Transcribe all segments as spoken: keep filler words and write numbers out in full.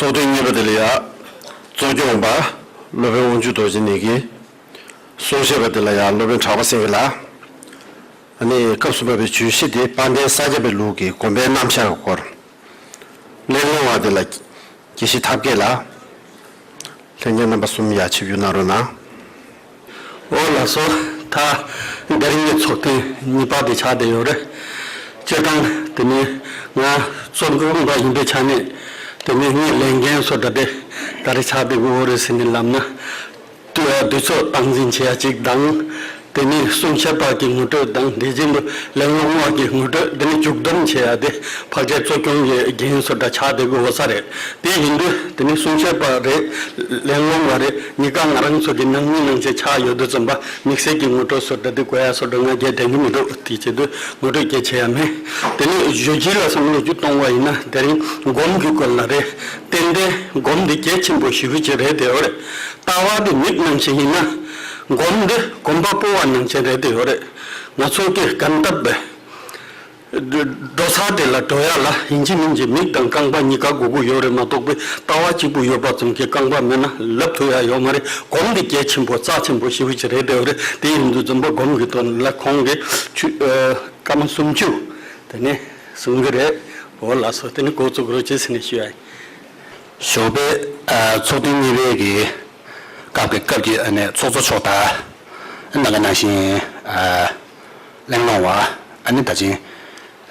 ཚོགས་ཐེངས་གཉིས་པ་དེ་ལ་ཡང་གཙོ་སྐྱོང་པ་སློབ་དཔོན་དབང་ཕྱུག་རྡོ་རྗེ་ནས་ཀྱིས། གསུང་བཤད་པ་དེ་ལ་ཡང་སློབ་དཔོན་གྲགས་པ་སེང་གེ་ལགས། ཨ་ནི་སྐབས་སུ་བབས་པའི་བརྗོད་གཞི་དེ་དཔལ་ལྡན་ས་སྐྱ་པའི་ལུགས་ཀྱི་དགོན་པའི་རྣམ་གཞག་གི་སྐོར། གླེང་སློང་བ་དེ་ལ་དགེ་བཤེས་ཐབས་མཁས་ལགས། ལྷན་རྒྱས་རྣམ་པ་གསུམ་ཡར་ཆིབས་བསྒྱུར་གནང་རོགས་གནང་། འོ་ལགས་སོ། ད་འདིར་ངའི་ཚོགས་ཐེངས་གཉིས་པ་དེ་ཆགས་བསྡད་ཡོད་རེད། སྤྱིར་བཏང་དེ་ནི་ང་གཙོ་འགོ་འོང་པ་ཡིན་པའི་ཆ་ནས་དེ་ནི་ངའི་ལས་འགན་སོ་འདྲ་དེ་ག་རེ་ཆགས་བསྡད་ཀྱི་ཡོད་རེད་ཟེར་ནས་ལབ་ན། དུས་དུས་ཚོད་སྟངས་འཛིན་བྱེད་ཡ་གཅིག་དང་། དེ་ནས་གསུང་བཤད་པ་གི་ངོ་སྤྲོད་དང་དེ་བཞིན་དུ་གླེང་སློང་བ་གི་ངོ་སྤྲོད། དེ་ནས་མཇུག་སྡོམ་བྱེད་ཡ་དེ་ཕལ་ཆེར་གཙོ་སྐྱོང་གི་འགན་སོ་འདྲ་ཆགས་བསྡད་ཀྱི་ཡོད་ས་རེད། དེ་ཡིན་དུས་དེ་ནས་གསུང་བཤད་པ་རེད། གླེང་སློང་བ་རེད། གཉིས་ཀ་ང་རང་ཚོ་གི་ནང་མི་ནང་བཞིན་ཆགས་ཡོད་དུས་ཙམ་པ་དམིགས་བསལ་གྱི་ངོ་སྤྲོད་སོ་འདྲ་དེ་དགོས་ཡ་སོ་འདྲ་ང་རྒྱལ་དྲན་གྱི་མི་འདུག་དེ་བྱེད་དུས་ངོ་སྤྲོད་རྒྱས་བྱེད་ཡ་མེད། དེ་ནས་བརྗོད་གཞི་ལ་བསམ་བློ་ཅིག་གཏོང་བ་ཡིན་ན་དེ་རིང་སྒོམ་གྱི་སྐོར་ལ་རེད། ཏན་ཏན་སྒོམ་འདི་གལ་ཆེན་པོ་ཞེ་པོ་ཅིག་རེད་དེ་ཡོད་རེད། ལྟ་བ་འདི་མིག་ནང་བཞིན་ཡིན་ན། སྒོམ་འདི་གོམ་པ་སྤོ་བ་ནང་བཞིན་རེད་དེ་ཡོད་རེད། ང་ཚོ་གི་གང་ལྟར་བས། འགྲོ་ས་དེ་ལ་འགྲོ་ཡ་ལ་ཡིན་གཅིག་མིན་གཅིག་མིག་དང་རྐང་པ་གཉིས་ཀ་དགོས་ཀྱི་ཡོད་རེད་མ་གཏོགས་པའི་ལྟ་བ་གཅིག་པུ་ཡོད་པ་ཙམ་གྱིས་རྐང་པ་མེད་ན་ལབ་ཐུབ་ཡ་ཡོད་མ་རེད། སྒོམ་འདི་གལ་ཆེན་པོ་རྩ་ཆེན་པོ་ཞེ་པོ་ཅིག་རེད་དེ་ཡོད་རེད། དེ་ཡིན་དུས་ཙམ་པ་སྒོམ་གྱི་དོན་ལ་ཁོང་གིས་ཆུ་སྐར་མ་སུམ་ཅུ་དེ་ནས་གསུང་གི་རེད། འོ་ལགས་སོ། དེ་ནས་འགོ་བཙུགས་རོགས་བྱེད་ཟེར་ནས་ཞུ་ཡ་ཡིན། ཞོགས་པའི་ཨ་ཚོགས་ཐེངས་གཉིས་པའི་གི་སྐབས་ཀྱི་སྐབས་ཀྱི་ཨ་ནི་ཚོགས་གཙོ་མཆོག་དང་། ཨ་ནི་ནང་བཞིན་ཨ་གླེང་སློང་བ། ཨ་ནི་ད་ཅིང་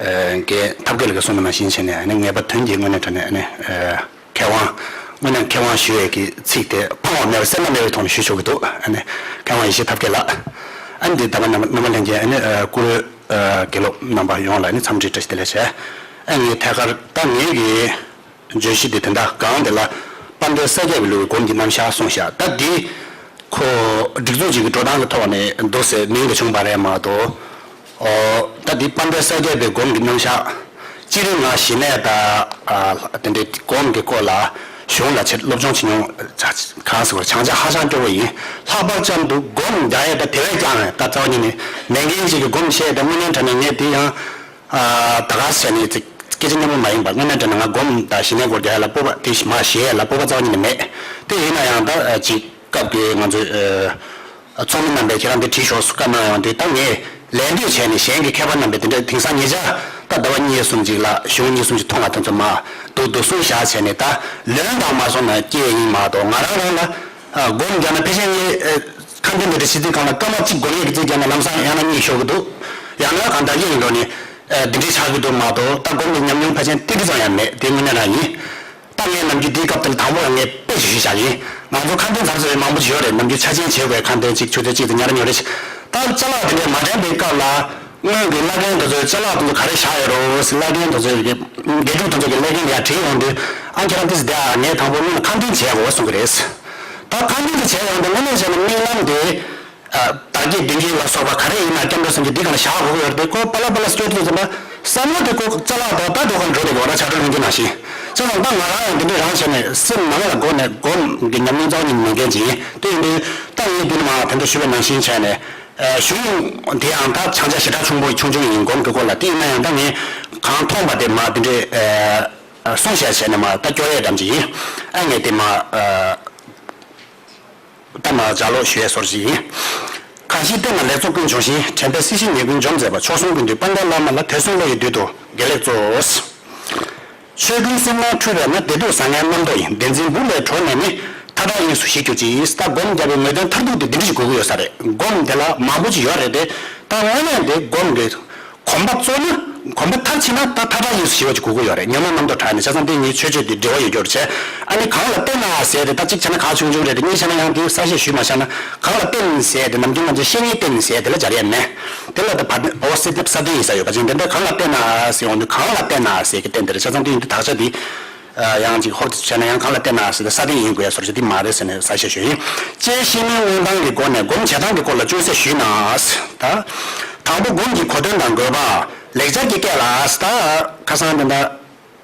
ཨ་རྒན་ཐབས་མཁས་ལགས་ཀྱིས་གསུངས་པ་ནང་བཞིན་བྱས་ནས། ཨ་ནི་ངེས་པ་དོན་གྱི་དངོས་གནས་དྲང་གནས་ཨ་ནི་ཨ་མཁས་དབང་། དངོས་གནས་མཁས་དབང་ཞུ་ཡས་ཀྱི་ཚིག་དེ་ཕངས་པ་མེད་པ་སེར་སྣ་མེད་པའི་ཐོག་ནས་ཞུ་ཆོག་གི་འདུག་ཨ་ནི་མཁས་དབང་ཡེ་ཤེས་ཐབས་མཁས་ལགས། ཨ་ནི་འདི་ད་ག་རྣམ་པ་རྣམ་པ་ལྷན་རྒྱས། ཨ་ནི་ཨ་སྐུ་ཨ་དགེ་སློབ་རྣམ་པ་ཡོངས་ལ་ནི་འཚམས་འདྲི་བཀྲ་ཤིས་བདེ་ལེགས་བྱས། ཨ་ངས་ཐད་ཀར་ད་ངེད་ཀྱི་བརྗོད་གཞི་འདི་དེ་འདྲ་གང་དེ་ལ་དཔལ་ལྡན་ས་སྐྱ་པའི་ལུགས་ཀྱི་སྒོམ་གྱི་རྣམ་གཞག་གསུངས་བཞག་ད་འདི་ཁོ་སྒྲིག་འཛུགས་ཅིག་གི་འགྲོ་སྟངས་ཀྱི་ཐོག་ནས་འདུག་ཟེར་མིང་དུ་བྱུང་བ་རེད་མ་གཏོགས། ཨོ། ད་འདི་དཔལ་ལྡན་ས་སྐྱ་པའི་སྒོམ་གྱི་རྣམ་གཞག་སྤྱིར་ང་གཞི་ནས་ད་ཨ་དེ་འདྲའི་སྒོམ་གྱི་སྐོར་ལ་གཞུང་ལ་ཆེར་སློབ་སྦྱོང་བྱེད་མྱོང་། གང་ཟེར་བ། སྦྱང་བྱ་ཧ་ཅང་སྐྱོ་བོ་ཡིན། ལྷག་པར་ཅན་དུ་སྒོམ་རྒྱག་ཡས་ད་དེ་བས་ཀྱང་ད་རྩ་བ་ཉིད་ནས་མེད་མཁན་ཅིག་གི་སྒོམ་བཤད་དེ་དངོས་གནས་དྲང་གནས་ངས་དེ་ཡང་ད་ག་ཟེར་ནས་ཅིག་སྐད་ཆ་སྙན་པོ་མ་ཡིན་པ། དངོས་གནས་དྲང་གནས་ང་སྒོམ་དང་ཞི་གནས་སྐོར་རྒྱག་ཡ་ལ་སྤོབས་པ་དེ་མ་བཤད་ཡ་ལ་སྤོབས་པ་རྩ་བ་ཉིད་ནས་མེད། དེ་ཡིན་ན་ཡང་ད་ཅིག་སྐབས་དེ་ང་ཚོའི་ཚོགས་མི་རྣམ་པས་ཁྱེད་རང་འདི་བྲིས་ཤོག་བཀའ་གནང་ཡོང་དུས། ད་ངས་ལད་ཟློས་བྱས་ནས་གཞན་གྱི་མཁས་པ་རྣམ་པས་དེ་འདྲ་དེང་སང་ཉེ་ཆར་ད་ཟླ་བ་གཉིས་གསུམ་ཅིག་ལ་གཞུང་གཉིས་གསུམ་ཅིག་མཐོང་བ་དེ་ཚོ་མ་འདུག་འདུག་གསུངས་བཞག་བྱས་ནས་ད་ལོན་དང་མ་སོང་ན་སྐྱེས་ཡིན་མ་གཏོགས། ང་རང་རང་ལ་སྒོམ་རྒྱག་ན་ཕལ་ཆེར་ངས་ཁ་འདོན་འདི་འདྲ་བྱེད་དུས་སྒང་ལ་སྐར་མ་གཅིག་སྒོམ་ཡས་ཀྱི་རྩིས་རྒྱག་ན་ལམ་སང་ཡང་ན་གཉིད་ཤོར་གི་འདུག་ཡང་ན་གང་ལྟར་ཡིན་འགྲོ་ནས་འདི་འདྲའི་ཆགས་ཀྱི་འདུག་མ་གཏོགས། ད་སྒོམ་གྱི་ཉམས་མྱོང་ཕལ་ཆེར་ཏིལ་འབྲུ་ཙམ་ཡང་མེད། དེ་དངོས་གནས་རང་ཡིན། ད་ངས་ནམ་རྒྱུན་འདིའི་སྐབས་དེར་དང་པོ་ངས་དཔེ་ཞིག་ཞུས་བཞག་ཡིན། ང་ཚོ་ཁ་འདོན་ཚར་ཚར་བའི་མང་པོ་ཞིག་ཡོད་རེད། ནམ་རྒྱུན་ཆ་ཆེན་བྱེད་དགོས་ཁ་འདོན་གཅིག་ཆུ་ཚོད་གཅིག་ཏུ་ཉར་ཉོ་རེད། ད་ཅ་ལག་དེ་འདྲའི་མ་དྲན་པའི་སྐབས་ལ་སྔོན་གྱི་བླ་རྒན་དེ་ཚོས་ཅ་ལག་དེ་ཚོ་ག་རེ་བཞག་ཡོད་རོགས་ཟེར། བླ་རྒན་དེ་ཚོས་ཀྱི་དགེ་ཕྲུག་དེ་ཚོ་གི་བླ་རྒན་ལ་དྲིས་ཡོང་དུས། ཨ་ཁྱེད་རང་དེ་ཚོ་བསྡད་ཨ། ངས་དང་པོ་སྔོན་ལ་ཁ་འདོན་བྱས་དགོས་གསུང་གི་རེད། ད་ཁ་འདོན་དེ་བྱས་ཡོང་དུས་དངོས་གནས་བྱས་ན་རྨི་ལམ་དེ། ཨ། དར་རྒྱས་བདུན་རྒྱས་ལ་སོགས་པ་ག་རེ་ཡིན་ན་སྐྱབས་འགྲོ་སེམས་བསྐྱེད་འདི་གང་ལ་བཞག་དགོས་ཀྱི་ཡོད་རེད་དེ། ཁོ་པ་ལ་པ་ལ་སྐྱོར་དུས་ཙམ་པ་བསམ་བློ་དེ་ཁོ་ཅ་ལག་དང་ད་འགྲོ་ག་འགྲོ་དེ་གོ་ར་ཆ་འགྲོ་ཡོང་རྒྱུ་ནང་བཞིན། བྱས་ཙང་ད་ང་རང་ཡང་འདི་འདྲའི་རང་བྱས་ནས་སེམས་ནང་ལ་སྒོ་ནས་སྒོམ་གྱི་ཉམས་མྱོང་རྩ་བ་ཉིད་ནས་མེད་མཁན་ཅིག་ཡིན། དེ་ཡིན་དུས་ད་ངས་འདི་ནས་མ་དེ་འདྲ་ཞུས་པ་ནང་བཞིན་བྱས་ནས། ཨ། གཞུང་དེ་ཡང་ད་སྦྱང་བྱ་ཞེ་དྲག་ཆུང་པོ་ཆུང་ཆུང་ཡིན། སྒོམ་གྱི་སྐོར་ལ། དེ་ཡིན་ན་ཡང་ད་ངས་གང་མཐོང་པ་དེ་མ་དེ་འདྲའི་ཨ་གསུང་བཤད་བྱས་ནས་མ་ད་སྐྱོར་ཡས་འགྲམ་ཅིག་ཡིན། ཨ། ངས་དེ་མ་ཨ། ད་མ་ལྗགས་ཀློག་ཞུ་ཡས་སོར་ཞིག་ཡིན། གང་ཞིག་བསྟེན་ན་ལེགས་ཚོགས་ཀུན་འབྱུང་ཞིང་། དྲན་པས་སྲིད་ཞིའི་ཉེས་ཀུན་འཇོམས་མཛད་པ། མཆོག་གསུམ་ཀུན་འདུས་དཔལ་ལྡན་བླ་མ་ལ། དད་གསུམ་བློ་ཡི་རྡུལ་དུ་དགེ་ལེགས་སྩོལ། ཆོས་ཀུན་སེམས་ནང་འཁྲུལ་པས་ན། བདེ་སྡུག་བཟང་ངན་རྣམ་རྟོག་ཡིན། བདེན་འཛིན་སྦུབས་ལས་གྲོལ་ནས་ནི། མཐའ་དག་དབྱིངས་སུ་ཞི་གྱུར་ཅིག། ད་སྒོམ་བརྒྱབ་པའི་ངོས་དོན་མཐར་ཐུག་དེ་འདི་འདྲ་ཞིག་དགོས་ཀྱི་ཡོད་ས་རེད། སྒོམ་དེ་ལ་མང་པོ་ཅིག་ཡོད་རེད་དེ། ད་དངོས་གནས་དེ་སྒོམ་དེ། གོམ་པ་རྩོད་ན། གོམ་པ་མཐར་ཕྱིན་ན་ད་མཐའ་དག་དབྱིངས་སུ་ཞི་བ་ཅིག་དགོས་ཀྱི་ཡོད་རེད། ཉོན་མོངས་རྣམ་རྟོག་དྲག་ནས། བྱས་ཙང་དེ་ངའི་ཆོས་སྤྱོད་དེ་འབྲེལ་བ་ཡོད་རྒྱུ་རེད་བྱས། ཨ་ནི་གང་ལ་བརྟེན་ན་ཟེར་ཏེ་ད་གཅིག་བྱས་ན་གང་ཆུང་ཆུང་རེད་དེ། གཉིས་བྱས་ན་ཡང་དེ་གསལ་བཤད་ཞུས་མ་བཞག་ན། གང་ལ་བརྟེན་ཟེར་ཏེ་ནམ་རྒྱུན་ང་ཚོས་བཤེས་གཉེན་བསྟེན་ཟེར་དེ་ལ་སྦྱར་ཡས་མེད། དེ་ལ་ད་བ་འོ་སེ་ཏེབ་ས་སྟེང་ཡིན་ས་ཡོད་པ་ཅན་དེ་འདྲ། གང་ལ་བརྟེན་ན་ཟེར་ཡོང་དུས་གང་ལ་བརྟེན་ན་ཟེར་གི་བརྟེན་དེ་རེད། བྱས་ཙང་དེ་ཡིན་དུས་དག་ཆ་དེ། ཡང་ཅིག་ཧོབ་ཏེ་བྱས་ན་ཡང་གང་ལ་བརྟེན་ན་ཟེར་ཏེ་ས་སྟེང་ཡིན་དགོས་ཡ་སོར་ཅིག་དེ་མ་རེད་ཟེར་ནས་གསལ་བཤད་ཞུས་ཡིན། དཔྱད་ཤེས་མིན་མངོན་སྟངས་ཀྱི་སྒོ་ནས་སྒོམ་བྱེད་སྟངས་ཀྱི་སྐོར་ལ་ཅུང་ཟད་ཞུས་ན། ད། དང་པོ་སྒོམ་གྱི་གོ་དོན་དང་དགོས་པ། ལེགས་སྦྱར་གྱི་སྐད་ལ་ད་ཁ་སང་དེ་འདྲ།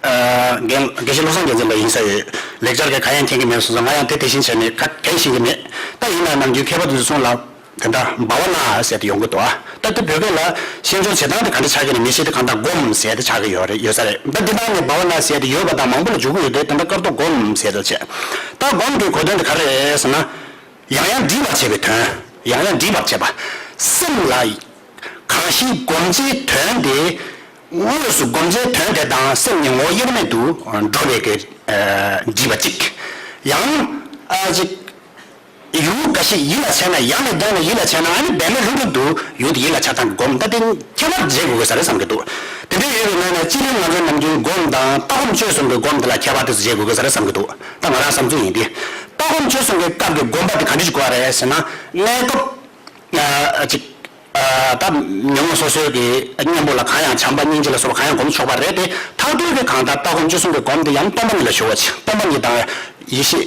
ཨ། རྒན་དགེ་བཤེས་བློ་བཟང་རྒྱལ་མཚན་ལགས་ཡིན་ས་ཡོད། ལེགས་སྦྱར་གྱི་ག་ཡང་མཁྱེན་གྱི་མེད་སོང་ཙང་། ང་ཡང་དེ་དེ་བཞིན་བྱས་ནས་ག་གས་ཤེས་ཀྱི་མེད། ད་ཡིན་ན་ནམ་རྒྱུན་མཁས་པ་དེ་ཚོ་གསུང་ལ། དེ་འདྲ་བྷ་ཝ་ན་ཟེར་ཏེ་ཡོང་གི་འདུག་ཨ། ད་ལྟ་བོད་སྐད་ལ་ཤེས་སྦྱོང་བྱེད་སྟངས་དེ་ག་འདྲ་ཆགས་ཀྱི་ན་མི་ཤེས་དེ་གང་ལྟར་སྒོམ་ཟེར་ཏེ་ཆགས་ཀྱི་ཡོད་རེད། ཡོད་ས་རེད། ད་འདི་ནང་ནས་བྷ་ཝ་ན་ཟེར་ཏེ་ཡོད་པ་དང་མང་པོ་ལ་འཇུག་གི་ཡོད་དེ། དེ་འདྲ་སྐབས་ཐོག་སྒོམ་ཟེར་ཏེ་བྱས། ད་སྒོམ་གྱི་གོ་དོན་དེ་ག་རེ་རེད་ཟེར་ན། ཡང་ཡང་འདྲིས་པར་བྱེད་པའི་དོན། ཡང་ཡང་འདྲིས་པར་བྱེད་པ། སེམས་ལ་གང་ཞིག་སྒོམ་བྱའི་དོན་དེ་དངོས་སུ་སྒོམ་བྱའི་དོན་དེ་དང་སེམས་ཀྱི་ངོ་བོ་དབྱེར་མེད་དུ་འགྲོ་བའི་གི་ཨ་འདྲིས་པ་གཅིག། ཡང་ཨ་ཅིག་ཡུལ་འགའ་ཞིག་ཡིད་ལ་བྱས་ན། ཡང་ནས་བརྒྱབ་ནས་ཡིད་ལ་བྱས་ན། ཨ་ནི་འབད་མེད་ལྷུན་གྲུབ་ཏུ་ཡུལ་དེ་ཡིད་ལ་བྱ་སྟངས་ཀྱི་སྒོམ། ད་དེ་ཁྱད་པར་འབྱེད་དགོས་ས་རེད་བསམ་གྱི་འདུག། དེ་འདྲ་ཡོད་པའི་ནང་ནས་སྤྱིར་ང་ཚོ་ནམ་རྒྱུན་སྒོམ་དང་ལྟ་སྒོམ་སྤྱོད་གསུམ་གྱི་སྒོམ་དེ་ལ་ཁྱད་པར་དེ་ཚོ་འབྱེད་དགོས་ས་རེད་བསམ་གྱི་འདུག། ད་ང་རང་བསམ་ཚུལ་ཡིན་ཏེ། ལྟ་སྒོམ་སྤྱོད་གསུམ་གྱི་སྐབས་ཀྱི་སྒོམ་པ་དེ་ག་འདྲ་ཞིག་དགོས་པ་རེད་ཟེར་ན། གནས་སྐབས་ཨ་ཅིག་ཨ་ད་ཉོན་མོངས་སོ་སོའི་གི་གཉེན་པོ་ལ་གང་ཡང་བྱམས་པ་སྙིང་རྗེ་ལ་སོགས་པ་གང་ཡང་སྒོམ་ཆོག་པ་རེད་དེ། མཐར་ཐུག་གི་གང་ལྟར་ལྟ་སྒོམ་སྤྱོད་གསུམ་གྱི་སྒོམ་དེ་ཡང་སྟོང་པ་ཉིད་ལ་ཞུགས་པ་ཅིག། སྟོང་པ་ཉིད་དང་ཡེ་ཤེས་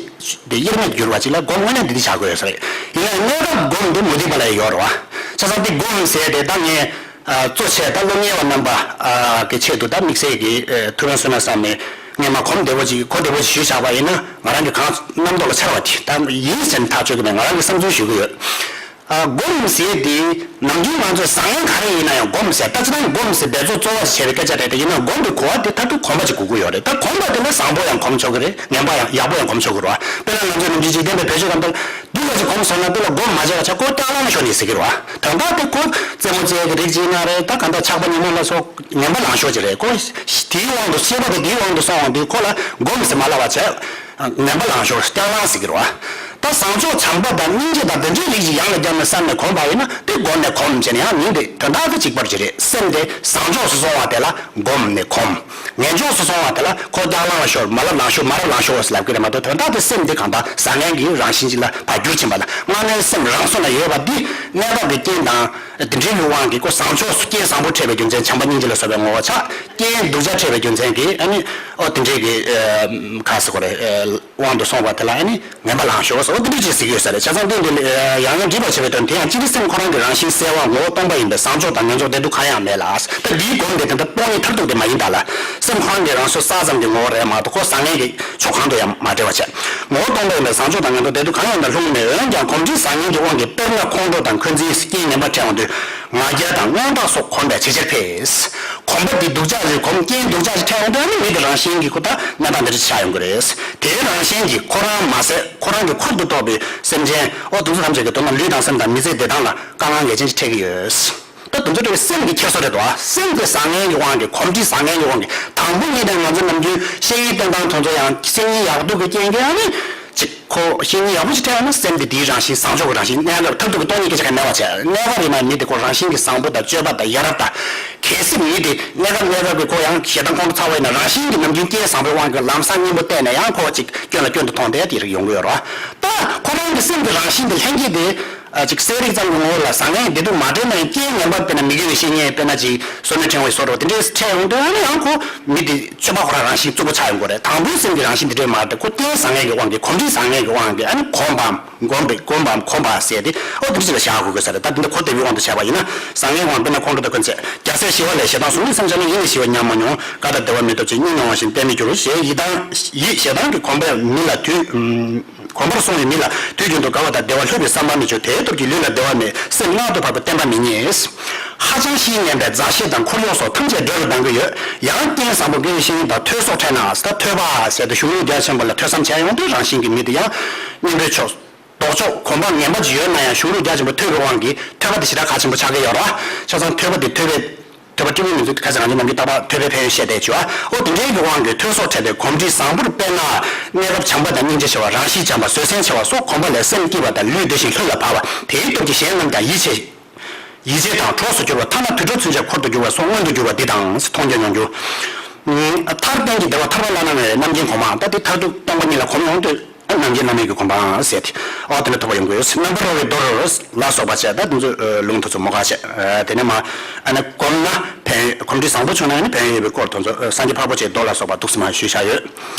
དེ་དབྱེར་མེད་གྱུར་པ་ཅིག་ལ་སྒོམ་དངོས་གནས་འདི་འདི་བྱ་དགོས་ཡོད་ས་རེད། ཡིན་ནའང་གནས་སྐབས་སྒོམ་དེ་མུ་སྟེགས་པ་ལ་ཡང་ཡོད་རེད་བ། བྱས་ཙང་དེ་སྒོམ་ཟེར་དེ་ད་ངས་ཨ་གཙོ་ཆེ་ད་སློབ་གཉེར་བ་རྣམ་པ་ཨ་གི་ཆེད་དུ་ད་དམིགས་བསལ་གྱི་ཨ་ཐུགས་ཕན་གསོས་ན་བསམ་ནས་ངས་མ་གོམ་བདེ་པོ་ཅིག་གོ་བདེ་པོ་ཅིག་ཞུས་བཞག་པ་ཡིན་ན། ང་རང་གི་གང་རྣམ་རྟོག་ལ་འཆར་བ་དེ་ད་ཡིན་ཟེར་ནས་ཐག་གཅོད་ཀྱི་མེད། ང་རང་གི་བསམ་ཚུལ་ཞུ་གི་ཡོད། ཨ་སྒོམ་ཟེར་དེ་ནམ་རྒྱུན་ང་ཚོས་བཟང་ངན་ག་རེ་ཡིན་ན་ཡང་སྒོམ་ཟེར། ད་ཅི་ཐང་སྒོམ་ཟེར་འབད་རྩོལ་གཙོ་བོ་ཞིག་བྱས་པའི་སྐད་ཆ་རེད་དེ། ཡིན་ན་སྒོམ་གྱི་གོ་བ་དེ་མཐར་ཐུག་གོམས་པ་ཅིག་དགོས་ཀྱི་ཡོད་རེད། ད་གོམས་པ་དེ་ལ་བཟང་པོ་ཡང་གོམས་ཆོག་གི་རེད། ངན་པ་ཡང་ཡག་པོ་ཡང་གོམས་ཆོག་གི་རེད་བ། དཔེར་ན་ང་ཚོས་ནམ་རྒྱུན་འཇིག་རྟེན་པའི་བེད་སྤྱོད་གམ་ད་སྡུག་པ་ཅིག་གོམས་སོང་ན་དེ་ལ་སྒོམ་མ་བྱས་པ་བྱས་ཁོ་སྐྱག་ལངས་ཤོར་ནས་ཟེར་གི་རེད་བ། དོན་དག་དེ་ཁོ་རྩེད་མོ་རྩེ་གི་རིགས་ཅིག་ཡིན་ན་རེད། ད་ག་འདྲ་ཆགས་པ་ཉོན་མོངས་ལ་སོགས་ངན་པ་ལངས་ཤོར་ཅིག་རེད། ཁོ་དེའི་དབང་དུ་ཤེས་པ་དེ་དེའི་དབང་དུ་སོང་བ་དེ་ཁོ་ལ་སྒོམ་ཟེར་མ་ལབ་པ་བྱས། ངན་པ་ལངས་ཤོར་སྐྱག་ལངས་ཟེར་གི་རེད་བ། ད་བཟང་ཕྱོགས་བྱམས་པ་དང་སྙིང་རྗེ་དང་དེ་འདྲའི་རིགས་ཅིག་ཡང་ལ་བརྒྱབ་ནས་བསམ་ནས་གོམས་པ་ཡིན་ན་དེ་སྒོམ་ནས་གོམས་བྱས་ནས་ཡང་མིང་དེ་དོན་དག་དེ་གཅིག་པར་གྱུར་རེད། སེམས་དེ་བཟང་ཕྱོགས་སུ་སོང་བ་དེ་ལ་སྒོམ་ནས་གོམས། ངན་ཕྱོགས་སུ་སོང་བ་དེ་ལ་ཁོ་སྐྱག་ལངས་ཤོར། མ་ལབ་ལངས་ཤོར། མ་ལབ་ལངས་ཤོར་ཟེར་ལབ་གི་རེད་མ་གཏོགས། དོན་དག་དེ་སེམས་དེ་གང་ལྟར་བཟང་ངན་གྱི་རང་བཞིན་ཅིག་ལ་ཕར་འགྱུར་ཕྱིན་པ་དང་། སྔ་མའི་སེམས་རང་སོ་ན་ཡོད་པ་འདི་གནས་སྐབས་ཀྱི་རྐྱེན་དང་དེ་འདྲའི་ཡུལ་དབང་གིས་ཁོ་བཟང་ཕྱོགས་སུ་རྐྱེན་བཟང་པོ་འཕྲད་པའི་རྒྱུ་མཚན་བྱམས་པ་སྙིང་རྗེ་ལ་སོགས་པའི་ངོ་བོ་ཆགས། རྐྱེན་སྡུག་ཅག་འཕྲད་པའི་རྒྱུ་མཚན་གྱིས་ཨ་ནི་ཨོ་དེ་འདྲའི་གི་ཨ་ག་ཟེར་དགོས་རེད། དབང་དུ་སོང་བ་དེ་ལ་ཨ་ནི་ངན་པ་ལངས་ཤོར་སོགས་དེ་འདྲ་ཅིག་ཟེར་གྱི་ཡོད་ས་རེད། བྱས་ཙང་དེ་འདི་ལ་ཡང་ཡང་འདྲིས་པར་བྱེད་པའི་དོན་དེ་ཡང་སྤྱིར་སེམས་ཁོ་རང་གི་རང་བཞིན་གསལ་བ་ངོ་བོ་སྟོང་པ་ཡིན་པས་བཟང་ཕྱོགས་དང་ངན་ཕྱོགས་བདེ་སྡུག་གང་ཡང་མེད་ལ། ད་འདིའི་སྒོམ་དེ་དེ་འདྲ་སྟོང་ཉིད་མཐར་ཐུག་དེ་མ་ཡིན་ད་ལ། སེམས་ཁོ་རང་གི་རང་སོ་ས་ཙམ་གྱི་ངོ་བོ་རེད་མ་གཏོགས་ཁོ་བཟང་ངན་གྱི་ཕྱོགས་གང་དུ་ཡང་མ་འབྲེལ་བ་བྱས། ངོ་བོ་སྟོང་པ་ཡིན་པས་བཟང་ཕྱོགས་དང་ངན་ཕྱོགས་བདེ་སྡུག་གང་ཡང་མེད་ལ་ལྷུང་མེད། འོན་ཀྱང་གོམས་འདྲིས་བཟང་ངན་གྱི་དབང་གིས་དཔེར་ན་ཁོང་ཁྲོ་དང་འཁོན་འཛིན་རྐྱེན་ངན་པ་འཕྲད་འོང་དུས་ང་རྒྱལ་དང་མངོན་རྟགས་སོགས་གོམས་པས་ཇེ་ཆེར་འཕེལ། གོམས་པ་འདི་སྡུག་ཅག་ཅིག་གོམས། རྐྱེན་སྡུག་ཅག་ཅིག་འཕྲད་འོང་དུས་ཨ་ནི་མི་དེ་རང་བཞིན་གྱིས་ཁོ་ད་གནས་སྟངས་འདི་འདྲ་ཆགས་ཡོང་གི་རེད། དེའི་རང་བཞིན་གྱིས་ཁོ་རང་མ་ཟད་ཁོ་རང་གི་འཁོར་དུ་གཏོགས་པའི་སེམས་ཅན་ཨོ་དེ་ཚོ་ཐམས་ཅད་ཀྱི་དོན་ལ་ལུས་དང་སེམས་དང་མི་ཚེའི་བདེ་ཐང་ལ་དཀའ་ངལ་ངེས་ཅན་ཅིག་འཕྲད་ཀྱི་ཡོད། ད་དེ་ཚོ་འདྲ་བའི་སེམས་ཀྱི་འཁྱེར་སོ་རེད་དོ། སེམས་ཀྱི་བཟང་ངན་གྱི་དབང་གིས། གོམས་འདྲིས་བཟང་ངན་གྱི་དབང་གིས། དང་པོ་ཉིད་དུ་ང་ཚོ་ནམ་རྒྱུན་བཤེས་གཉེན་བསྟེན་སྟངས་དེ་ཚོ་ཡང་བཤེས་གཉེན་ཡག་སྡུག་གི་རྐྱེན་གྱིས་ཨ་ནི་ཅིག་ཁོ་བཤེས་གཉེན་ཡག་པོ་ཞིག་འཕྲད་ཡོང་ན་སེམས་དེ་དེའི་རང་བཞིན་བཟང་ཕྱོགས་ཀྱི་རང་བཞིན། གནས་སྐབས་མཐར་ཐུག་གི་སྟོང་ཉིད་སྐད་ཆ་ག་མེད་པ་བྱས། གནས་སྐབས་རིང་མ་མི་དེ་ཁོ་རང་བཞིན་གྱིས་བཟང་པོ་དང་སྤྱོད་པ་དང་ཡ་རབས་དང་། གལ་སྲིད་མི་དེ་གནས་སྐབས་གནས་སྐབས་ཀྱི་ཁོ་ཡང་ཞེ་སྡང་ཁོང་ཁྲོ་ཚ་བ་ཡིན་ན་རང་བཞིན་གྱིས་ནམ་རྒྱུན་རྐྱེན་བཟང་པོའི་དབང་གིས་ལམ་སང་སྙིང་པོ་གཏད་ནས་ཡང་ཁོ་ཅིག་སྐྱོན་ལ་སྐྱོན་དུ་མཐོང་བསྡད་དེ་རིགས་ཡོང་གི་ཡོད་རེད་བ། ད་ཁོ་རང་གི་སེམས་ཀྱི་རང་བཞིན་དེ་ལྷན་སྐྱེས་དེ། ཨ་ཅིག་གསལ་རིག་ཙམ་གྱི་ངོ་བོ་ལ་བཟང་ངན་བདེ་སྡུག་མ་འདྲེས་ན་ཡང་རྐྱེན་ངན་པ་དཔེར་ན་མི་དགེ་བའི་བཤེས་གཉེན་དཔེར་ན་ཅིག་བསོད་ནམས་ཕྲེང་བའི་བཟོ་འདྲ་དེ་འདྲས་འཕྲད་ཡོང་དུས་ཨ་ནི་ཡང་ཁོ་མི་དེ་སྤྱོད་པ་ཁོ་རང་རང་བཞིན་རྩུབ་པོ་ཆགས་ཡོང་གི་རེད། དང་པོའི་སེམས་ཀྱི་རང་བཞིན་དེ་འདྲས་མ་རེད། ཁོ་རྐྱེན་བཟང་ངན་གྱི་དབང་གིས་གོམས་འདྲིས་བཟང་ངན་གྱི་དབང་གིས་ཨ་ནི་གོམས་པའམ་གོམས་པའི་གོམས་པའམ་གོམས་པ་ཟེར་ཏེ་ཨོ་དེ་འདྲས་ཅིག་ལ་བཞག་དགོས་ཀྱི་ས་རེད། ད་དེ་འདྲ་གོ་བདེ་བའི་དབང་དུ་བྱས་པ་ཡིན་ན་བཟང་ངན་དབང་དཔེར་ན་ཁོང་ཁྲོ་དང་འཁོན་འཛིན། རྒྱལ་སྲས་ཞི་བ་ལྷས་ཞེ་སྡང་གཟུགས་མེད་སེམས་ཅན་ནི། ཡིད་ནི་ཞི་བར་མཉམ་མ་མྱོང་། དགའ་དང་བདེ་བ་མི་སྟོབས་ཅན། གཉིད་མྱོང་བ་བཞིན་གཏན་མི་འགྱུར་ཞེས། ཡི་དྭགས་ཡིད་ཞེ་སྡང་གི་གོམས་པས་མི་ལ་དུས། གོམས་པར་སོང་བའི་མི་ལ་དུས་རྒྱུན་དུ་དགའ་བ་དང་བདེ་བ་ལྷོད་པའི་བསམ་པ་མི་འབྱུང་། དེའི་སྟོབས་ཀྱིས་ལུས་ལ་བདེ་བ་མེད། སེམས་མངལ་དུ་བབས་པས་བརྟན་པ་མི་རྙེད། ཧ་ཅང་ཤི་ཉེན་པས་མཛའ་བཤེས་དང་འཁོར་གཡོག་སོགས་ཐམས་ཅད་སྒྲོལ་བར་གདམ་གྱི་ཡོད། ཡང་རྐྱེན་བཟང་པོ་དགེ་བའི་བཤེས་གཉེན་དང་ཐོས་སོགས་འཕྲད་ན། ད་ཐོས་པ་ཟེར་ཏེ་གཞུང་ལུགས་རྒྱ་ཆེན་པོ་ལ་ཐོས་བསམ་བྱས་ཡོང་དུས་རང་བཞིན་གྱིས་མི་དེ་ཡང་གཉེན་པོའི་ཕྱོགས། ལྡོག་ཕྱོགས་གོམས་པ་ངན་པ་ཅིག་ཡོད་ན་ཡང་གཞུང་ལུགས་རྒྱ་ཆེན་པོ་ཐོས་པའི་དབང་གིས་ཐོས་པ་དེ་ཞེ་དྲག་གལ་ཆེན་པོ་ཆགས་ཀྱི་ཡོད་རེད། བྱས་ཙང་ཐོས་པ་དེ་ཐོས་པའི་ཐོས་པ་སྤྲུལ་པའི་མི་ཚོས་ཁ་སང་ང་ཚོ་ནམ་རྒྱུན་རྟག་པར་ཐོས་པའི་ཕན་ཡོན་བཤད་བསྡད་ཀྱི་ཡོད། ཨོ་དེ་འདྲའི་གི་དབང་གིས་ཐོས་སོགས་འཕྲད་དེ་གོམས་འདྲིས་བཟང་པོར། དཔེར་ན་གནས་སྐབས་བྱམས་པ་དང་སྙིང་རྗེ་ཆེ་བ། རང་ཤེད་འཇམ་པ། བཟོད་བསྲན་ཆེ་བ་སོགས་གོམས་པ་ལས་སེམས་སྐྱིད་པ་དང་ལུས་བདེ་ཞིང་ལྷོད་ལ་བབས་པ། དེའི་སྟོབས་ཀྱིས་གཞན་རྣམས་ཀྱང་ཡིད་ཆེས། ཡིད་ཆེས་དང་གྲོགས་སུ་གྱུར་པ། ཐ་ན་དུད་འགྲོ་ཚུན་ཆད་འཁོར་དུ་གྱུར་པ་སོགས་མངོན་དུ་གྱུར་པ་འདི་དང་མཐོང་རྒྱ་མྱོང་འགྱུར། མཐར་གཏན་གྱི་བདེ་བ་ཐར་པ་བླ་ན་མེད་པའི་རྣམ་མཁྱེན་གོ་འཕང་། ད་དེ་མཐར་ཐུག་སྟོང་པ་ཉིད་ལ་གོམས་ཡོང་དུས། རྣམ་མཁྱེན་བླ་མེད་ཀྱི་གོ་འཕང་ཟེར་ཏེ། ཨོ་དེ་འདྲ་ཐོབ་པ་ཡོང་གི་ཡོད། རྣམ་པར་རོལ་པའི་མདོ་ལ་སོགས་པ་བྱས། ད་དེ་ཚོ་ལུང་དེ་ཚོ་མོ་ཁ་བྱས། དེ་ནས་མ་ཨ་ནི་གོམས་ན་ཕན་ཡོན། གོམས་འདྲིས་བཟང་པོ་བྱུང་ན་ཨ་ནི་ཕན་ཡོན་ཡོད་པའི་སྐོར་དེ་ཚོ་སངས་རྒྱས་འཕགས་པ་སྤྱོད་མདོ་ལ་སོགས་པ་འདུག་སེ་མ་ཞུས་བཞག་ཡོད།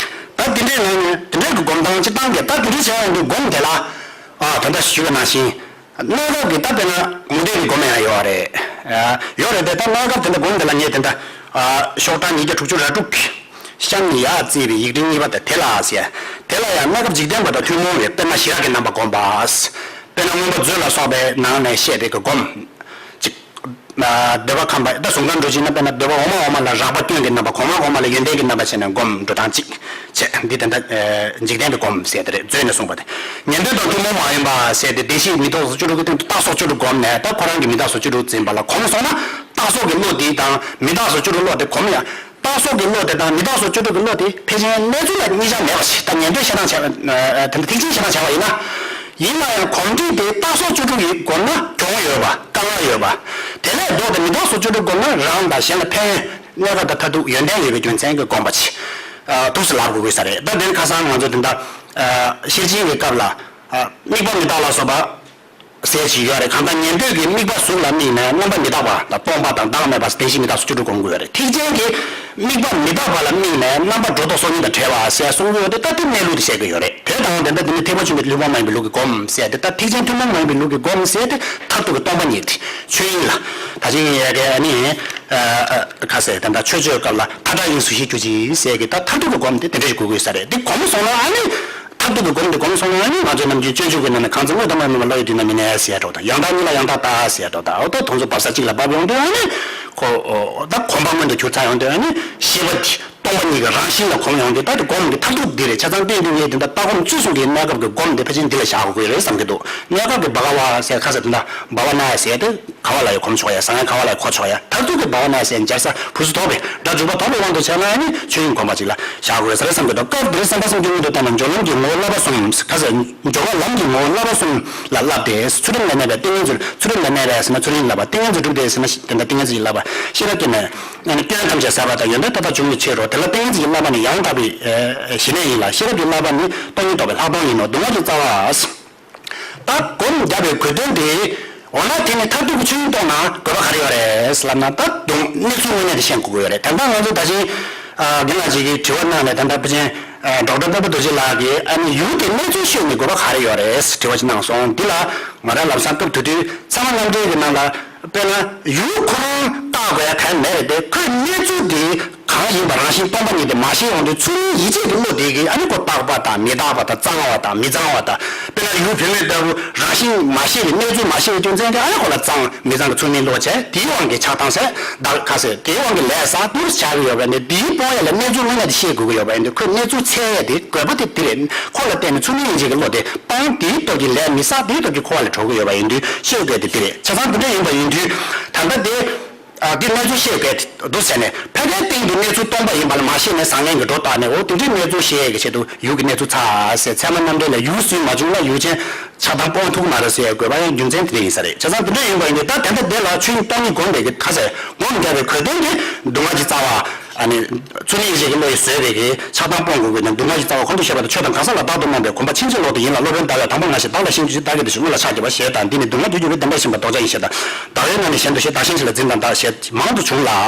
ད་དེ་འདྲའི་ནང་ནས་དེ་འདྲའི་གི་སྒོམ་སྟངས་སྤྱིར་བཏང་གི་ད་དེ་འདྲའི་བྱས་ཡོང་དུས་སྒོམ་དེ་ལ་ཨ་ད་ལྟ་ཞུས་པ་ནང་བཞིན། གནས་སྐབས་ཀྱི་ད་དཔེར་ན་མུ་སྟེགས་ཀྱི་སྒོམ་ཡང་ཡོད་རེད། ཡོད་རེད་དེ། ད་གནས་སྐབས་དེ་འདྲ་སྒོམ་དེ་ལ་ངས་དེ་འདྲ་ཤོག་གྲངས་ཉིས་བརྒྱ་དྲུག་ཅུ་རེ་དྲུག་གི་གཤམ་ནས་ཡར་བརྩིས་པའི་ཡིག་ཕྲེང་གཉིས་པ་དང་དེ་ལ་ཟེར། དེ་ལ་ཡང་གནས་སྐབས་འཇིག་རྟེན་པ་དང་ཐུན་མོང་བའི་དཔེར་ན་ཞི་རགས་ཀྱི་རྣམ་པ་སྒོམ་པ། དཔེར་ན་མངོན་པ་མཛོད་ལ་སོགས་པའི་ནང་ནས་བཤད་པའི་གི་སྒོམ། གཅིག་ཨ་འདོད་པ་ཁམས་པ་ད་གཟུང་སྒོམ་འགྲོ་བྱེད་ན། དཔེར་ན་འདོད་པ་འོག་མ་འོག་མ་ལ་རགས་པ་སྐྱོན་གྱི་རྣམ་པ། གོང་མ་གོང་མ་ལ་ཡོན་ཏན་གྱི་རྣམ་པ་བྱས་ནས་སྒོམ་འགྲོ་སྟངས་གཅིག་བྱས། འདི་ད་ལྟ་འཇིག་རྟེན་པའི་སྒོམ་ཟེར་དེ་རེད། མཛོད་ནས་གསུངས་པ་དེ། ཉན་ཐོས་དང་ཐུན་མོང་མ་ཡིན་པ་ཟེར་ཏེ། བདེན་བཞིའི་མི་རྟག་སོགས་བཅུ་དྲུག་གི་སྟེང་དུ་རྟག་སོགས་བཅུ་དྲུག་བསྒོམས་ནས། ད་ཁོ་རང་གི་མི་རྟག་སོགས་བཅུ་དྲུག་འཛིན་པ་ལ་གོམས་སོང་ན། རྟག་སོགས་ཀྱི་བློ་དེ་དང་མི་རྟག་སོགས་བཅུ་དྲུག་བློ་དེ་གོམས་ཡ། རྟག་སོགས་ཀྱི་བློ་དེ་དང་མི་རྟག་སོགས་བཅུ་དྲུག་གི་བློ་དེ་ཕལ་ཆེར་གནས་ཚུལ་ལ་གཉིས་ཆ་མེད་པ་ཞིག་ད་ཉན་ཐོས་བཤད་སྟངས་བྱས་པ། ཨ་དེ་འདྲ་ཐེག་ཆེན་བཤད་སྟངས་བྱས་པ་ཡིན་ན། ཡིན་ན་ཡང་གོམས་འདྲིས་དེ་རྟག་སོགས་བཅུ་དྲུག་གིས་བསྒོམས་ན་གྱོང་ཡོད་པ། དཀའ་ངལ་ཡོད་པ། དེ་ལས་ལྡོག་སྟེ་མི་རྟག་སོགས་བཅུ་དྲུག་བསྒོམས་ན་རང་དང་གཞན་ལ་ཕན་ཡོན། གནས་སྐབས་དང་མཐར་ཐུག་ཡོན་ཏན་ཡོད་པའི་རྒྱུ་མཚན་གྱིས་བསྒོམས་པ་ཅིག་ཨ་ཐུགས་སུ་ལབ་དགོས་ས་རེད། ད་དེ་ནི་ཁ་སང་ང་ཚོ་དེ་འདྲ་ཨ་ཤེར་ཕྱིན་གྱི་སྐབས་ལ་ཨ་དམིགས་པ་མི་རྟག་ལ་སོགས་པ་ཟེར་ཞིག་ཡོད་རེད། གང་ལྟར་ཉན་ཐོས་ཀྱི་དམིགས་པ་གཟུགས་ལ་དམིགས་ནས་རྣམ་པ་མི་རྟག་པ་དང་སྟོང་པ་དང་བདག་མེད་པ་བདེན་བཞི་མི་རྟག་སོགས་བཅུ་དྲུག་བསྒོམ་དགོས་ཡོད་རེད། ཐེག་ཆེན་གྱི་དམིགས་པ་མི་རྟག་པ་ལ་དམིགས་ནས་རྣམ་པ་སྒྲོ་འདོགས་སོ་གཉིས་དང་བྲལ་བ་ཟེར་གསུང་གི་ཡོད་དེ། ད་དེ་གནས་ལུགས་དེ་བཤད་ཀྱི་ཡོད་རེད། དེ་དང་དེ་འདྲ་དེ་ནི་ཐེག་པ་ཆེན་པོའི་ལུས་པོ་མ་ཡིན་པའི་ལུགས་ཀྱི་སྒོམ་ཟེར་དེ། ད་ཐེག་ཆེན་ཐུན་མོང་མ་ཡིན་པའི་ལུགས་ཀྱི་སྒོམ་ཟེར་དེ་མཐར་ཐུག་གི་སྟོང་པ་ཉིད་དེ་ཆོས་དབྱིངས་ལ། ད་ཆོས་དབྱིངས་ཡ་གི་ཨ་ནི་ཁ་ཟེར་དེ་འདྲ་ཆོས་སྤྱོད་སྐབས་ལ་མཐའ་དག་དབྱིངས་སུ་ཞི་གྱུར་ཅིག་ཟེར་གི། ད་མཐར་ཐུག་གི་སྒོམ་དེ་དེ་འདྲ་ཞིག་དགོས་དགོས་ས་རེད། དེ་སྒོམ་སོང་ན་ཨ་ནི། མཐར་ཐུག་གི་སྒོམ་དེ་སྒོམ་སོང་ན་ནི། ང་ཚོས་ནམ་རྒྱུན་སྤྱོད་འཇུག་གི་ནང་ནས་གང་ཚེ་དངོས་དང་དངོས་མིན་པ་བློ་ཡི་དུས་ན་མི་གནས་ཟེར་འགྲོ་དང་། ཡང་དག་གཉིད་ལ་ཡང་དག་ལྟ་ཟེར་འགྲོ་དང་། འོ་ད་དེ་ཚོ་བབས་ས་གཅིག་ལ་བབས་ཡོང་དུས་ཨ་ནི་ཁོ་ད་གོམས་པ་མངོན་དུ་གྱུར་ཚར་ཡོང་དུས་ཨ་ནི་ཤེས་པ་དེ་སྟོང་པ་ཉིད་ཀྱི་རང་བཞིན་ལ་གོམས་ཡོང་དུས། ད་དེ་སྒོམ་གྱི་མཐར་ཐུག་འདི་རེད། བྱས་ཙང་དེ་ཡིན་དུས་ངས་དེ་འདྲ་ལྟ་སྒོམ་བཅུ་གསུམ་གྱི་གནས་སྐབས་ཀྱི་སྒོམ་དེ་ཕལ་ཆེར་འདི་ལ་བཞག་དགོས་ཀྱི་རེད་བསམ་གྱི་འདུག་གནས་སྐབས་ཀྱི་བྷ་ག་ཝ་ཟེར་ཁ་ཟེར་དེ་འདྲ་བྷ་ཝ་ན་ཟེར་དེ། ག་བ་ལ་ཡང་གོམས་ཆོག་ཡ། བཟང་ངན་ག་བ་ལ་ཡང་གོ་ཆོག་ཡ། མཐར་ཐུག་གི་བྷ་ཝ་ན་ཟེར་འཇལ་ས་བུ་སུ་ཐོབ་པའི་སྒྲ་འཇུག་པ་ཐོབ་པའི་དབང་དུ་བྱས་ན་ནི་ཆོས་དབྱིངས་གོམས་པ་ཅིག་ལ་བཞག་དགོས་ས་རེད་བསམ་གྱི་འདུག་སྐབས་འདིར་བསམ་པ་སེམས་ཀྱི་དངོས་དུ་བལྟས་ན་སྦྱོར་ལམ་གྱི་ངོ་བོ་བསླབ་པ་གསུམ། ག་ཟེར། སྦྱོར་བ་ལམ་གྱི་ངོ་བོ་བསླབ་པ་གསུམ་ལ་བསླབ་སྟེ། ཚུལ་ཁྲིམས་ལ་གནས་པའི་ཏིང་ངེ་འཛིན། ཚུལ་ཁྲིམས་ལ་གནས་པའི་ཟེར་ན་ཚུལ་ཁྲིམས་བསླབ་པ། ཏིང་ངེ་འཛིན་སྒྲུབ་སྟེ་ཟེར་ན་དེ་འདྲ་ཏིང་ངེ་འཛིན་གྱིས་བསླབ་པ། ཤེས་རབ་ཀྱིས་ནི་སྐྱོན་ཐམས་ཅད་ཟད་པ་དང་ཡོན་ཏན་མཐའ་དག་འབྱུང་བའི་ཕྱིར་རོ། དེ་ལ་ཏིང་ངེ་འཛིན་གྱིས་བསླབ་པ་ནི་ཡང་དག་པའི་ཞི་གནས་ཡིན་ལ། ཤེས་རབ་ཀྱིས་བསླབ་པ་ནི་སྟོང་ཉིད་རྟོགས་པའི་ལྷག་མཐོང་ཡིན་ནོ། སྡུག་བསྔལ་གྱི་རྩ་བ། ད་སྒོམ་བརྒྱབ་པའི་དགོས་དོན་དེ། འོ་ན་དེ་ནི་མཐར་ཐུག་གི་ཆོས་དབྱིངས་རྟོགས་ན་དགོས་པ་ག་རེ་ཡོད་རེད་ལབ་ན། ད་དུང་གནས་ཚུལ་དངོས་གནས་དེ་ཤེས་དགོས་ཀྱི་ཡོད་རེད། ད་ལྟ་ང་ཚོ་ད་ཅིང་རྒན་ལགས་ཅིག་གིས་དྲི་བ་གནང་ནས། ད་ལྟ་ཕུ་ཆེན་ཌོག་ཊར་དཔལ་པོ་རྡོ་རྗེ་ལགས་ཀྱིས་ཨ་ནི་ཡུལ་དེ་གནས་ཚུལ་ཤེས་ནས་དགོས་པ་ག་རེ་ཡོད་རེད་དྲི་བ་ཅིག་གནང་སོང་། འདི་ལ་ང་རང་ལམ་སང་སྐབས་དེ་དུས་ཚད་མ་རྣམ་འགྲེལ་གྱི་ནང་ལ། དཔེར་ན་ཡུལ་ཁོ་རང་བརྟག་དགོས་ཡ་གང་ཡང་མེད་རེད་དེ། ཁོའི་གནས་ཚུལ་དེ་གང་ཡིན་པ་རང་བཞིན་སྟོང་པ་ཉིད་དེ་མ་ཤེས་ཡོང་དུས། ཚུལ་མིན་ཡིད་ཆེས་ཀྱི་བློ་དེ་གིས་ཨ་ནི་ཁོ་རྟག་པ་དང་མི་རྟག་པ་དང་གཙང་བ་དང་མི་གཙང་བ་དང་། དཔེར་ན་ཡུལ་བུད་མེད་ལྟ་བུ་རང་བཞིན་མ་ཤེས་པའི། གནས་ཚུལ་མ་ཤེས་པའི་རྒྱུ་མཚན་གྱིས་ཨ་ནི་ཁོ་ལ་གཙང་མི་གཙང་གི་ཚུལ་མིན་བློ་བྱས། དེའི་དབང་གིས་ཆགས་སྡང་ཟེར་བདག་ཁ་ཟེར། དེའི་དབང་གིས་ལས་བསགས་དུས་ཆགས་ཀྱི་ཡོད་པ་ཡིན་དུས། དེའི་སྤོང་ཡ་ལ་གནས་ཚུལ་དངོས་གནས་དེ་ཤེས་དགོས་ཀྱི་ཡོད་པ་ཡིན་དུས། ཁོས་གནས་ཚུལ་འཚོལ་ཡ་དེ་དགོས་པ་དེ་འདི་རེད། ཁོ་ལ་བརྟེན་ནས་ཚུལ་མིན་ཡིད་ཆེས་ཀྱི་བློ་དེ་སྤོང་། དེའི་སྟོབས་ཀྱིས་ལས་མི་བསགས། དེའི་སྟོབས་ཀྱིས་འཁོར་བ་ལས་གྲོལ་གྱི་ཡོད་པ་ཡིན་དུས་ཤེས་དགོས་དེ་འདི་རེད། བྱས་ཙང་དེ་འདྲ་ཡིན་པ་ཡིན་དུས་ད་ལྟ་དེ། ཨ་དེ་གནས་ཚུལ་ཤེས་དགོས་འདུག་ཟེར་ནས། ཕལ་པའི་སྟེང་དུ་གནས་ཚུལ་སྟོང་པ་ཡིན་པ་ལ་མ་ཤེས་ནས་བཟང་ངན་གྱི་སྒྲོ་བཏགས་ནས། འོ་དེ་འདྲའི་གནས་ཚུལ་ཤེས་ཡས་ཀྱི་ཆེད་དུ་ཡུལ་གྱི་གནས་ཚུལ་ཚར་ཟེར། ཚད་མ་རྣམ་འགྲེལ་ལས་ཡུལ་སུན་མ་བྱུང་ལ་ཡུལ་ཅན་ཆགས་སྡང་སྤོང་ཐུབ་མ་རེད་ཟེར་ཡས་དགོས་པ་ཡང་རྒྱུ་མཚན་དེ་འདྲ་ཡིན་ས་རེད། བྱས་ཙང་དེ་འདྲ་ཡིན་པ་ཡིན་དུས་ད་དེ་འདྲ་དེ་ལ་ཆོས་དབྱིངས་སྟོང་ཉིད་སྒོམ་པའི་གི་ཁ་ཟེར་སྒོམ་བརྒྱབ་པའི་དགོས་དོན་དེ་སྡུག་བསྔལ་གྱི་རྩ་བ། ཨ་ནི་ཚུལ་མིན་ཡིད་ཆེས་ཀྱི་བློ་ཡིས་བཟོས་པའི་གི་ཆགས་སྡང་སྤོང་དགོས་དགོས་ནས། སྡུག་བསྔལ་གྱི་རྩ་བ་ཁོང་དུ་ཆུད་པ་དང་། ཆོས་དང་གང་ཟག་ལ་བདག་ཏུ་སྨྲ་བའི་གོམས་པ་ཕྱིན་ཅི་ལོག་ཏུ་ཡིན་ལ། སློབ་དཔོན་ཟླ་བས་དང་པོ་ང་ཞེས་བདག་ལ་ཤེས་བྱ་ཞེས། བདག་གི་དེ་བཞིན་དངོས་ལ་ཆགས་བསྐྱེད་པ་ཞེས་དང་། འདི་ནི་སྡུག་བསྔལ་བསྡུ་གྱུར་པའི་བདེན་པར་ཞེན་པ་ལྡོག་བྱ་ཡིན་ཞེས་དང་། བདག་ཡོད་ན་ནི་གཞན་དུ་ཞེས་བདག་གཞན་ཞིག་ལ་འཛིན་དང་བདག་ཞེས་མང་དུ་བྱུང་ལ།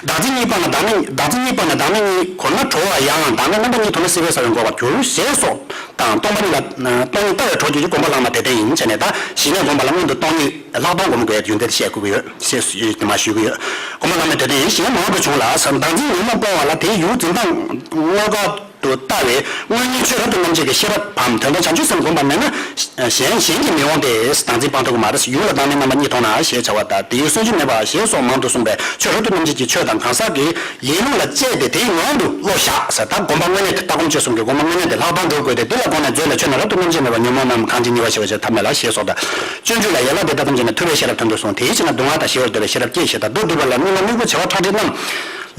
བདག་འཛིན་གཉིས་སྤངས་ན་བདག་མེད། བདག་འཛིན་གཉིས་སྤངས་ན་བདག་མེད་གཉིས་གོམས་ན་གྲོལ་བ་ཡང་། བདག་མེད་རྣམ་པ་གཉིས་དོར་ན་སྲིད་པའི་ས་བོན་འགོག་པར་འགྱུར་ཞེས་སོགས་དང་། སྟོང་པ་ཉིད་ལ་སྟོང་ཉིད་ལྟ་བས་གྲོལ་འགྱུར་གྱི་སྒོམ་པ་བླ་མ་དེ་ལྟ་ཡིན་བྱས་ནས། ད་ཞི་གནས་སྒོམ་པ་ལ་སྔོན་དུ་སྟོང་ཉིད་ལྷག་མཐོང་སྒོམ་དགོས་ཡུལ་དེ་བཤད་དགོས་ཀྱི་ཡོད་ཞེས་དེ་མ་ཞུ་གི་ཡོད། སྒོམ་པ་བླ་མ་དེ་ལྟ་ཡིན་ཞེས་མང་དུ་བྱུང་ལ། བདག་འཛིན་ཉོན་མོངས་སྤོང་བ་ལ་དེའི་ཡུལ་འཛིན་སྟངས་དངོས་ཀ་དུ་ལྟ་བས་དངོས་གཉེན་ཆོས་རབ་ཏུ་རྣམ་འབྱེད་ཀྱི་ཤེས་རབ་བམ། དོན་དམ་བྱང་ཆུབ་སེམས་བསྒོམ་པ་མེད་ན་གཞན་གཞན་གྱིས་མི་འོང་སྟེ། བདག་འཛིན་སྤང་ཐུབ་ཀྱི་མ་རེད། ཡུལ་ལ་བདག་མེད་རྣམ་པ་གཉིས་མཐོང་ན་ཞེས་བྱ་བ་དང་། དེའི་སུན་འབྱིན་མེད་པ་ཞེས་སོགས་མང་དུ་གསུངས་པས། ཆོས་རབ་ཏུ་རྣམ་འབྱེད་ཀྱི་ཆོས་དང་གང་ཟག་གི་ཡིན་ལུགས་ལ་དཔྱད་དེ་དེའི་ངང་དུ་བློ་བཞག་ཟེར། ད་སྒོམ་པ་དངོས་གནས་དེ་ལྟ་སྒོམ་སྤྱོད་གསུམ་གྱི་སྒོམ་པ་དངོས་གནས་དེ་ལྷག་མཐོང་འགྲུབ་དགོས་ཏེ། དེ་ལ་དགོངས་ནས་མཛོད་ལས་ཆོས་རྣམས་རབ་ཏུ་རྣམ་འབྱེད་མེད་པར་ཉོན་མོངས་རྣམས་གང་ཇི་སྙེད་པ་ཞི་བར་བྱེད་ཐབས་མེད་ལ་ཞེས་སོགས་དང་། སྤྱོད་འཇུག་ལ་ཡན་ལག་དེ་དག་ཐམས་ཅད་ནས་ཐུབ་པའི་ཤེས་རབ་དོན་དུ་གསུངས། དེའི་ཕྱིར་ན་སྡུག་བསྔལ་དང་ཞི་བར་འདོད་པའི་ཤེས་རབ་སྐྱེ་ཞེས་དང་། མདོར་བསྡུས་པ་ལ་སྨིན་ལམ་སྨིག་རྒྱུ་བྱེ་བ་ཁྲག་ཁྲིག་རྣམས།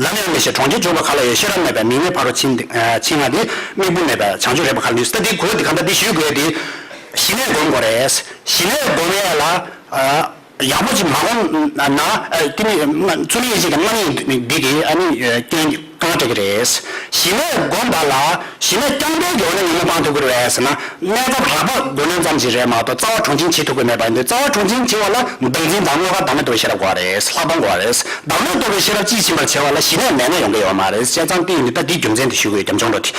ལམ་ཡང་མི་ཤེས་གྲོང་ཁྱེར་འཇུག་པ་ག་ལ་ཡོད། ཤེས་རབ་མེད་པས་མིག་ནི་ཕ་རོལ་ཕྱིན་ཏེ། ཕྱིན་ཡང་དེ་སྨིག་རྒྱུ་མེད་པས་བྱང་ཆུབ་རེག་པ་ག་ལ་ནུས། ད་འདི་གོ་དེ་གང་ལྟར་འདི་ཞུ་དགོས་ཏེ། ཞི་གནས་སྒོམ་དགོས་རེད། ཞི་གནས་སྒོམ་ཡས་ལ་ཡག་པོ་ཅིག་མ་སྒོམ་ན། ཨ་དེ་ནི་ཚུལ་མིན་ཡིད་ཆེས་ཀྱི་རྣམ་གཉིས་འདི་གིས་ཨ་ནི་སྐྱོན་རྐང་སྤྲད་ཀྱི་རེད། ཞི་གནས་སྒོམ་པ་ལ་ཞི་གནས་རྐྱང་པའི་སྒོ་ནས་ཉོན་མོངས་སྤང་ཐུབ་ཀྱི་རེད་ཟེར་ན། གནས་སྐབས་རགས་པ་སྒོམ་ལམ་ཙམ་ཞིག་རེད་མ་གཏོགས་རྩ་བ་གྲོང་ཆེན་བྱེད་ཐུབ་ཀྱི་མེད་པ་ཡིན་དུས། རྩ་བ་གྲོང་ཆེན་བྱེད་པ་ལ་བདག་འཛིན་དང་དངོས་ཁ་བདག་མེད་རྟོགས་པའི་ཤེས་རབ་དགོས་པ་རེད། ལྷག་མཐོང་དགོས་པ་རེད། བདག་མེད་རྟོགས་པའི་ཤེས་རབ་ཅིའི་ཕྱིན་པར་བྱེད་པ་ལ་ཞི་གནས་མེད་ན་ཡོང་གི་ཡོད་མ་རེད། བྱས་ཙང་དེ་ཡིན་དུས་ད་འདིའི་རྒྱུ་མཚན་དེ་ཞུ་གི་ཡོད། རྒྱབ་ལྗོངས་འགྲོ་དེ།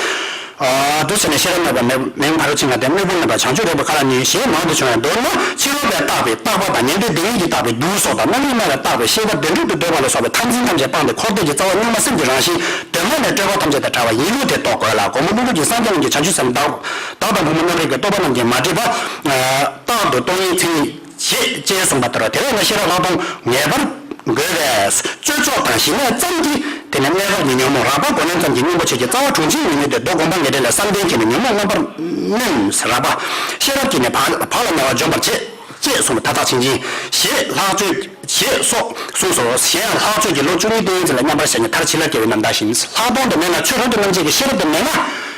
ཨ། འདུ་བྱས་ནས་ཤེས་རབ་མེད་པ་མེད་མེད་ཕ་རོལ་ཕྱིན་ལ་བརྟེན་དམིགས་བུ་མེད་པ་བྱང་ཆུབ་རེག་པའི་ཁ་ལ་ནི་ཞེས་མང་དུ་བྱུང་བས། མདོར་ན་ཕྱི་རོལ་པས་བཏགས་པའི་བཏགས་པ་དང་ཉན་ཐོས་སྡེ་གཉིས་ཀྱིས་བཏགས་པའི་རྡུལ་སོགས་དང་རྣམ་རིག་སྨྲ་བས་བཏགས་པའི་ཤེས་པ་བདེན་གྲུབ་ཏུ་འདོད་པ་ལ་སོགས་པའི་མཐར་འཛིན་ཐམས་ཅད་སྤངས་ཏེ་འཁོར་འདས་ཀྱི་རྩ་བ་གཉུག་མ་སེམས་ཀྱི་རང་བཞིན་གདོད་མ་ནས་སྤྲོས་པ་ཐམས་ཅད་དང་བྲལ་བ་ཡིན་ལུགས་དེ་རྟོགས་དགོས་ལ། མགོན་པོ་ཀླུ་སྒྲུབ་ཀྱིས་སངས་རྒྱས་རྣམས་ཀྱི་བྱང་ཆུབ་སེམས་བདག་བདག་དང་བུ་མོ་རྣམ་རིག་གི་རྟོག་པ་རྣམས་ཀྱིས་མ་བསྒྲིབས་པ། རྟག་ཏུ་སྟོང་ཉིད་མཚན་ཉིད་བྱེད་ཅེས་གསུངས་པ་ལྟར། དེ་བས་ན་ཤེས་རབ་ལྷག་མཐོང་ངེས་པར་དགོས་པས། སྤྱོད་ཕྱོགས་དང་ཞི་གནས་ཙམ་གྱིས་དེ་ནི་གནས་སྐབས་ཀྱི་ཉོན་མོངས་རགས་པ་གོ་ལོང་ཙམ་གྱིས་སྙིང་པོ་ཆོས་ཀྱི་རྩ་བ་དྲུང་ཆེན་ཡིན་མིན་དེ་མདོ་དགོངས་པ་ངེས་འགྲེལ་ལས། བསམ་གཏན་གྱིས་ནི་ཉོན་མོངས་རྣམ་པར་སྨིན་རགས་པ། ཤེས་རབ་ཀྱིས་ནི་བག་བག་ལ་ཉལ་བ་འཇོམས་པར་བྱེད་ཅེས་གསུངས་པ་མཐའ་དག་ཆོས་ཅན། ཞེས་ལྷག་སྤྱོད་ཞེས་སོགས་གསུངས་སོ། གཞན་ཡང་ལྷག་སྤྱོད་ཀྱི་ལོ་བཅུ་གཉིས་ཏིང་ངེ་འཛིན་ལ་མཉམ་པར་བཞག་ནས་མཐར་ཕྱིན་ལ་སྐྱེ་བའི་རྣམ་ཐར་བཞིན། ལྷག་མཐོང་དུ་མེད་ན་ཆོས་སྒྲོན་དུ་རྣམ་འབྱེད་ཀྱི་ཤེས་རབ་དུ་མེད་ན།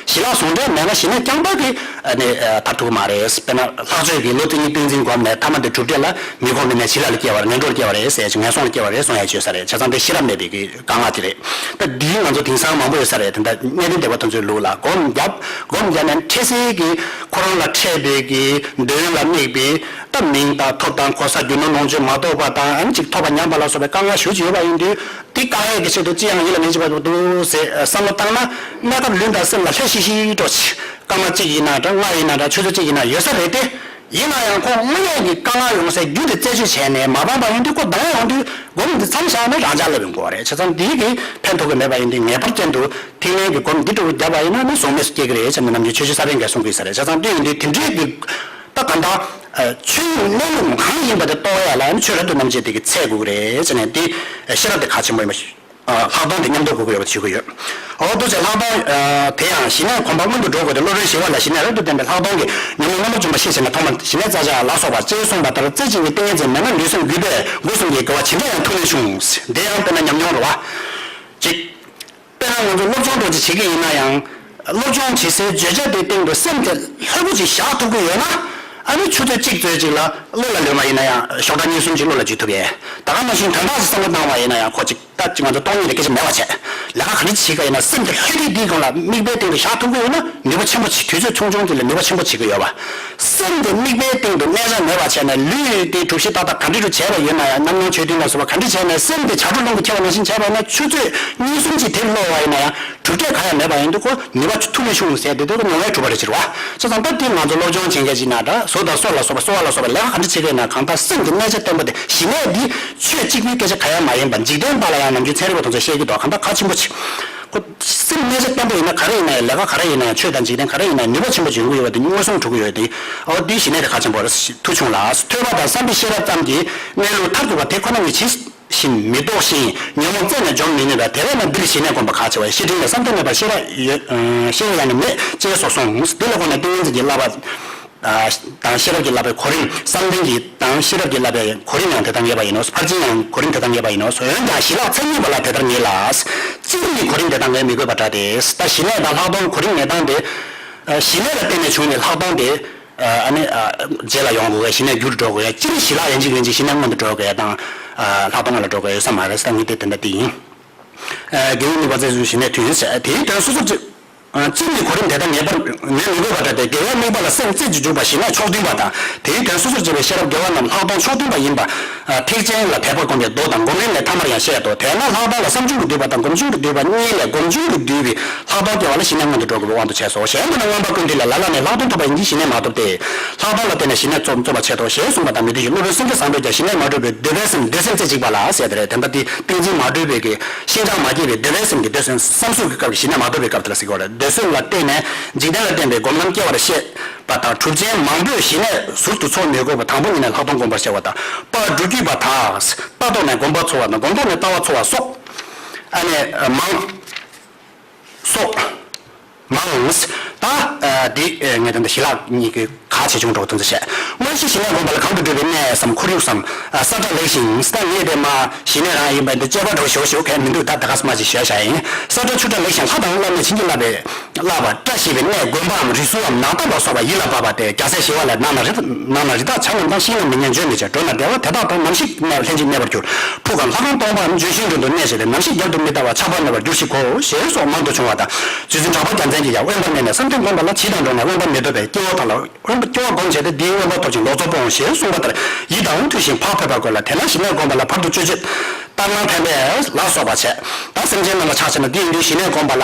ཞི་ལྷག་ཟུང་འབྲེལ་མེད་ན་ཞི་གནས་རྐྱང་པ་གིས་ནི་ཐར་ཐུབ་ཀྱི་མ་རེད། དཔེར་ན་ལྷག་སྤྱོད་ཀྱི་ལོ་བཅུ་གཉིས་ཏིང་འཛིན་སྒོམ་ནས་མཐའ་མ་དེ་གྲུབ་འབྲས་ལ་མི་གོ་མི་སྨྲ་ཞི་ལྷག་ལ་སྐྱེ་བ་རེད། ངན་འགྲོར་སྐྱེ་བ་རེད་ཟེར་ཅིག་ངན་སོང་ལ་སྐྱེ་བ་རེད་གསུང་ཡ་ཅིག་ཡོད་ས་རེད། བྱས་ཙང་དེ་ཤེས་རབ་མེད་པའི་གི་དཀའ་ངལ་དེ་རེད། ད་འདིའི་ང་ཚོ་དེང་སང་མང་པོ་ཡོད་ས་རེད། དེ་འདྲ་གནས་བརྟན་སྡེ་པ་དེ་ཚོའི་ལུགས་ལ་སྒོམ་བརྒྱབ། སྒོམ་བརྒྱབ་ནས་འཕྲལ་སེལ་གྱི་ཁོ་རང་ལ་འཕྲད་པའི་གི་འདོད་ཡོན་ལ་དམིགས་པའི་ད་མིང་དང་ཐོབ་དང་གོ་ས་རྒྱུ་ནོར་ལོངས་སྤྱོད་མ་གཏོགས་པ་དང་ཨ་ནི་ཅིག་ཐོབ་པ་ཉམས་པ་ལ་སོགས་པའི་དཀའ་ངལ་ཞེ་པོ་ཅིག་ཡོད་པ་ཡིན་དུས། དེ་བཀག་ཡས་ཀྱི་ཆེད་དུ་ཅི་ཡང་ཡིད་ལ་མི་བྱེད་པ་འདུག་ཟེར་བསམ་བློ་བཏང་ན། གནས་སྐབས་ལུས་དང་སེམས་ལ་ལྷོད་ཤིག་ཤིག་འགྲོ་ཆེ། སྐར་མ་གཅིག་ཡིན་ན་འདྲ། ལྔ་ཡིན་ན་འདྲ། ཆུ་ཚོད་གཅིག་ཡིན་ན་ཡོད་ས་རེད་དེ། ཡིན་ན་ཡང་ཁོ་དངོས་ཡོད་ཀྱི་དཀའ་ངལ་ཡོང་སའི་རྒྱུ་དེ་རྩད་གཅོད་བྱས་ནས་མ་སྤངས་པ་ཡིན་དུས། ཁོ་ལྡང་ཡོང་དུས་སྒོམ་འདི་མཚམས་བཞག་ནས་རང་འཇགས་སླེབས་ཡོང་གི་རེད། བྱས་ཙང་འདི་གིས་ཕན་ཐོགས་ཀྱི་མེད་པ་ཡིན་དུས། ངེས་པར་ཅན་དུ་ཐིག་ལེ་གི་སྒོམ་འདི་འདྲ་བོ་བརྒྱབ་པ་ཡིན་ན་ནི་ཟོག་མེད་སུ་སྐྱེ་གི་རེད་ཟེར་ནས་ནམ་རྒྱུན་ཆོས་རྗེ་ས་པཎ་གྱིས་གསུང་གི་ཡོད་ས་རེད། བྱས་ཙང་དེ་ཡིན་དུས་དེ་འདྲའི་གི་ད་གང་ལྟར་ཆོས་ཉིད་གནས་ལུགས་གང་ཡིན་པ་དེ་རྟོགས་ཡ་ལ་ཆོས་རབ་ཏུ་རྣམ་འབྱེད་དེ་གི་ཚད་དགོས་ཀྱི་རེད་ཟེར་ནས། དེ་ཤེས་རབ་དེ་གལ་ཆེན་པོ་ཡིན་པ་ཞིག་ཨ། ལྷག་མཐོང་དེ་མཉམ་དུ་དགོས་ཀྱི་ཡོད་པ་ཞུ་གི་ཡོད། འོ་འདུག་ཅེས་ལྷག་མཐོང་། ཨ། དེ་ཡང་ཞི་གནས་གོམས་པ་སྔོན་དུ་འགྲོ་དགོས་ཏེ། སློབ་དཔོན་ཞི་བ་ལྷས་ཞི་གནས་རབ་ཏུ་བསྟན་པའི་ལྷག་མཐོང་གི་ཉོན་མོངས་རྣམ་པར་འཇོམས་པ་ཤེས་བྱས་ནས། ཐོག་མར་ཞི་གནས་རྩ་བཞག་ལ་སོགས་པ་ཅེས་གསུངས་པ་ལྟར། རྩེ་གཅིག་ནི་ཏིང་ངེ་འཛིན་མེད་ན་ལུས་སེམས་རྒུད་པས་སྒོ་གསུམ་གྱི་དགེ་བ་ཇི་འདྲ་ཡང་ཐུབ་མི་འབྱུང་། དེ་ཡང་དཔེར་ན་ཉམས་མྱོང་རེད་བ། གཅིག་དཔེར་ན་ང་ཚོ་སློབ་སྦྱོང་འདྲ་ཅིག་བྱེད་ཀྱི་ཡིན་ན་ཡང་། སློབ་སྦྱོང་བྱེད་སའི་བརྗོད་བྱ་དེའི་སྟེང་དུ་སེམས་དེ་ལྷོད་པོ་ཅིག་བཞག་ཐུབ་ཀྱི་ཡོད་ན། ཨ་ནི་ཆུ་ཚོད་གཅིག་ཙམ་ཅིག་ལ་བློ་ལ་ལོན་པ་ཡིན་ན་ཡང་ཞོགས་ཀྲ་གཉིས་གསུམ་ཅིག་བློ་ལ་འཇུག་ཐུབ་ཡས། ད་ག་ནང་བཞིན་དོན་དག་ཅིག་བསམ་བློ་བཏང་བ་ཡིན་ན་ཡང་ཁོ་ཅིག་ད་ཅིག་ང་ཚོ་སྟོང་ཉིད་ལ་སྐད་ཆ་མེད་པ་བྱས། ལས་ཀ་ག་འདྲ་ཅིག་བྱེད་ཀ་ཡིན་ན་སེམས་དེ་ལྷོད་ལྷོད་དེའི་སྒང་ལ་དམིགས་པའི་སྟེང་དུ་བཞག་ཐུབ་ཀྱི་ཡོད་ན་ནུས་པ་ཆེན་པོ་ཅིག་དུས་ཚོད་ཆུང་ཆུང་དེ་ལ་ནུས་པ་ཆེན་པོ་བྱེད་ཀྱི་ཡོད་པ། སེམས་དེ་དམིགས་པའི་སྟེང་དུ་གནས་ས་མེད་པ་བྱས་ནས། ལུས་དེ་གྲུབ་གཞི་ཏག་ཏག་ག་འདྲ་རུ་བྱས་པ་ཡིན་ན་ཡང་། ཉམས་མྱོང་ཆོས་ཐུན་ལ་སོགས་པ་ག་འདྲ་བྱས་ནས་སེམས་དེ་བྱ་སྒྲོ་རླུང་གིས་འཁྱེར་བ་ནང་བཞིན་བྱས་པ་ཡིན་ན། ཆུ་ཚོད་གཉིས་གསུམ་ཅིག་དེར་བློ་བ་ཡིན་ན་ཡང་། གྲུབ་འབྲས་གང་ཡང་མེད་པ་ཡིན་དུས་ཁོ་ནུས་པ་ཐུབ་མི་འབྱུང་ཟེར་དེ་དུས་ཁོ་མྱོང་བས་གྲུབ་པ་རེད་ཟེར་བ། བྱས་ཙང་ད་དེ་ང་ཚོ་སློབ་སྦྱོང་བྱེད་མཁན་ཅིག་ན་འདྲ། གཟུགས་དང་སོ་ལ་སོགས་པ་གསོ་བ་ལ་སོགས་པ་ལས་ཀ་ག་འདྲ་བྱེད་ཀྱི་ཡིན་ན། གང་ལྟར་སེམས་ཀྱི་གནས་ཆ་བརྟན་པོ་དེ། ཞི་གནས་འདི་ཆོས་གཅིག་པུའི་སྐད་ཆ་གང་ཡང་མ་ཡིན་པ། འཇིག་རྟེན་པ་ལ་ཡང་ནམ་རྒྱུན་ཚན་རིག་པ་དེ་ཚོས་བཤད་ཀྱི་འདུག་གང་ལྟར་གལ་ཆེན་པོ་ཆེ། ཁོ་སེམས་གནས་ཆ་བརྟན་པོ་ཡིན་ན་ག་རེ་ཡིན་ན་ཡང་། ལས་ཀ་ག་རེ་ཡིན་ན་ཡང་། ཆོས་དང་འཇིག་རྟེན་ག་རེ་ཡིན་ན་ཡང་ནུས་པ་ཆེན་པོ་འབྱུང་གི་ཡོད་པ་དེ་མངོན་སུམ་གྲུབ་ཀྱི་ཡོད་དེ། འོ་དེ་ཞི་གནས་དེ་གལ་ཆེན་པོ་རེད། ཐུགས་ཆུང་ལ། ཐོས་པ་དང་བསམ་པའི་ཤེས་རབ་ཙམ་གྱིས་གནས་ལུགས་མཐར་ཐུག་པ་དེ་ཁོ་ན་ཉིད་ཇི་བཞིན་མི་རྟོགས་ཤིང་ཉོན་མོངས་རྩད་ནས་འཇོམས་མི་ནུས་པས། དེ་བས་ན་འདིར་ཞི་གནས་བསྒོམ་པ་གལ་ཆེ་བས། བཤེས་སྤྲིང་ལས། བསམ་གཏན་མེད་པར་ཤེས་རབ་ཡོད། ཤེས་རབ་ཡང་ནི་མེད་ཅེས་སོགས་གསུངས། འདི་ལ་དགོངས་ནས་ཏིང་ངེ་འཛིན་གྱི་བསླབ་པ་དང་ཤེས་རབ་ཀྱི་བསླབ་པའི་གོ་རིམ། བསམ་གཏན་གྱི་དང་ཤེས་རབ་ཀྱི་བསླབ་པའི་གོ་རིམ་ཡང་དེ་དང་ངེས་པ་ཡིན་ནོ། ཕར་ཕྱིན་ཡང་གོ་རིམ་དེ་དང་ངེས་པ་ཡིན་ནོ། འོན་ཀྱང་ཞི་ལྷག་མཚན་ཉིད་པ་ལ་དེ་ལྟར་ངེས་ལ། སྤྱིར་ནི་གོ་རིམ་དེ་དང་ངེས་མི་དགོས་པ་འདྲ་སྟེ། ད་ཞི་གནས་དང་ལྷག་མཐོང་གོ་རིམ་ངེས་སྟངས་དེ། ཞི་གནས་ལ་བརྟེན་ནས་བྱུང་ནས་ལྷག་མཐོང་དེ། ཨ་ནི། རྗེས་ལ་ཡོང་དགོས་ཡ། ཞི་གནས་རྒྱུར་འགྲོ་དགོས་ཡ། སྤྱིར་ཞི་ལྷག་ཡན་ཆད་ཡན་ཆད་ཞི་གནས་སྔོན་དུ་འགྲོ་དགོས་ཡ་དང་། ལྷག་མཐོང་སྔོན་ལ་འགྲོ་དགོས་ཡ་ཡོད་ས་མ་རེད། ད་ངས་དེ་དེ་འདྲ་དེ་ཡིན། དགེ་བའི་དམིགས་པ་རྩེ་གཅིག་ཏུ་ཞི་གནས་མཐུན་ཟེར། དེའི་དོན་སོ་སོར་བརྗོད། སྤྱིར་ནི་གོ་རིམ་དེ་ལྟར་ངེས་པར་ངེས་མི་དགོས་པ་འདྲ་སྟེ། དགེ་བའི་དམིགས་པ་ལ་སེམས་རྩེ་གཅིག་འཇུག་པ་ཞི་གནས་ཕྱོགས་མཐུན་པ་དང་། དེའི་དོན་སོ་སོར་བརྗོད་པའི་ཤེས་རབ་དགེ་བ་རྣམས་ལྷག་མཐོང་ཕྱོགས་མཐུན་པ་ཡིན་པ། ཐེག་ཆེན་ལ་དད་པར་བསྒོམས་པའི་མདོ་དང་སྒོམ་རིམ་ལས་ཐ་མར་ཡང་བཤད་དོ། དེས་ན་ལྷག་མཐོང་ལ་བསམ་བྱུང་གིས་བསྡུས་པ་དང་སྒོམ་བྱུང་གིས་བསྡུས་པ་གཉིས་ལས་སྒོམ་བྱུང་གིས་བསྡུས་པའི་ལྷག་མཐོང་སྐྱེ་བ་ལ་ཞི་གནས་སྔོན་དུ་འགྲོ་དགོས་པའི་དབང་དུ་བྱས་སོ། གཞན་དུ་ན་མངོན་པར་ཀུན་བཏུས་ལས། ལ་ལ་ནི་ལྷག་མཐོང་ཐོབ་པ་ཡིན་གྱི་ཞི་གནས་མ་ཐོབ་སྟེ། ལྷག་མཐོང་ལ་བརྟེན་ནས་ཞི་གནས་རྩོམ་རྩོམ་པར་བྱེད་དོ་ཞེས་གསུངས་པ་དང་མི་མཐུན་ཞིང་། སློབ་དཔོན་སེང་གེ་བཟང་པོས་ཀྱང་ཞི་གནས་མ་གྲུབ་པའི་འདོད་པའི་སེམས་འདོད་སེམས་རྩེ་གཅིག་པ་ལ་ཟེར་ཏེ་རེད། དེ་འདྲ་སྟེ་ཏིང་འཛིན་མ་གྲུབ་པའི་གི་ཤིན་སྦྱངས་མ་སྐྱེས་པའི་འདོད་པའི་སེམས་ཀྱི་འདོད་སེམས་བསམ་གཟུགས་ཀྱི་སྐབས་ཀྱི་ཞི་གནས་མ་ཐོབ་པའི་སྐབས་དེ་ལ་ཟེར་གྱི་ཡོད་རེད། འདོད་སེམས་ལ་བརྟེན་ནས་འཇིག་རྟེན་ལ་བརྟེན་པའི་སྒོམ་ལམ་སྐྱེ་བར་བཤད་པ་དང་། གྲུབ་ཆེན་མང་པོས་ཞི་གནས་ཟུར་དུ་འཚོལ་མི་དགོས་པར་དང་པོ་ཉིད་ནས་ལྷག་མཐོང་བསྒོམ་པར་བྱ་བ་དང་། པ་སྒྲུབ་བརྒྱུད་པ་དག་ལྟ་རྟོག་ནས་སྒོམ་པ་འཚོལ་བ་དང་། སྒོམ་རྟོག་ནས་ལྟ་བ་འཚོལ་བ་སོགས་ཨ་ནི་མང་། སོགས། མང་། ད། འདི་ངས་ད་ལྟ་ཞི་ལྷག་གཉིས་ཀྱི་གལ་ཆེ་ཆུང་འདྲ་བོ་དེ་ཚོ་བཤད། དངོས་གཞི་ཞི་གནས་སྒོམ་པ་ལ་གང་དུ་འགྲོ་བའི་གནས་སམ་ཁོར་ཡུག་སམ། ས་བཀྲ་ལེགས་ཤིང་། ད་ངས་དེ་མ་ཞི་གནས་རང་ཡིན་པ་འདི་དཔྱད་པ་འདྲ་བོ་ཞུ་ཞུ་མཁན་མི་འདུག་ད་ད་ག་སེ་མ་ཅིག་ཞུས་བཞག་ཡིན། ས་བཀྲ་ཆུ་བཀྲ་ལེགས་ཤིང་ལྷ་དང་བླ་མས་བྱིན་གྱིས་བརླབས་པའི་བརླབས་པ་བཀྲ་ཤིས་པའི་གནས་དགོན་པའམ་རི་སུལ་བའམ་ནགས་གཏམ་ལ་སོགས་པ་ཡིད་ལ་འབབ་པ་སྟེ། རྒྱལ་སྲས་ཞི་བ་ལྷས། ནགས་ན་རི་ནགས་ན་རི་དྭགས་བྱ་རྣམས་དང་། ཤིང་ལ་མི་ཉལ་འཇོལ་མི་བྱེད་འགྲོ་ན་བདེ་བ། དེ་དག་དང་ནམ་ཞིག་གནས་ལྷན་ཅིག་གནས་པར་འགྱུར། ཕུག་གམ་ལྷ་ཁང་སྟོང་པའམ་ལྗོན་ཤིང་དྲུང་དུ་གནས་བྱས་ཏེ། ནམ་ཞིག་རྒྱབ་ཏུ་མི་ལྟ་བར་ཆགས་པ་མེད་པར་འགྱུར་ཞིག་གོ། ཞེས་སོགས་མང་དུ་བྱུང་བ་དང་། རྗེ་བཙུན་གྲགས་པ་རྒྱལ་མཚན་གྱིས་ཀྱང་དབེན་པར་གནས་ནས་བསམ་གཏན་བསྒོམ་པ་ལ་བྱིས་དང་འགྲོགས་ནས་དབེན་པ་མི་འདོད་པས་སྐྱེ་བོ་དག་ལ། དབེན་པ་སྐྱེ་བ་བསྒོམ་བྱས་ཏེ། འདིའི་དབེན་པ་ཐོབ་ཅིང་ལོག་འཚོ་སྤོང་ངོ་། ཞེས་གསུངས་པ་ལྟར་ཡི་དམ་མཐུན་ཞིང་བག་ཕེབས་པར་དགོས་ལ། དེས་ན་ཞི་གནས་བསྒོམ་པ་ལ་བར་དུ་གཅོད་བྱེད་ལྟར་སྣང་འཕེན་པས་ལ་སོགས་པ་བྱས། ད་སེམས་ཅན་རྣམས་ལ་ཕྱག་བྱས་ན། འདི་ཡིན་དུས་ཞི་གནས་བསྒོམ་པ་ལ།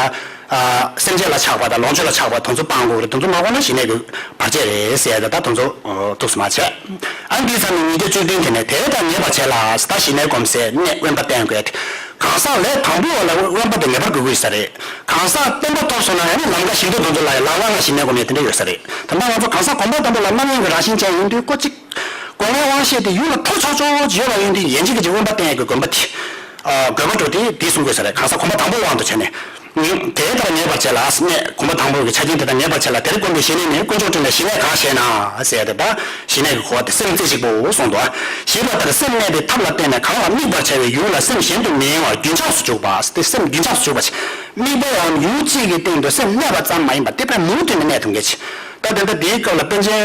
ཨ། སེམས་ཅན་ལ་ཆགས་པ་དང་ལོངས་སྤྱོད་ལ་ཆགས་པ་དེ་ཚོ་སྤང་དགོས་རེད། དེ་ཚོ་མ་སྤངས་ན་ཞི་གནས་ཀྱི་བར་ཆད་རེད་ཟེར་ཡ་ད་ད་དེ་ཚོ་ཐུགས་སུ་མ་ཆད། ཨ་འདིའི་ཚར་ནས་ཉིས་བརྒྱ་བཅུ་བདུན་དེ་ནས་དེ་ལྟར་ངེས་པར་བྱས་ལ་ད་ཞི་གནས་སྒོམ་ཟེར་གནས་དབེན་པ་བསྟེན་དགོས། གང་ཟག་ལས་དང་པོ་ལ་དབེན་པ་དེ་ངེས་པར་དགོས་ཀྱི་ཡོད་ས་རེད། གང་ཟག་བསྟེན་པ་ཐོབ་སོང་ན་ཡང་ན་ལམ་ཁ་ཞི་མཐུན་དོན་ཚོ་ལ་ཡང་ལམ་ཁ་ང་ཞི་གནས་སྒོམ་ཡས་དེ་འདྲ་ཡོད་ས་རེད། ད་ལྟ་ང་ཚོ་གང་ཟག་གོམ་པ་དང་པོ་ལ་རྣམ་གཡེང་གི་རང་བཞིན་ཅན་ཡིན་དུས་ཀོ་གཅིག་སྒོམ་པའི་དབང་ཤེས་དེ་ཡུལ་ལ་འཕྲོ་ཆག་ཆོག་བྱེད་པ་ཡིན་དུས་ཡན་ཆད་ཀྱི་དབེན་པ་བསྟེན་ཡས་ཀྱི་དགོན་པ་དེ། ཨ། དགོས་པ་འགྲོ་དེ་དེ་གསུང་དགོས་ས་རེད། གང་ཟག་གོམ་པ་དང་པོ་དབང་དུ་བྱས་ནས། དེ་ལྟར་ངེས་པར་བྱས་ལ་གནས་གོམ་པ་དང་པོ་གི་ཆ་རྐྱེན་དེ་ལྟར་ངེས་པར་བྱས་ལ་དེར་བསྒོམས་པའི་ཞི་གནས་ནི་དཀོན་མཆོག་སྤྲིན་ལས་ཞི་གནས་གང་ཞེ་ན་ཟེར་ཏེ་ད་ཞི་གནས་ཀྱི་གོ་བ་དེ་སེམས་རྩེ་གཅིག་པུ་གསུངས་འདུག་ཞེས་པ་ལྟར་སེམས་གནས་དེ་ཐབས་ལ་བརྟེན་ནས་གང་ལ་དམིགས་པར་བྱ་བའི་ཡུལ་ལ་སེམས་གཞན་དུ་མི་གཡེང་བར་རྒྱུན་ཆགས་སུ་འཇུག་པ་སྟེ་སེམས་རྒྱུན་ཆགས་སུ་འཇུག་པ་ཞིག་དམིགས་པའམ་ཡུལ་གཅིག་གི་སྟེང་དུ་སེམས་གནས་པ་ཙམ་མ་ཡིན་པར་དེ་དཔེ་མུ་མཐུད་ནས་གནས་ཐུབ་མཁན་ཞིག་ད་དེ་ལྟར་དེའི་སྐབས་ལ་པཎ་ཆེན་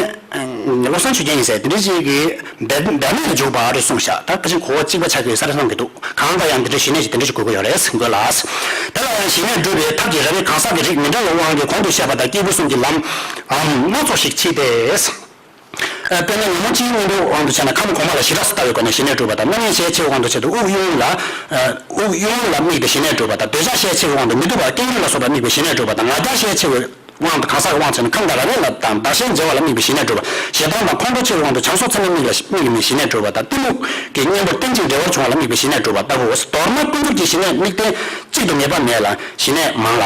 བློ་བཟང་ཆོས་རྒྱན་ཡིན་ཟེར་དེ་འདྲ་ཞིག་གིས་འབད་འབད་མེད་དུ་འཇུག་པ་རེ་གསུངས་ཤག་ད་ཕལ་ཆེར་གོ་བ་གཅིག་པ་ཆགས་ཀྱི་ཡོད་ས་རེད་བསམ་གྱི་འདུག་གང་ལ་ཡང་འདི་འདྲའི་ཞི་གནས་ཀྱི་དེ་འདྲ་ཞིག་དགོས་ཀྱི་ཡོད་རེད་དགོས་ལ། དེ་ལ་ཡང་ཞི་གནས་སྒྲུབ་པའི་ཐབས་ཀྱི་རབ་དབྱེ་ཁང་གསར་གྱི་རིགས་མི་འདྲ་བའི་དབང་གིས་གོང་དུ་བཤད་པ་ལྟར་སྐྱེས་བུ་གསུམ་གྱི་ལམ་འམ་སྣ་ཚོགས་ཤིག་མཆིས་ཏེ། དཔེར་ན་ཉོན་མོངས་སྤྱིའི་སྔོན་འགྲོའི་དབང་དུ་བྱས་ན་ཁམས་གོང་མ་ལ་ཞི་རགས་སུ་ལྟ་བའི་སྒོ་ནས་ཞི་གནས་སྒྲུབ་པ་དང་རྣམ་གཡེང་ཞེས་ཆེ་བའི་དབང་དུ་བྱས་ཏེ་དབུགས་དབྱུང་ལ། དབུགས་དབྱུང་ལ་དམིགས་ཏེ་ཞི་གནས་སྒྲུབ་པ་དང་འདོད་ཆགས་ཞེས་ཆེ་བའི་དབང་དུ་མི་སྡུག་པ་ཀེང་རུས་ལ་སོགས་པར་དམིགས་པའི་ཞི་གནས་སྒྲུབ་པ་དང་ང་རྒྱལ་ཞེས་ཆེ་བའི། དབང་དུ་གང་ཟག་གི་དབང་བྱས་ནས་ཁམས་དང་རབ་དབྱེ་ལ་དང་བདག་གཞན་བརྗེ་བ་ལ་དམིགས་པའི་ཞི་གནས་སྒྲུབ་པ། ཞེ་སྡང་དང་ཁོང་ཁྲོ་ཆེ་བའི་དབང་དུ་བྱང་སོགས་ཚད་མའི་མིག་ལ་དམིགས་ནས་ཞི་གནས་སྒྲུབ་པ་དང་གཏི་མུག་གི་གཉེན་པོ་རྟེན་ཅིང་འབྲེལ་བར་འབྱུང་བ་ལ་དམིགས་པའི་ཞི་གནས་སྒྲུབ་པ་ལྟ་བུའོ། མདོར་ན་ཀུན་རྫོབ་ཀྱི་ཞི་གནས་དམིགས་རྟེན་གཅིག་ཏུ་ངེས་པ་མེད་ལ་ཞི་གནས་མང་ལ།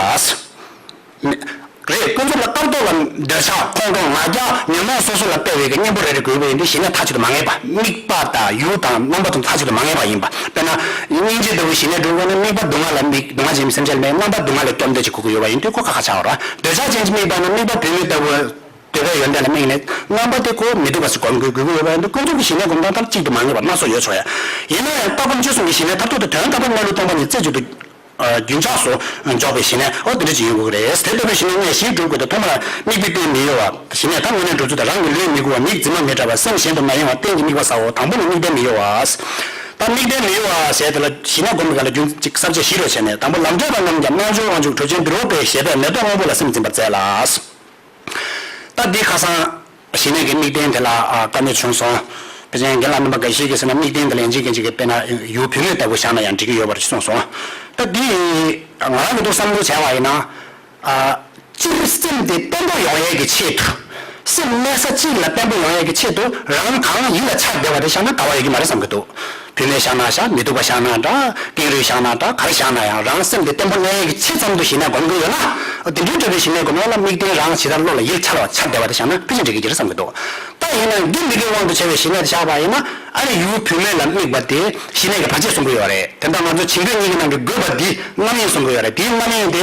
རེད། ཀུན་རྫོབ་ལ་ལྟར་ལྡོག་ལ་འདོད་ཆགས་ཁོང་ཁྲོ་ང་རྒྱལ་ཉོན་མོངས་སོ་སོ་ལ་སྤེལ་བའི་གི་གཉེན་པོ་རེ་རེ་དགོས་པ་ཡིན་དུས་ཞི་གནས་མཐའ་གཅིག་ཏུ་མ་ངེས་པ་དམིགས་པ་དང་ཡུལ་དང་རྣམ་པ་དང་མཐའ་གཅིག་ཏུ་མ་ངེས་པ་ཡིན་པ། དཔེར་ན། སྙིང་རྗེ་ལྟ་བུའི་ཞི་གནས་སྒྲུབ་དགོས་ན་དམིགས་པ་སྡུག་བསྔལ་ལ་དམིགས་སྡུག་བསྔལ་ཅན་གྱི་སེམས་ཅན་ལ་དམིགས་རྣམ་པ་སྡུག་བསྔལ་ལ་སྐྱོབ་འདོད་ཅིག་དགོས་ཀྱི་ཡོད་པ་ཡིན་དུས་ཁོ་ཁ་ཁ་ཆགས་པ་རེད། འདོད་ཆགས་ཅན་གྱི་དམིགས་པ་ནི་དམིགས་པ་བུད་མེད་ལྟ་བུ་འདོད་པའི་ཡོན་ཏན་ལ་དམིགས་ནས་རྣམ་པ་དེ་ཁོ་མི་སྡུག་པ་ཞིག་སྒོམ་དགོས་དགོས་ཀྱི་ཡོད་པ་ཡིན་དུས་ཀུན་རྫོབ་ཀྱི་ཞི་གནས་སྒོམ་སྟངས་ལྟར་གཅིག་ཏུ་མ་ངེས་པ་སྣ་ཚོགས་ཡོད་ཆོག་ཡ། ཡིན་ན་ཡང་ལྟ་སྒོམ་སྤྱི་གསུམ་གྱི་ཞི་གནས་མཐར་ཐུག་ཏུ་དོན་དམ་པར་གནས་ལུགས་སྟོང་པ་ཉིད་རྩེ་གཅིག་ཏུ་རྒྱུན་ཆགས་སུ་འཇོག་པའི་ཞི་གནས་འོ་དེ་འདྲ་ཅིག་ཡིན་དགོས་ཀྱི་རེད། དེ་ལྟ་བུའི་ཞི་གནས་ལྔས་ཞི་སྒྲུབ་དགོས་ཏེ་ཐོག་མར་དམིགས་པའི་རྟེན་མི་གཡོ་བ། ཞི་གནས་ད་དངོས་གནས་སྒྲུབ་ཚུལ་དང་རང་གི་ལུས་མི་མགུ་བ་མིག་རྫི་མ་མི་བྲལ་བ་སེམས་གཞན་དུ་མ་གཡེང་བ་རྟེན་གྱི་དམིགས་པ་ཟབ་བོ་དང་པོ་ནི་དམིགས་རྟེན་མི་གཡོ་བ། ད་དམིགས་རྟེན་མི་གཡོ་བ་ཟེར་དེ་ལ་ཞི་གནས་སྒོམ་པའི་སྐབས་ལ་རྒྱུན་གཅིག་གསར་བརྗེ་བཞི་རུ་བྱས་ནས་དང་པོ་ལམ་འབྲས་པ་རྣམས་ཀྱང་རྣལ་འབྱོར་དབང་ཕྱུག་གྲུབ་ཆེན་འདུལ་བ་པའི་བཞེད་པས་མེ་ཏོག་སྔོན་པོ་ལ་སེམས་འཛིན་པར་མཛད་ལ། ད་འདི་ཁ་སང་ཞི་གནས་ཀྱི་དམིགས་རྟེན་དེ་ལ་ཨ་བཀའ་མོལ་བྱུང་སོང་། དཔེ་ཆ་རྒན་ལགས་རྣམ་པ་འགའ་ཞིག་གིས་ཟེར་ན་དམིགས་རྟེན་དེ་ལ་ཡིན་གཅིག་མིན་གཅིག་གིས་དཔེར་ན་ཡུལ་བུད་མེད་ལྟ་བུ་བཞག་ན་ཡང་འགྲིག་གི་ཡོད་པ་རེད་གསུངས་སོང་། ད་འདི་ང་རང་གི་འདུག་བསམ་བློ་བྱས་པ་ཡིན་ན། ཨ་སྤྱིར་སེམས་དེ་བརྟན་པོ་ཡོང་ཡས་ཀྱི་ཆེད་དུ། སེམས་གནས་ས་གཅིག་ལ་བརྟན་པོ་ཡོང་ཡས་ཀྱི་ཆེད་དུ་རང་གང་ཡིད་ལ་འཆར་བསྡད་པ་དེ་བཞག་ན་དགའ་བ་ཡོད་ཀྱི་མ་རེད་བསམ་གྱི་འདུག་བུད་མེད་བཞག་ན་བཞག་མི་སྡུག་པ་བཞག་ན་འདྲ་ཀེང་རུས་བཞག་ན་འདྲ་ག་རེ་བཞག་ན་ཡང་རང་སེམས་དེ་བརྟན་པོ་གནས་ཡས་ཀྱི་ཆེད་ཙམ་དུ་ཞི་གནས་སྒོམ་གྱི་ཡོད་ན། འོ་དེ་འདྲའི་འདྲ་བའི་ཞི་གནས་སྒོམ་ཡས་ལ་དམིགས་རྟེན་རང་ཇི་ལྟར་བློ་ལ་ཡིད་འཆར་བ་འཆར་བསྡད་པ་དེ་བཞག་ན་ཕལ་ཆེར་འགྲིག་གི་རེད་བསམ་གྱི་འདུག་ད་ཡིན་ན་འདི་མི་དགེ་དབང་དུ་བྱ་བའི་ཞི་གནས་དེ་བཞག་པ་ཡིན་ན་ཨ་ནི་ཡུལ་བུད་མེད་ལ་དམིགས་པ་དེ་ཞི་གནས་ཀྱི་བར་ཆད་གསུང་གི་ཡོད་རེད། དེ་འདྲ་ང་ཚོ་བྱིང་རྒོད་གཉིས་ཀྱི་ནང་གི་རྒོད་པ་འདི་རྣམ་གཡེང་གསུང་གི་ཡོད་རེད། དེའི་རྣམ་གཡེང་དེ།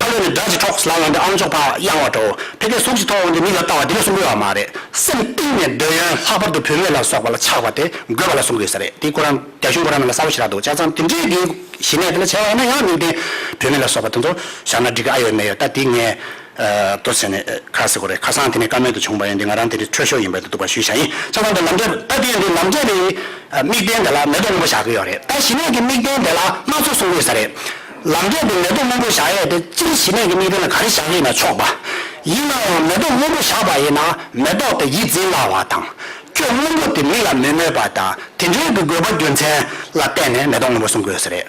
ཕ་གི་ནི་སྒྲ་ཅིག་འཕྲོག་ལ་ལ་འདི་ཨམ་ཅོག་ཕར་གཡང་བ་འགྲོ། ཕ་གི་གཟུགས་ཅིག་མཐོང་འོང་འདི་མིག་ལ་ལྟ་བ་འདི་ལ་གསུང་གི་ཡོད་མ་རེད། སེམས་གཏིང་ནས་འདོད་ཡོན་ལྷག་པར་དུ་བུད་མེད་ལ་སོགས་པ་ལ་ཆགས་པ་དེ་རྒོད་པ་ལ་གསུང་གི་ཡོད་ས་རེད། དེ་ཁོ་རང་རྒྱ་གཞུང་ཁོ་རང་ནང་ལ་གསལ་པོ་ཞེ་དྲག་འདུག་བྱས་ཙང་དེ་འདྲའི་གི་ཞི་གནས་དེ་ལ་བྱས་པ་ཡིན་ན་ཡང་དམིགས་རྟེན་བུད་མེད་ལ་སོགས་པ་དེ་ཚོ་བཞག་ན་འགྲིག་གི་ཨ་ཡོད་མེད་ཡོད་ད་དེ་ངས་ཏོ་བྱས་ནས་ཁ་ཟེར་དགོས་རེད། ཁ་སང་དེ་ནས་བཀའ་མོལ་དུ་བྱུང་བ་ཡིན་དེ་ང་རང་དེ་རིང་འཕྲོད་ཤོག་ཡིན་པ་དེ་འདུག་པ་ཞུས་བཞག་ཡིན། བྱས་ཙང་དེ་ལམ་འབྲས་ད་དེ་འདི་ལམ་འབྲས་དེ་དམིགས་རྟེན་དེ་ལ་མེ་ཏོག་སྔོན་པོ་བཞག་གི་ཡོད་རེད། ད་ཞི་གནས་ཀྱི་དམིགས་རྟེན་དེ་ལ་སྣ་ཚོགས་གསུང་གི་ཡོད་ས་རེད། ལམ་འབྲས་དེ་མེ་ཏོག་སྔོན་པོ་བཞག་ཡས་དེ་སྤྱིར་ཞི་གནས་ཀྱི་དམིགས་རྟེན་ལ་ག་རེ་བཞག་གི་ཡིན་ན་ཆོག་པ། ཡིན་ནའང་མེ་ཏོག་སྔོན་པོ་བཞག་པ་ཡིན་ན་མེ་ཏོག་དེ་ཡིད་འཛིན་སླ་བ་དང་། སྐྱོ་སྔོན་པོ་དེ་མིག་ལ་མི་མོས་པ་དང་དེ་འདྲའི་གི་དགོས་པ་རྒྱུ་མཚན་ལ་བརྟེན་ནས་མེ་ཏོག་སྔོན་པོ་གསུང་གི་ཡོད་ས་རེད།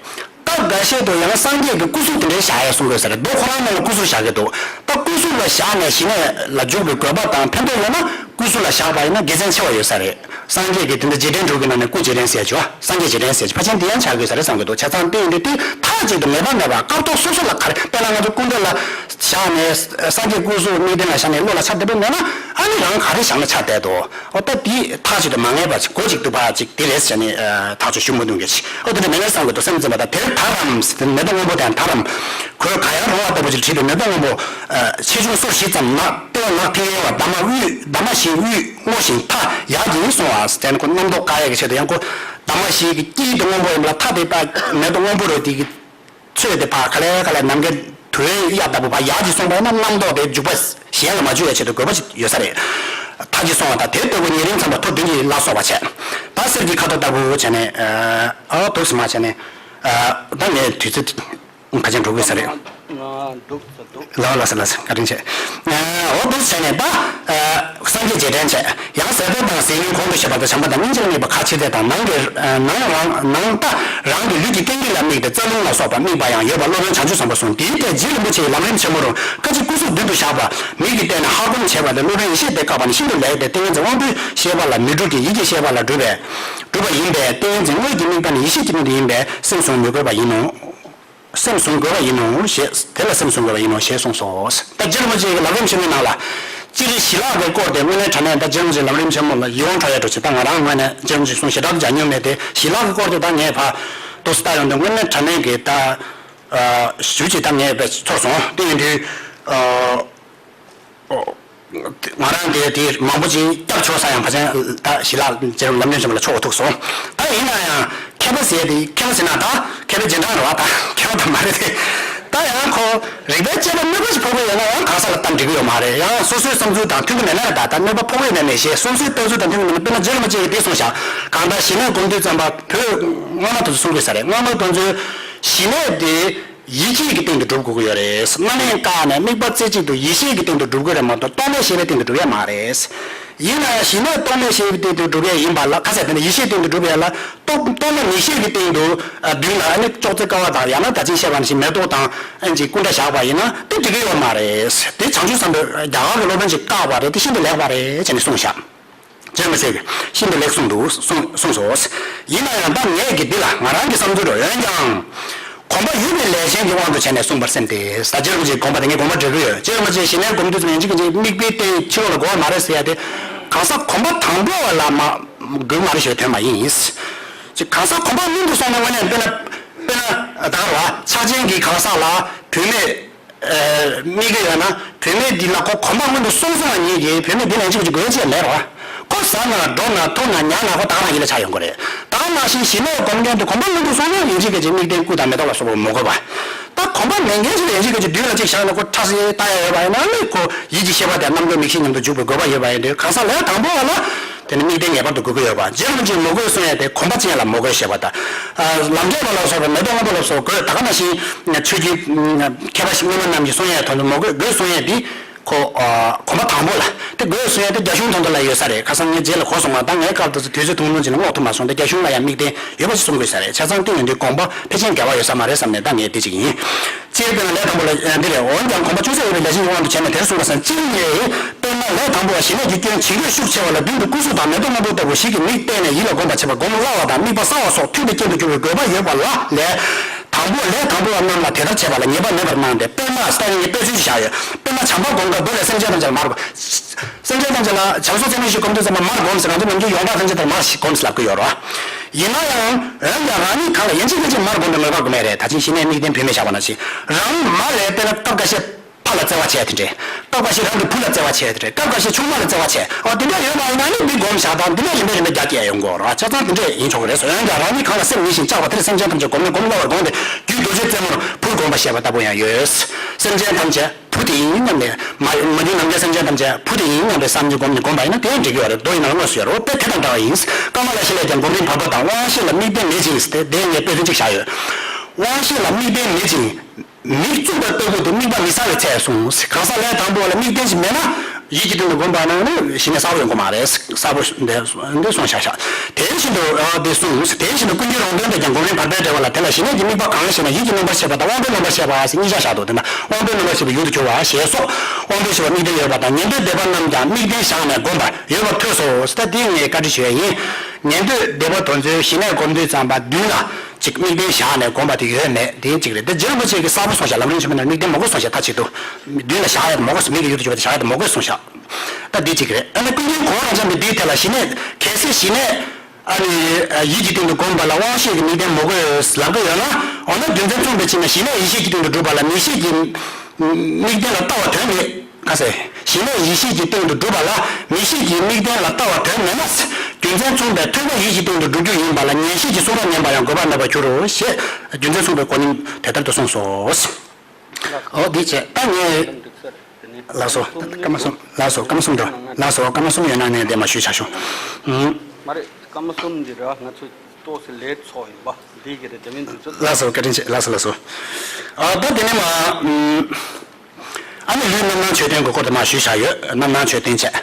སྐབས་འགའ་ཤས་དུ་ཡང་སངས་རྒྱས་ཀྱི་སྐུ་གཟུགས་དེ་འདྲའི་བཞག་ཡས་གསུང་གི་ཡོད་ས་རེད། མདོ་ཁོ་རང་ནང་ལ་སྐུ་གཟུགས་བཞག་གི་འདུག་ད་སྐུ་གཟུགས་ལ་བཞག་ནས་ཞི་གནས་ལ་འཇུག་པའི་དགོས་པ་དང་ཕན་ཐོགས་ཡོད་ན་སྐུ་གཟུགས་ལ་བཞག་པ་ཡིན་ན་དགེ་མཚན་ཆེ་བ་ཡོད་ས་རེད། སངས་རྒྱས་ཀྱི་དེ་འདྲ་རྗེས་དྲན་དྲུག་གི་ནང་ནས་སྐུ་རྗེས་དྲན་ཟེར་གྱི་ཡོད། སངས་རྒྱས་རྗེས་དྲན་ཟེར་གྱི་ཕལ་ཆེར་འདི་ཡང་ཆགས་དགོས་ས་རེད་བསམ་གྱི་འདུག་བྱས་ཙང་དེ་ཡིན་དུས་དེ་མཐའ་གཅིག་ཏུ་ངེས་པ་མེད་པར་སྐབས་ཐོག་སོ་སོ་ལ་ག་རེ་དཔེར་ན་ང་ཚོ་སྐུ་མདུན་ལ་བཞག་ནས་སངས་རྒྱས་སྐུ་གཟུགས་དམིགས་རྟེན་ལ་བཞག་ནས་བློ་ལ་འཆར་བསྡད་པ་མེད་ན་ཨ་ནི་རང་ག་རེ་བཞག་ན་ཆགས་བསྡད་དོ། འོ་ད་དེ་མཐའ་གཅིག་ཏུ་མ་ངེས་པ་ཅིག་གོ་གཅིག་ཏུ་ཕར་ཅིག་དེ་རེད་ཟེར་ནས་ཐག་གཅོད་ཞུ་མི་འདུག་གི་ཅིག་འོ་དེ་འདྲ་མེད་ན་བསམ་གྱི་འདུག་སེམས་ཙམ་པ་དང་དེར་ད་རམ་ཟེར་དེ་མེ་ཏོག་སྔོན་པོ་དང་ད་རམ་གོས་ག་ཡང་རུང་བ་ལྟ་བུ་ཅིག་བྲིས་པའི་མེ་ཏོག་སྔོན་པོ་ཆེ་ཆུང་སོར་བཞི་ཙམ་ནག་སྟོད་ནག་ཕི་གཡས་པ་འདབ་མ་དབུས་འདབ་མ་བཞི་དབུས་སྔོ་ཞིང་མཐའ་ཡག་གིས་སོང་བ་ཟེར་ནས་ཁོ་རྣམ་རྟོག་བཀག་ཡས་ཀྱི་ཆེད་དུ་ཡང་ཁོ་འདབ་མ་བཞི་གི་དཀྱིལ་དུ་སྔོན་པོ་ཡིན་པ་ལ་མཐའ་དེ་ད་མེ་ཏོག་སྔོན་པོ་རེད་དེ་གི་ཚོས་དེ་ཕར་ག་ལེ་ག་ལེ་ནམ་མཁའི་དུ་བའི་གཡའ་ལྟ་བུ་ཕར་ཡར་གྱིས་སོང་བ་ཡིན་ན་རྣམ་རྟོག་དེ་འཇུག་པ་གཞན་ལ་མ་འཇུག་ཡ་ཆེད་དུ་དགོས་པ་ཞིག་ཡོད་ས་རེད། མཐའ་གྱིས་སོང་བ་དང་དེ་ལྟ་བུ་ཉེ་རིང་ཚང་མ་ཐོ་བདུན་གྱིས་བརླག་སོང་བ་བྱས། ད་གསེར་གྱི་ཁ་དོག་ལྟ་བུ་བྱས་ནས་ཨ་འདུག་སེ་མ་བྱས་ནས་ཨ་ད་ངས་དུས་ཚོད་ཕལ་ཆེར་འགྲོ་དགོས་ས་རེད། ལགས་ལགས་སེ་ལགས་སེ་བཀའ་དྲིན་ཆེ། འོ་འདུག་སེ་བྱས་ནས་ད། སངས་རྒྱས་རྗེས་དྲན་བྱས། ཡང་ཟས་གཏོར་དང་ཟས་ཉུང་གོང་དུ་བཤད་པ་དང་བྱམས་པ་དང་སྙིང་རྗེ་ལ་དམིགས་པ་ཁ་ཕྱིར་བལྟས་དང་། ནང་གི་ནང་རང་ནང་ལྟ་རང་གི་ལུས་ཀྱི་རྐྱེན་གྱིས་ལ་དམིགས་ཏེ་རྩ་རླུང་ལ་སོགས་པ་དམིགས་པ་ཡང་ཡོད་པ་སློབ་དཔོན་བྱང་ཆུབ་བཟང་པོ་གསུངས། དེའི་སྐད་རྗེ་རིན་པོ་ཆེ་ཡི་ལམ་རིམ་ཆེན་མོ་རུ་བཀའ་སྤྱི་སྐུ་གཟུགས་མདུན་དུ་བཞག་པ་མིག་གིས་བལྟས་ནས་ཧ་གོ་བྱས་པ་ལས་སློབ་དཔོན་ཡེ་ཤེས་དེ་བཀག་པ་ནི་ཤིན་ཏུ་ལེགས་ཏེ། ཏིང་ངེ་འཛིན་དབང་པོའི་ཤེས་པ་ལ་མི་འགྲུབ་ཀྱི་ཡིད་ཀྱི་ཤེས་པ་ལ་གྲུབ་པས་གྲུབ་པ་ཡིན་པས། ཏིང་ངེ་འཛིན་དངོས་ཀྱི་དམིགས་པ་ནི་ཡེ་ཤེས་ཀྱི་སྟེང་དུ་ཡིན་པས་སེམས་བཟུང་མི་དགོས་པ་ཡིན་ནོ། སེམས་བཟུང་དགོས་པ་ཡིན་ནོ་ཞེས། དེ་ལ་སེམས་བཟུང་དགོས་པ་ཡིན་ནོ་ཞེས་གསུངས་སོ། ད་རྗེ་རིན་པོ་ཆེ་གི་ལམ་རིམ་ཆེན་མོའི་ནང་ལ། སྤྱིར་ཞི་ལྷག་གི་སྐོར་དེ་དངོས་གནས་དྲང་གནས་ད་རྗེ་རིན་པོ་ཆེ་ལམ་རིམ་ཆེན་མོ་ལ་ཡིད་དབང་འཕྲོག་ཡ་འགྲོ་ཆེ། ད་ང་རང་ངོས་ནས་རྗེ་རིན་པོ་ཆེ་གསུང་ཞེ་དྲག་ཏུ་སྦྱར་མྱོང་མེད་དེ། ཞི་ལྷག་གི་སྐོར་དེ་ད་ངས་ཕར་ཏོག་ཙམ་ལྟ་ཡོང་དུས་དངོས་གནས་དྲང་གནས་ཀྱི་ད་ཞུ་ཅིག་ད་ངས་ཕར་ཚོར་སོང་། དེ་ཡིན་དུས། ཨོ། ང་རང་དེ་དེ་མང་པོ་ཅིག་སྐྱབས་བཅོལ་ས་ཡང་ཕལ་ཆེར་ད་ཞི་ལྷག་ལམ་རིམ་ཆེན་མོ་ལ་ཕྱོགས་ཐུག་སོང་། ད་ཡིན་ན་ཡང་མཁས་པ་ཟེར་དེ་མཁས་པ་ཟེར་ན་ད་མཁས་པའི་རྗེས་འབྲང་རེད་བ། ད་མཁས་པ་ད་མ་རེད་དེ། ད་ཡང་ཁོ་རིག་པའི་དཔྱད་པ་གནོད་པ་ཞིག་ཕོག་གི་ཡོད་ན་ཡང་གང་ཟག་ལ་སྟབས་འགྲིག་གི་ཡོད་མ་རེད། ཡང་སོ་སོའི་བསམ་ཚུལ་དང་མཐུན་གི་མེད་ན་ད་ད་གནོད་པ་ཕོག་གི་ཡོད་མེད་མི་ཤེས། སོ་སོའི་ལྟ་ཚུལ་དང་མཐུན་གི་མེད་ན། དཔེར་ན་རྗེ་རིན་པོ་ཆེ་གིས་དེ་གསུངས་ཤག། གང་ལྟར་ཞི་གནས་སྒོམ་དུས་ཙམ་པ་བོད་སྔོན་མ་དེ་ཚོ་གསུང་གི་ས་རེད། སྔོན་མ་དེ་ཚོས་ཞི་གནས་དེ། ཡིད་ཆེས་ཀྱི་སྟེང་དུ་སྒྲུབ་དགོས་ཀྱི་ཡོད་རེད། རྣམ་སྨིན་བཀག་ནས་དམིགས་པ་རྩེ་གཅིག་ཏུ་ཡེ་ཤེས་ཀྱི་སྟེང་དུ་སྒྲུབ་དགོས་རེད་མ་གཏོགས་རྟོག་མེད་ཤེས་པའི་སྟེང་དུ་སྒྲུབ་ཡ་མ་རེད། ཡིན་ན་ཡང་ཞི་གནས་རྟོག་མེད་ཤེས་པའི་སྟེང་དུ་སྒྲུབ་ཡ་ཡིན་པ་ལ། ཁ་གསལ་དེ་ནི་ཡེ་ཤེས་སྟེང་དུ་སྒྲུབ་ཡ་ལ་རྟོག་རྟོག་མེད་མིག་ཤེས་ཀྱི་སྟེང་དུ་མདུན་ལ་ཨ་ནི་ཅོག་ཙེ་ཀ་བ་དང་ཡང་ན་ད་ཅི་བཤད་པ་ནང་བཞིན་མེ་ཏོག་དང་ཨ་ནི་ཅིག་སྐུ་འདྲ་བཞག་པ་ཡིན་ན་དེ་འགྲིག་གི་ཡོད་མ་རེད། དེ་བྱང་ཆུབ་སེམས་དཔའ་རྒྱ་གར་གྱི་སློབ་དཔོན་ཅིག་བཀག་པ་རེད། དེ་ཤིན་ཏུ་ལེགས་པ་རེད་ཅེས་ནས་གསུངས་ཤག། རྗེ་རིན་པོ་ཆེ་གིས་ཤིན་ཏུ་ལེགས་གསུངས་འདུག་གསུངས་གསུངས་སོ། ཡིན་ན་ཡང་ད་ངས་ཀྱིས་འདི་ལ་ང་རང་གི་བསམ་ཚུལ་རོ། འོན་ཀྱང་། གོམས་པ་ཡོད་པའི་ལས་གཞན་གྱི་དབང་དུ་བྱས་ནས་གསུངས་པར་སེམས་ཏེ། ད་རྗེ་རིན་པོ་ཆེའི་དགོངས་པ་དེ་ངས་དགོངས་པ་འགྲེལ་གྱི་ཡོད། རྗེ་རིན་པོ་ཆེས་ཞི་གནས་སྒོམ་དུས་ཙམ་ཡིན་གཅིག་གིན་གཅིག་དམིགས་པའི་རྟེན་ཕྱི་ལོགས་ལ་དགོས་པ་མ་རེད་ཟེར་ཡ་དེ། གང་ཟག་གོམས་པ་དང་པོ་བ་ལ་མ་དགོས་མ་རེད་ཞེས་དོན་མ་ཡིན། ཅིག་གང་ཟག་གོམས་པ་སྔོན་དུ་སོང་ན་དངོས་གནས་དཔེར་ན་དཔེར་ན་ད་ག་རེ་བ་ཆགས་ཅན་གྱི་གང་ཟག་ལ་བུད་མེད། དམིགས་ཀྱི་ཡོད་ན་བུད་མེད་འདི་ལ་ཁོ་གོམས་པ་སྔོན་དུ་སོང་སོང་བ་ཉིད་ཀྱིས་བུད་མེད་འདི་ལ་ཡིན་གཅིག་གི་དགོས་ཆེད་མེད་རོ། ཁོ་ཟ་ན་འགྲོ་ན་འཐུང་ན་ཉལ་ན་ཁོ་ད་ག་རང་ཡིད་ལ་ཆགས་ཡོང་གི་རེད། ད་ག་ནང་བཞིན་ཞི་གནས་སྒོམ་མཁན་དེ་གོམས་པ་སྔོན་དུ་སོང་སོང་ཡིན་གཅིག་གི་ཅིག་དམིགས་རྟེན་སྐུ་དང་མེ་ཏོག་ལ་སོགས་པ་མི་དགོས་པ། ད་གོམས་པ་མེད་མཁན་ཞིག་ལ་ཡིན་གཅིག་གི་ཅིག་མདུན་ལ་ཅིག་བཞག་ན་ཁོ་ཁྲ་སེ་ལྟ་ཡ་ཡོད་པ་ཡིན་ན་ནི་ཁོ་ཡིད་ཀྱི་ཤེས་པ་དེ་རྣམ་ཀུན་མིག་ཤེས་མཉམ་དུ་འཇུག་པའི་དགོས་པ་ཡོད་པ་ཡིན་དུས་གང་ཟག་ལས་དང་པོ་བ་ལ་དེ་ནི་དམིགས་རྟེན་ངེས་པར་དུ་དགོས་ཀྱི་ཡོད་པ། རྗེ་རིན་པོ་ཆེས་མི་དགོས་གསུང་ཡ་དེ་གོམས་པ་ཅན་ལ་མི་དགོས་ཞེས་པ་དང་། ལམ་འབྲས་པ་ལ་སོགས་པའི་མེ་ཏོག་སྔོན་པོ་ལ་སོགས་དགོས། ད་ག་ནང་བཞིན་ཆོས་ཀྱི་མཁས་པ་ཞིག་སྔོན་མ་རྣམས་ཀྱིས་གསུང་ཡས་དོན་དུ་མོ་དགོས་དགོས་གསུང་ཡས་འདི་ཁོ་གོམས་པ་དང་པོ་ལ་དེ་དགོས་གསུང་ཡས་དེ་རྒྱ་གཞུང་དོན་དུ་ལ་ཡོད་ས་རེད། ཁ་སང་ངས་རྗེས་ལ་གོ་སོང་བ་དང་ངའི་སྐབས་དུ་དུས་ཚོད་ཐུང་ཐུང་ཅིག་ལ་སྔོག་ཐུབ་མ་སོང་། དེ་རྒྱ་གཞུང་ལ་ཡང་དམིགས་རྟེན་ཡོད་པ་ཞིག་གསུང་དགོས་ས་རེད། ཆ་ཚང་སྟེང་ཡོད་དུས་དགོངས་པ་ཕལ་ཆེར་འགལ་བ་ཡོད་ས་མ་རེད་བསམ་ནས་ད་ངས་དེ་གཅིག་ཡིན། སྤྱིར་དཔེར་ན་ལས་དང་པོ་ལ་འདི་རེད། འོན་ཀྱང་གོམས་པ་ཅུང་ཟད་ཡོད་པའི་ལས་གཞན་གྱི་དབང་དུ་བྱས་ནས་དེར་གསུངས་པ་བཞིན་གཅིག་ཡིན། དཔེར་ན་ལས་དང་པོ་བ་ཞི་གནས་ཀྱི་སྐྱོན་ཇེ་ལེགས་ཤུགས་ཆེ་བ་ལ་མདུན་དུ་སྐུ་གཟུགས་དང་མེ་ཏོག་སྔོན་པོ་ལྟ་བུ་ཞིག་གིས་མིག་གཏད་ནས་ཡིད་ལ་བསྒོམ་པར་བྱེད་པ་སྒོམ་སླ་བ་དང་དམིགས་པ་གསལ་བ་སོགས་མཐུན་པའི་རྐྱེན་དུ་གྱུར་པའི་དགོས་པ་ཡོད་པ་ལ་ལས་དང་པོ་ལས་དང་པོ་བ་རྣམས་ལ་དེ་ལྟར་བྱེད་པ་ལ་ངེས་པ་མེད་པར་སྣང་སྟེ། དཔེར་ན་ད་ངས་དཔེ་མཚོན་ཞིག་བཞག་ཡོད། དཔེར་ན་བྱམས་པ་སྒོམ་སྐབས་མདོ་ལས་སེམས་ཅན་ཐམས་ཅད་ལ་མར་སེམས་ཅན་ཐམས་ཅད་ལ་བྱམས་སོགས་ཚད་མེད་བཞི་སྒོམ་དུས་ཙམ་པ་མར་སྒོམ་ཟེར། ང་ཚོ་ནམ་རྒྱུན་ཡོངས་གྲགས་སེམས་ཅན་ཐམས་ཅད་མར་སྒོམ་ཟེར་ལབ་ཀྱི་ཡོད་རེད། ཡིན་ན་ཡང་འོན་ཀྱང་རང་ཉིད་གང་ལ་ཡིན་གཅིག་མིན་གཅིག་མར་སྒོམ་པའི་མོས་པ་དགོས་མེད་རེད། ད་ཅིང་ཞི་གནས་དམིགས་རྟེན་བུད་མེད་བཞག་པ་ནང་བཞིན་རང་མ་ལས་དཔེར་ན་སྐབས་འགའ་ཤས་ཕ་ལ་བརྩེ་བ་བྱས་དེ་འདྲས། སྐབས་འགའ་ཤས་རང་གི་བུ་ལ་བརྩེ་བ་བྱས་དེ་འདྲས། སྐབས་འགའ་ཤས་ཆུང་མ་ལ་བརྩེ་བ་བྱས། ཨོ་དེ་འདྲ་ཡོད་པ་ཡིན་ན་ནི་འདི་སྒོམ་བཞག་དང་འདི་འདྲ་རིམ་པས་རིམ་པས་རྒྱ་སྐྱེད་ཡོང་གི་ཡོད་རེད། ཆ་ཚང་དེ་འདྲས་ཡིན་ཆོག་གི་རེད། འོན་ཀྱང་རང་ཉིད་གང་ལ་སེམས་ཉིད་བཞིན་བཅགས་པ་དེར་སེམས་ཅན་ཐམས་ཅད་སྒོམ་ན་སྒོམ་སླ་བར་དགོངས་ཏེ་རྒྱུད་རྡོ་རྗེ་རྩེ་མོར་བུར་བསྒོམ་པ་ཞེས་པ་ལྟ་བུ་ཡང་ཡོད། སེམས་ཅན་ཐམས་ཅད་བུ་དེ་ཡིན་སྙམ་ནས། མ་མ་གྱུར་ནམ་མཁའི་སེམས་ཅན་ཐམས་ཅད་བུ་དེ་ཡིན་སྙམ་པའི་བསམ་བློ་བསྒོམས་ནས་སྒོམ་པ་ཡིན་ན་དེ་ཡང་འགྲིག་གི་ཡོད་རེད། མདོ་ཡི་ནང་ལ་དངོས་སུ་ཡོད་རེད། དཔེ་དེ་དང་འདྲ་བ་ཡིན། ཀ་མ་ལ་ཤཱི་ལས་ཀྱང་སྒོམ་རིམ་བར་པ་དང་དབང་ཤེས་ལ་དམིགས་རྟེན་མེད་ཅིང་ཟེར་ཏེ་དེ་ངས་དཔེ་མཚོན་གཅིག་བཞག་ཡོད། དབང་ཤེས་ལ་དམིགས་རྟེན་མེད་ཅིང་། མིག་བཙུམ་པའི་ལྟ་བུ་དེ་དམིགས་པ་མི་གསལ་བའི་ཚད་གསུངས། གང་ཟག་ལས་དང་པོ་ལ་དམིགས་རྟེན་ཞིག་མེད་ན་ཡིད་ཀྱི་སྟེང་དུ་བསྒོམས་པ་ན་ནི་ཞི་གནས་གསལ་པོ་ཡོང་གི་མ་རེད། གསལ་པོ་འདི་འདི་གསུངས་བཞག་བཞག། དེ་བཞིན་དུ་ཨ་དེ་གསུངས། དེ་བཞིན་དུ་ཀུན་མཁྱེན་རོང་སྟོན་པས་ཀྱང་སྒོམ་རིམ་བར་པའི་འགྲེལ་པ་ལ་དེ་ལ་ཞི་གནས་ཀྱི་དམིགས་པ་གང་ཞེ་ན་ཡིད་ཀྱི་རྣམ་པར་ཤེས་པ་དང་དབང་པོའི་རྣམ་པར་ཤེས་པ་ཟེར་གཉིས་ཆར་བཞག་འདུག་དེ་ན་དབང་པོའི་རྣམ་པར་ཤེས་པ་ཡུལ་དུ་གྱུར་པ་ཞེས་སོགས་དབང་པོའི་ཤེས་པ་དམིགས་རྟེན་ཡོད་པ་དང་ཉན་ཐོས་སྡེ་པ་རྣམས་ཀྱང་དམིགས་རྟེན་བཞག་ནས་བསྒོམ་པ་ཡོད་པར་ཐོས་སོ། ད་འདི་ངས་བཀའ་འདྲི་ཞུ་ཡས་ཡིན། ཉན་ཐོས་སྡེ་པ་དེ་ཚོས་ཞི་གནས་སྒོམ་དུས་ཙམ་པ་མདུན་ལ་ཅིག་དམིགས་རྟེན་བཞག་ནས་སྒོམ་པ་དེ་ཡོད་མེད་དེ་གཅིག་རེད། དེ་རྗེ་རིན་པོ་ཆེ་གིས་གསལ་པོ་གསུངས་ཤག། ལམ་རིམ་ཆེན་མོའི་ནང་དམིགས་རྟེན་མ་དགོས་གསུངས་ཤག། མཐའ་གཅིག་ཏུ་མདུན་ལ་བཞག་ཡ་དེ་མ་དགོས་གསུངས། མིག་གི་ཡུལ་དུ་གྱུར་པ་དེ་བཞག་ཡ་དེ་མ་དགོས་གསུངས་ཤག། ད་འདི་གཅིག་རེད། ཨ་ནི་ཀུན་མཁྱེན་གོ་རང་འཆམ་པས་འདིའི་ཐད་ལ་ཞི་གནས་གལ་སྲིད་ཞི་གནས་ཨ་ནི་ཡིད་ཀྱི་སྟེང་དུ་བསྒོམས་པ་ལ་དབང་ཤེས་ཀྱི་དམིགས་རྟེན་མ་དགོས་ལབ་ཀྱི་ཡོད་ན། འོ་ན་རྒྱུ་མཚན་མཚུངས་པའི་ཕྱིར་ན་ཞི་གནས་ཡེ་ཤེས་ཀྱི་སྟེང་དུ་གྲུབ་པ་ལ་མིག་ཤེས་ཀྱི་དམིགས་རྟེན་ལ་ལྟ་བ་དོན་མེད། ཁ་ཟེར། ཞི་གནས་ཡེ་ཤེས་ཀྱི་སྟེང་དུ་གྲུབ་པ་ལ་མིག་ཤེས་ཀྱི་དམིགས་རྟེན་ལ་ལྟ་བ་དོན་མེད་ན། རྒྱུ་མཚན་མཚུངས་པའི་ཐོས་པ་ཡིད་ཀྱི་སྟེང་དུ་གྲུབ་རྒྱུ་ཡིན་པ་ལ་ཉན་ཤེས་ཀྱི་གསུང་རབ་ཉན་པ་ཡང་དགོས་པ་མེད་པར་འགྱུར་རོ་ཞེས་རྒྱུ་མཚན་མཚུངས་པའི་གོ་རིམ་དེ་ལྟར་དུ་གསུངས་སོ། འོ་འདི་བྱས་ད་ངས། ལགས་སོ། སྐར་མ་གསུམ། ལགས་སོ། སྐར་མ་གསུམ་འགྲོ། ལགས་སོ། སྐར་མ་གསུམ་ཡོད་ན་ནས་འདས་མ་ཞུས་བྱ་ཞུ། ཨུམ། མ་རེད། སྐར་མ་གསུམ་འདི་ར་ང་ཚོ་ཏོག་ཙམ་ལས་ཚོགས་ཡིན་པ་འདི་གི་རེད། དེ་མིན་འདི་ཚོ། ལགས་སོ། བཀའ་དྲིན་ཆེ། ལགས་སོ། ལགས་སོ། ཨ་ད་དེ་ནས་མ། ཨུམ། ཨ་ནི་ལུས་རྣམ་སྣང་མཆོད་རྟེན་གྱི་སྐོར་དུ་མ་ཞུས་བྱ་ཡོད། རྣམ་སྣང་མཆོད་རྟེན་བྱས།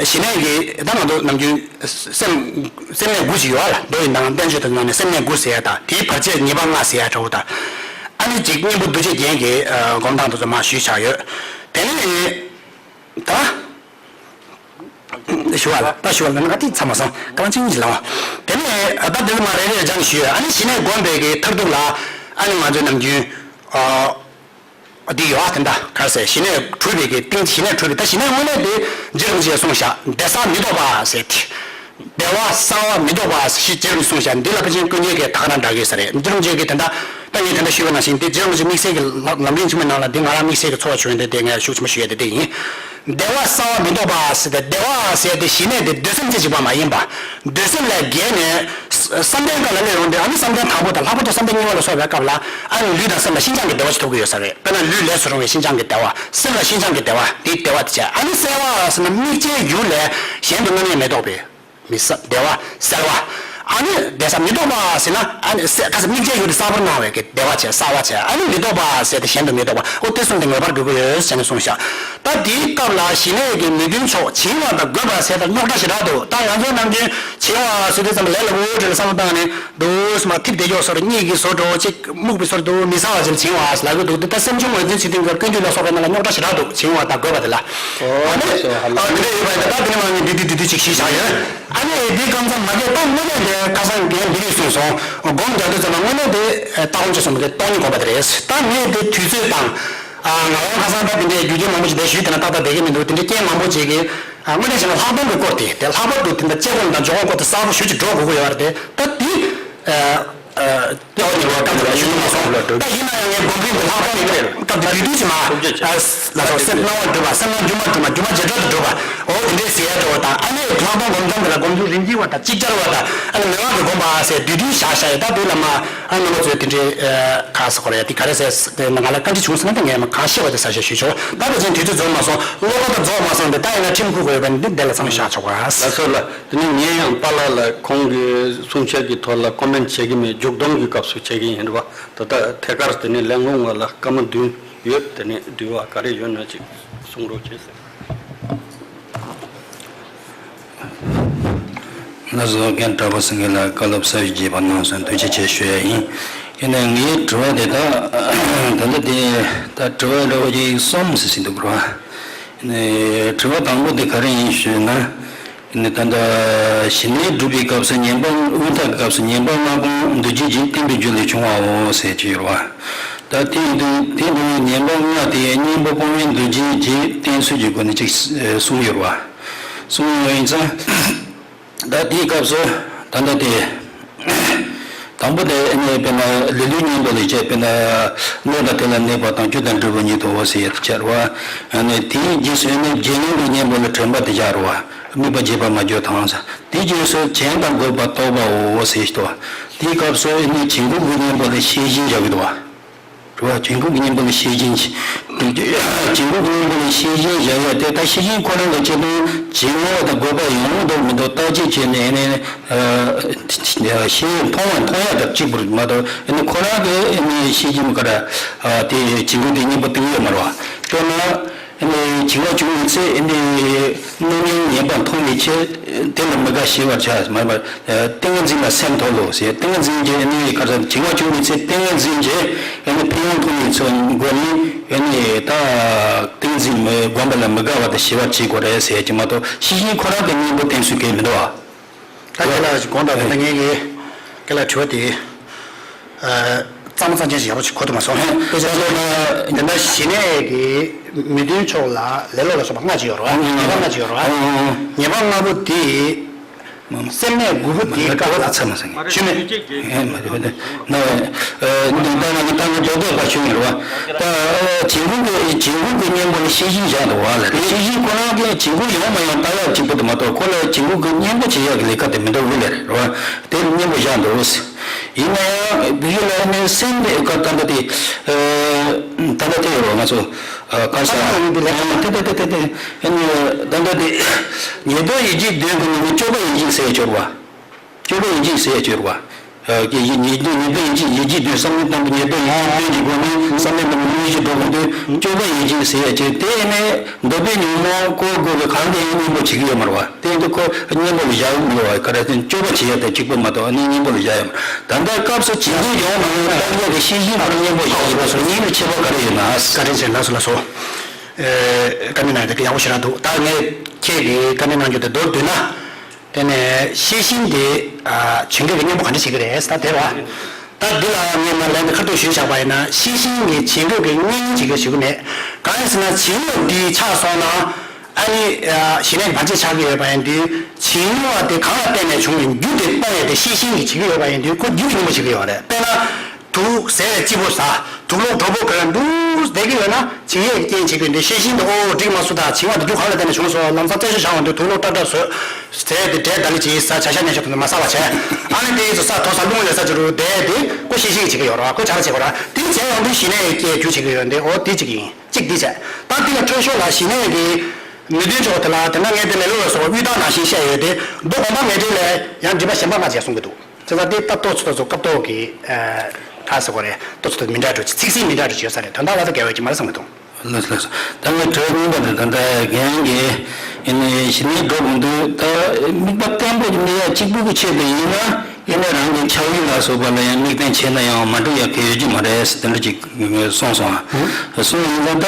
ཞི་གནས་ཀྱི་ད་ང་ཚོ་ནམ་རྒྱུན་སེམས་སེམས་གནས་དགུ་ཅིག་ཡོད་ལ། མདོ་ཡི་ནང་བསྟན་བཅོས་དང་ནང་ནས་སེམས་གནས་དགུ་ཟེར་ཡ་དང་། དེའི་བར་ཆད་ཉེས་པ་ལྔ་ཟེར་ཡ་འདྲ་བོ་དང་། ཨ་ནི་ཅིག་སྙིང་པོ་འདུ་བྱེད་རྒྱན་གྱི་སྒོམ་སྟངས་དེ་ཚོ་མར་ཞུས་བཞག་ཡོད། དེ་ནས་ད། ཞུ་བ་ལ་ད་ཞུ་བ་ལ་ང་ཏིག་ཚ་མ་སོང་། གང་ཅིང་ལ་བ། དེ་ནས་ད་དེ་མ་རེ་རེ་སྦྱང་ཞུས། ཨ་ནི་ཞི་གནས་སྒོམ་པའི་གི་མཐར་ཐུག་ལ་ཨ་ནི་ང་ཚོའི་ནམ་རྒྱུན་འདི་ཡོད་ཨ། དེ་འདྲ་ག་ཟེར། ཞི་གནས་གྲུབ་པའི་གི་སྟེང་། ཞི་གནས་གྲུབ་པའི་ད་ཞི་གནས་དངོས་གནས་དེ་རྗེ་རིན་པོ་ཆེས་གསུངས་བཞག་བདེ་གསལ་མི་རྟོག་པ་ཟེར་ཏེ། བདེ་བ་གསལ་བ་མི་རྟོག་པ་ཞེས་རྗེ་རིན་པོ་ཆེས་གསུངས་བཞག་འདི་ལ་ཕལ་ཆེར་ཀུན་མཁྱེན་གྱིས་ད་ག་རང་འདྲ་གི་ས་རེད། རྗེ་རིན་པོ་ཆེ་གིས་དེ་འདྲ་ད་ངས་དེ་འདྲ་ཞུས་པ་ནང་བཞིན་དེ་རྗེ་རིན་པོ་ཆེ་དམིགས་བསལ་གྱི་ལམ་རིམ་ཆེན་མོའི་ནང་ལ་འདི་ང་རང་དམིགས་བསལ་གྱི་ཚོར་བ་བྱུང་ཡོད་དེ་དེ་ངས་ཤུགས་ཆེན་པོ་ཞུ་ཡ་དེ་དེ་ཡིན། བདེ་བ་གསལ་བ་མི་རྟོག་པ་ཟེར་ཏེ། བདེ་བ་ཟེར་ཏེ་ཞི་གནས་དེ་འདོད་སེམས་རྩེ་གཅིག་པ་མ་ཡིན་པ། འདོད་སེམས་ལས་བརྒལ་ནས་བསམ་གཏན་སྐབས་ལ་སླེབས་ཡོང་དུས། ཨ་ནི་བསམ་གཏན་དང་པོ་དང་ལྷག་པར་དུ་བསམ་གཏན་གཉིས་པ་ལ་སོགས་པའི་སྐབས་ལ་ཨ་ནི་ལུས་དང་སེམས་ལ་ཤིན་སྦྱངས་ཀྱི་བདེ་བ་ཞིག་ཐོབ་ཀྱི་ཡོད་ས་རེད། དཔེར་ན་ལུས་ལས་སུ་རུང་བའི་ཤིན་སྦྱངས་ཀྱི་བདེ་བ། སེམས་ལ་ཤིན་སྦྱངས་ཀྱི་བདེ་བ་དེའི་བདེ་བ་དེ་བྱས། ཨ་ནི་གསལ་བ་ཟེར་ན་དམིགས་བྱའི་ཡུལ་ལས་གཞན་དུ་དངོས་གནས་མི་རྟོག་པའི། མི་གསལ་བདེ་བ་གསལ་བ། ཨ་ནི་བདེ་གསལ་མི་རྟོག་པ་ཟེར་ན་ཨ་ནི་གསལ་ག་ས་དམིགས་བྱའི་ཡུལ་དེ་གསལ་པོར་སྣང་བའི་གི་བདེ་བ་བྱས། གསལ་བ་བྱས། ཨ་ནི་མི་རྟོག་པ་ཟེར་ཏེ་གཞན་དུ་མི་རྟོག་པ། ཨོ་དེ་གསུམ་དེ་ངེས་པར་དགོས་ཀྱི་ཡོད་ཟེར་ནས་གསུངས་ཤག་ད་དེའི་སྐབས་ལ་ཞི་གནས་ཀྱི་མི་མཐུན་ཕྱོགས་བྱིང་བ་དང་རྒོད་པ་ཟེར་ད་རྙོག་དྲ་ཞེ་དྲག་འདུག་ད་ང་ཚོ་ནམ་རྒྱུན་བྱིང་བ་ཟེར་དུས་ཙམ་ལས་སླ་པོ་འདྲ་ལ་བསམ་བློ་བཏང་ནས་འདུག་སེ་མར་འཐིབས་བསྡད་ཀྱོག་སོར་གཉིད་ཀྱི་བཟོ་འདྲ་ཅིག་སྨུག་པའི་སོར་འདུག་མི་གསལ་བ་ཅིག་བྱིང་བ་ལབ་ཀྱི་འདུག་དེ་ད་སེམས་བྱུང་ངོས་འཛིན་བྱེད་སྟངས་ཀྱི་ཀུན་བཏུས་ལ་སོགས་པའི་ནང་ལ་རྙོག་དྲ་ཞེ་དྲག་འདུག་བྱིང་བ་དང་རྒོད་པ་དེ་ལ། ཨོ་དེ་ཚོ་ཧ་ལམ་ཨ་དེ་འདྲ་ཡོད་པ་ཡིན་ན། ད་དེ་ནས་མར་ངས་འདི་འདི་འདི་འདི་ཅིག་ཞུས་བཞག་ཡོད། ཨ་ནི་འདི་སྐབས་མཚམས་མ་གཏོགས་ད་དངོས་གནས་དེ་ཁ་སང་རྒན་འདི་རིགས་གསུངས་སོང་། སྒོམ་རྒྱག་དུས་ཙམ་ལ་དངོས་གནས་དེ་ལྟ་སྒོམ་བྱེད་གསུངས་པ་དེ་སྟོང་ཉིད་སྒོམ་པ་དེ་རེད། ད་ངས་དེ་དུས་ཚོད་དང་། ཨ་ང་རང་ཁ་སང་ད་དེ་འདྲའི་རྒྱུ་རྐྱེན་མང་པོ་ཞིག་དེ་ཞུས་དེ་ན་ཏག་ཏག་བསྡད་ཀྱི་མི་འདུག་དེ་འདྲའི་རྐྱེན་མང་པོ་ཅིག་གིས། ཨ་དངོས་གནས་བྱས་ན་ལྷག་མཐོང་གི་སྐོར་དེ་དེ་ལྷག་པར་དུ་དེ་འདྲ་དཔྱད་སྒོམ་དང་འཇུག་སྒོམ་སྐོར་དེ་གསལ་པོ་ཞེ་པོ་ཅིག་འགྲོ་དགོས་ཀྱི་ཡོད་རེད་དེ། ད་དེ། ཨ། ཨ། སྐྱེ་བ་ཉེ་བར་སྐབས་དེ་ལ་ཞུ་ཐུབ་མ་སོང་། ད་ཡིན་ན་ཡང་ངས་སྒོམ་རིམ་གྱི་ལྷག་པ་ཡིན་པས་སྐབས་དེ་དུས་དུས་ཕྱི་མ། ཨ། ལ་སོགས་སེམས་སྣང་བ་འགྲུབ་པ། སེམས་སྣང་སྒྱུ་མར་འགྲུབ་པ། སྒྱུ་མ་བྱེ་བྲག་ཏུ་འགྲུབ་པ། འོ་དེ་འདྲའི་ཟེར་ཡ་འདྲ་བོ་དང་། ཨ་ནི་ལྷག་མཐོང་སྒོམ་སྟངས་དེ་ལ་སྒོམ་ཚུལ་རིམ་གྱིས་པ་དང་གཅིག་ཅར་བ་དང་། ཨ་ནི་མེད་དབང་གི་སྒོམ་པ་ཟེར་དུས་དུས་བཞག་བཞག་ཡོད། ད་དུས་ལ་མ་ཨ་རྣམ་པ་ཚོས་དེ་འདྲའི་ཨ་ག་ཟེར་དགོས་རེད། དེ་ག་རེ་ཟེར་ནས་ང་ལ་བཀའ་འདྲི་བྱུང་སོང་ན་ད་ངས་མ་གང་ཤེས་པ་དེ་ས་ཞེས་ཞུས་ཆོག་ད་དེ་བཞིན་དུས་ཚོད་རྫོགས་མ་སོང་། བློ་ཁ་ད་རྫོགས་མ་སོང་སྟེ། ད་ཡིན་ན་ཁྲིམས་ཁུར་དགོས་ཡོད་པ་འདི་འདི་ལ་ཚང་བཞག་ཆོག་པ། ལགས་སོ་ལགས། དེ་ནས་ངས་ཡང་པཱ་ལགས་ལ་ཁོང་གི་གསུང་བཤད་ཀྱི་ཐོག་ལ་ཀོ་མེན་བྱེད་ཀྱི་མེད། མཇུག་སྡོམ་གྱི་སྐབས་སུ་བྱེད་ཀྱི་ཡིན་རེད་པ། ད་ལྟ་ཐད་ཀར་དེ་ནས་ལན་ལུང་བ་ལ་སྐར་མ་བདུན་ཡོད། དེ་ནས་དྲི་བ་ག་རེ་ཡོད་ན་ཅིག་གསུང་རོགས་བྱེད་ཟེར། ལགས་སོ། རྒན་གྲགས་པ་སེང་གེ་ལགས་བཀའ་སློབ་ཟབ་ཅིང་རྒྱས་པ་གནང་སོང་། ཐུགས་རྗེ་ཆེ་ཞུ་ཡ་ཡིན། ཡིན་ནའི་ངའི་དྲི་བ་དེ་དག་ད་ལྟ་དེ་ད་དྲི་བ་འདྲ་བོ་ཅིག་གསུམ་ཟེར་ཟིན་འདུག་ར། ནས་དྲི་བ་དང་པོ་དེ་ག་རེ་ཡིན་ཞུས་ན། ནས་ད་ལྟ་ཞི་གནས་སྒྲུབ་པའི་སྐབས་སུ་བསྙེན་པ། དབུས་མཐའ་གི་སྐབས་སུ་བསྙེན་པ་ལྔ་སྤོང་འདུ་བྱེད་ཀྱི་བརྟན་པའི་རྒྱུ་ལས་བྱུང་བའོ་ཟེར་གྱི་ཡོད་རེད་པ། ད་དེ་ཡིན་དུས་དེ་དུས་བསྙེན་པ་ལྔ་དེ་གཉེན་པོ་སྤོང་བའི་འདུ་བྱེད་ཀྱི་བརྟན་གསོལ་གྱི་སྒོ་ནས་ཅིག་གསུངས་ཡོད་རེད་པ། གསུངས་ཡོད་ཡིན་ཙང་། ད་དེའི་སྐབས་སུ་ད་ལྟ་དེ། དང་པོ་དེ་ནི་དཔེར་ན་ལེ་ལོའི་གཉེན་པོ་ལས་བྱས། དཔེར་ན་གནས་དང་དེ་ལ་གནས་པ་དང་། རྒྱུ་དང་འབྲས་བུ་ཉིད་དུ་འོ་ཟེར་ཡ་དེ་བྱ་རུ་བ། ནི་དེའི་རྗེས་སུ་ནི་རྗེས་གནོན་གྱི་གཉེན་པོ་ལ་དྲན་པ་དེ་བྱ་རུ་བ། དམིགས་པ་བརྗེད་པར་མ་གྱུར་དང་། དེའི་རྗེས་སུ་བྱིང་དང་རྒོད་པ་རྟོགས་པའོ་ཟེར་ཞིག་ཏོ། དེའི་སྐབས་སུ་ནི་བྱིང་རྒོད་ཀྱི་གཉེན་པོ་ལ་ཤེས་བཞིན་བཞག་གི་འདུག་བ། རེད་བ། བྱིང་རྒོད་ཀྱི་གཉེན་པོ་ལ་ཤེས་བཞིན་གྱི། བྱིང་རྒོད་ཀྱི་གཉེན་པོ་ལ་ཤེས་བཞིན་བཞག་ཡ་དེ། ད་ཤེས་བཞིན་ཁོ་རང་ལ་བྱེད་དུས་བྱིང་བ་དང་རྒོད་པ་ཡོང་འདུག་མི་འདུག་བརྟག་དཔྱད་བྱས་ནས་ཨ་ནི། ཤེས་མཐོང་བ་མཐོང་ཡ་དང་གཅིག་པུ་མ་གཏོགས། ཨ་ནི་ཁོ་རང་གི་ཨ་ནི་ཤེས་བཞིན་ག་རེ། དེ་བྱིང་རྒོད་དེ་གཉེན་པོ་བསྟེན་ཡོད་མ་རེད་བ། དཔེར་ན། ཨ་ནི་བྱིང་བ་བྱུང་བའི་ཚེ་ཨ་ནི་རྣམ་སྨིན་ངན་པ་མཐོང་བའི་ཕྱིར། དེ་ལ་མི་དགའ་ཞི་བར་བྱ། མ་ཏིང་ངེ་འཛིན་ལ་སེམས་ཐོགས་ལོ་ཟེར། ཏིང་ངེ་འཛིན་གྱི་ཨ་ནི་ག་རེ་ཟེར། བྱིང་བ་བྱུང་བའི་ཚེ་ཏིང་ངེ་འཛིན་གྱི་ཨ་ནི་ཕན་ཡོན་མཐོང་བའི་ཚུལ་སྒོ་ནས་ཨ་ནི་ད་ཏིང་འཛིན་མི་སྒོམ་པ་ལ་མི་དགའ་བ་དང་ཞི་བར་བྱེད་དགོས་རེད་ཟེར་གྱི་མ་གཏོགས། ཤེས་བཞིན་ཁོ་རང་གི་གཉེན་པོ་བསྟེན་སྲོལ་གང་ཡང་མི་འདུག་བ། ད་ཁྱེད་ལ་དགོངས་དག་ད་ལྟ་ངེད་ཀྱི་ཁྱེད་ལ་དྲི་བ་དེ། གཙང་མ་གཙང་ཆེན་ཞིག་ཡག་པོ་ཞིག་གོ་ཐུབ་མ་སོང་། དཔེ་ཆ་ཚོ་ན་དེ་འདྲ་ཞི་གནས་ཀྱི་མི་མཐུན་ཕྱོགས་ལ་ལེ་ལོ་ལ་སོགས་པ་ལྔ་ཅིག་ཡོད་རེད་བ། ཉེས་པ་ལྔ་ཅིག་ཡོད་རེད་བ། ཉེས་པ་ལྔ་པོ་དེ་སེམས་གནས་དགུ་པོ་དེའི་སྐབས་ལ་ཚར་མ་སོང་། ཆུ་མེད། ཨེ་མ་རེད་བ། ན་འདི་ལྟ་ན་ད་ང་རྡོག་རྡོག་པ་བྱུང་ཡོད་རེད་བ། ད་བྱིང་རྒོད་ཀྱི་བྱིང་རྒོད་ཀྱི་གཉེན་པོ་ལ་ཤེས་བཞིན་བཞག་འདུག་བ་ལ། ཤེས་བཞིན་ཁོ་རང་གིས་བྱིང་རྒོད་ཡོང་མ་ཡོང་ལྟ་ཡག་གཅིག་པུ་དེ་མ་གཏོགས། ཁོ་ལ་བྱིང་རྒོད་ཀྱི་གཉེན་པོ་བྱེད་ཡག་གི་ལས་ཀ་དེ་མི་འདུག་བ་ལ་རེད་བ། དེ་ལ་གཉེན་པོ་བཞག་འདུག། ཡིན་ན་ཡང་བོད་ཡིག་ལ་ནི་སེམས་དེ་ཀ་ད་ལྟ་དེ། ཨ། ད་ལྟ་དེ་ཡོད་རེད་བ། ང་ཚོ་ཨ་ག་རེ་ཟེར། ཨ་དེ་དེ་དེ་དེ་དེ། ཨ་ནི་ད་ལྟ་དེ་ཉེར་བདག་ཡིད་ཀྱི་དོན་དུ་ནི་སྤྱོད་པ་ཡིད་ཀྱི་ཟེར་ཡ་ཅིག་ཡོད་རེད་བ། སྤྱོད་པ་ཡིད་ཀྱི་ཟེར་ཡ་ཅིག་ཡོད་རེད་བ། ཀྱི་ཡིད་ཉེས་ཉེས་པའི་ཡིད་ཀྱི་ཡིད་ཀྱི་དུས་བསམ་བློ་བཏང་བའི་ཉེས་པའི་ཡིད་ཀྱི་དུས་ཀྱི་སྒོ་ནས་བསམ་བློ་བཏང་བའི་ཡིད་ཀྱི་སྒྲོ་གོ་དུས་སྤྱོད་པ་ཡིད་ཀྱི་ཟེར་ཡ་ཅེ་དེ་ནས་འདོད་པའི་ཉོན་མོངས་བཀོལ་དགོས་པའི་གང་དེ་ཡང་གཉེན་པོ་བྱེད་ཀྱི་ཡོད་མ་རེད་བ། དེ་ཡིན་དུས་ཁོ་གཉེན་པོ་ལ་བཞག་ཡོད་མ་རེད་བ། ག་རེ་ཟེར་ན་སྤྱོད་པ་བྱེད་ཡ་དེ་གཅིག་པོ་མ་གཏོགས་ཨ་ནི་གཉེན་པོ་ལ་བཞག་ཡོད་མ་རེད། ད་ལྟ་སྐབས་སུ་བྱེད་དགོས་ཡོང་མ་རེད། ལྟ་བ་གི་ཤེས་བཞིན་ཁོ་ལ་གཉེན་པོ་བཞག་ཡོད་པ་སོགས་གཉིས་ལ་ཁྱད་པར་ག་རེ་ཡོད་ན། བཀའ་དྲིན་ཆེ། ལགས་སོ་ལགས་སོ། ཨེ། བཀའ་འདྲི་གནང་ཡ་དེ་ཡག་པོ་ཞེ་དྲག་འདུག་ད་ངས་ཁྱེད་ཀྱིས་བཀའ་འདྲི་གནང་རྒྱུ་དེ་མདོར་བསྡུས་ན། དེ་ནས་ཤེས་བཞིན་དེ་ཨ་བྱིང་རྒོད་ཀྱི་གཉེན་པོ་ག་འདྲ་བྱེད་ཀྱི་རེད་ད་དེ་ར། ད་འདི་ལ་ངས་མར་ལན་དེ་ཁ་ཐུག་ཞུས་བཞག་པ་ཡིན་ན་ཤེས་བཞིན་གྱི་བྱིང་རྒོད་ཀྱི་གཉེན་བྱེད་ཀྱི་ཞུ་གི་མེད། གང་ཡིན་ཟེར་ན་བྱིང་རྒོད་འདི་ཆགས་སོང་ན་ཨ་ནི་ཨ་ཞི་གནས་ཀྱི་བར་ཆད་ཆགས་ཀྱི་ཡོད་པ་ཡིན་དུས་བྱིང་བ་དེ་གང་ལ་བརྟེན་ནས་བྱུང་བའི་རྒྱུ་དེ་སྤོང་ཡས་དེ་ཤེས་བཞིན་གྱི་བྱེད་ཀྱི་ཡོད་པ་ཡིན་དུས་ཁོ་རྒྱུ་གཉེན་པོ་བྱེད་ཀྱི་ཡོད་རེད། དཔེར་ན། དུག་ཟས་སྐྱིད་པོ་ཟ། དུག་ལོག་གྲོགས་པོ་ག་རེ་འདུག་བསྡད་ཀྱི་ཡོད་ན་བྱིང་ཡས་ཀྱི་རྐྱེན་བྱེད་ཀྱི་ཡོད་འདི་ཤེས་བཞིན་དུ་ཨོ་འགྲིག་མ་སོང་ད་བྱིང་བ་དེ་རྒྱུ་གང་ལ་བརྟེན་ནས་བྱུང་སོང་ལམ་སང་རྩད་གཅོད་བྱ་འོང་དུས་དུག་ལོག་ཏག་ཏག་ཟོས། ཟས་དེ་འབྲས་ལྡ་ལི་ཅིག་ཟ་བྱ་ཤ་ཉལ་ཤ་དུ་མ་ཟ་བ་བྱས། ཨ་ནི་དེ་ཡིས་ཚོ་ས་དོ་ས་རླུང་ལས་ས་ཅི་རུ་བསྡད་དེ་ཁོ་ཤེས་བཞིན་བྱེད་ཀྱི་ཡོད་རེད་བ། ཁོ་བྱ་ར་བྱེད་དགོས་ར་དེ་བྱས་ཡོང་དུས་ཞི་གནས་ཀྱི་རྒྱུ་བྱེད་ཀྱི་ཡོད་འདི་ཨོ་དེ་གཅིག་ཡིན་གཅིག་འདི་བྱས་ད་དེ་ལ་འཕྲོད་ཤོག་ལ་ཞི་གནས་ཀྱི་ནུས་ལྡན་ཆོག་དེ་ལ་དེ་ན་ངས་དེ་མེ་ལོ་བའི་སོགས་དབུས་ཐང་ནང་བཞིན་བཤད་ཡོད་དེ་མདོ་དགོངས་པ་མེད་འབྲེལ་ལས་ཡང་འགྲིག་པ་གཞན་པ་ལྔ་བྱས་གསུང་གི་འདུག་དེ་ལ་དེ་ལྟ་ཏོག་ཚོད་ཚོད་སྐབས་ཐོག་གི་ཨ་ཟེར་གོ་རེད། ཏོག་ཚོད་མི་འདྲ་འགྲོ་ཚིག་ཟིན་མི་འདྲ་འགྲོ་ཅི་ཡོད་ས་རེད། དོན་དག་ལ་ད་འགལ་བ་ཅིག་མ་རེད་བསམ་གི་འདུག་ལགས་སོ་ལགས་སོ། ད་ངས་དྲི་བ་གཉིས་པ་དེ་ད་ལྟ་རྒན་གྱིས་ཨ་ནི་ཞི་གནས་སྒྲུབ་དགོས་འདུག་ད་དམིགས་པ་བརྟན་པོ་གནས་ཡ་གཅིག་པུ་གི་ཆེད་དུ་ཡིན་ན་ཨ་ནི་རང་གི་ཆགས་ཡུལ་ལ་སོགས་པ་ལ་ཡང་དམིགས་རྟེན་བྱས་ན་ཡང་མ་འགྲིག་ཡ་གི་ཡོད་ཀྱི་མ་རེད་དེ་འདྲ་ཅིག་གསུངས་སོང་ཨ། གསུངས་ཡིན་ཙང་ད། ད་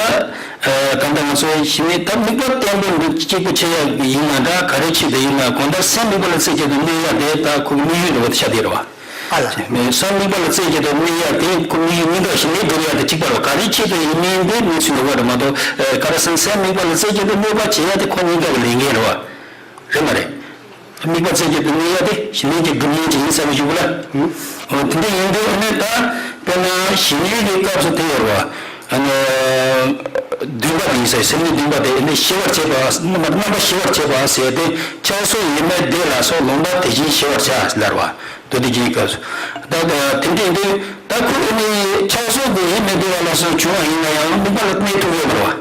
ལྟ་ང་ཚོ་ཞི་གནས་ད་དམིགས་པ་བརྟན་པོ་འདི་གཅིག་པུ་ཆེ་ཡག་ཡིན་ན་འདྲ་ག་རེ་ཆེད་དུ་ཡིན་ན་གང་ལྟར་སེམས་དམིགས་པ་ལ་རྩེ་གཅིག་ཏུ་གནས་ཡག་དེ་ད་ཁོ་དམིགས་ཡུལ་འདྲ་བོ་དེ་ཆགས་བསྡད་རེད་བ། ཨ་ལ། སེམས་དམིགས་པ་ལ་རྩེ་གཅིག་ཏུ་གནས་ཡག་དེ་ཁོ་དམིགས་ཡུལ་གཉིས་ཀ་ཞི་གནས་སྒྲུབ་ཡག་དེ་གཅིག་པ་རེད་བ། ག་རེ་ཆེད་དུ་ཡིན་མིན་དེ་གནས་ཚུལ་ཡོད་པ་རེད་མ་གཏོགས་ག་རེ་སེམས་སེམས་དམིགས་པ་ལ་རྩེ་གཅིག་ཏུ་གནས་པ་བྱེད་ཡག་དེ་ཁོ་གཉིས་ཀ་གི་ལས་འགན་རེད་བ། རེད་མ་རེད། དམིགས་པ་རྩེ་གཅིག་ཏུ་གནས་ཡ་དེ་ཞི་གནས་ཀྱི་སྒྲུབ་བརྙེས་ཅིག་ཡིན་ས་མི་ཞུ་གི་ལ། འོ་དེ་འདྲ་ཡིན་དུས་ཨ་ནི་ད་དཔེར་ན་ཞི་གནས་ཀྱི་སྐབས་སུ་དེ་ཡོད་རེད་བ། ཨ་ནི་འདུན་པ་དེ་ཡིན་ས་སེམས་ཉིད་འདུན་པ་དེ་ཨ་ནི་ཞི་བར་བྱེད་པ་རྣམ་པ་རྣམ་པ་ཞི་བར་བྱེད་པ་ཟེར་ཏེ་ཆགས་སོགས་ཡིད་མི་བདེ་ལ་སོགས་ལོག་པར་དེ་བཞིན་ཞི་བར་བྱ་ལབ་རེད་བ། མདོ་སྡེ་རྒྱན་གྱི་སྐབས་སུ། ད་དེ་འདྲ་ཡིན་དུས་ད་ཁོ་ཨ་ནི་ཆགས་སོགས་དེ་ཡིད་མི་བདེ་བ་ལ་སོགས་བྱུང་བ་ཡིན་ན་ཡང་དམིགས་པ་ལ་གནས་ཐུབ་ཡོད་མ་རེད་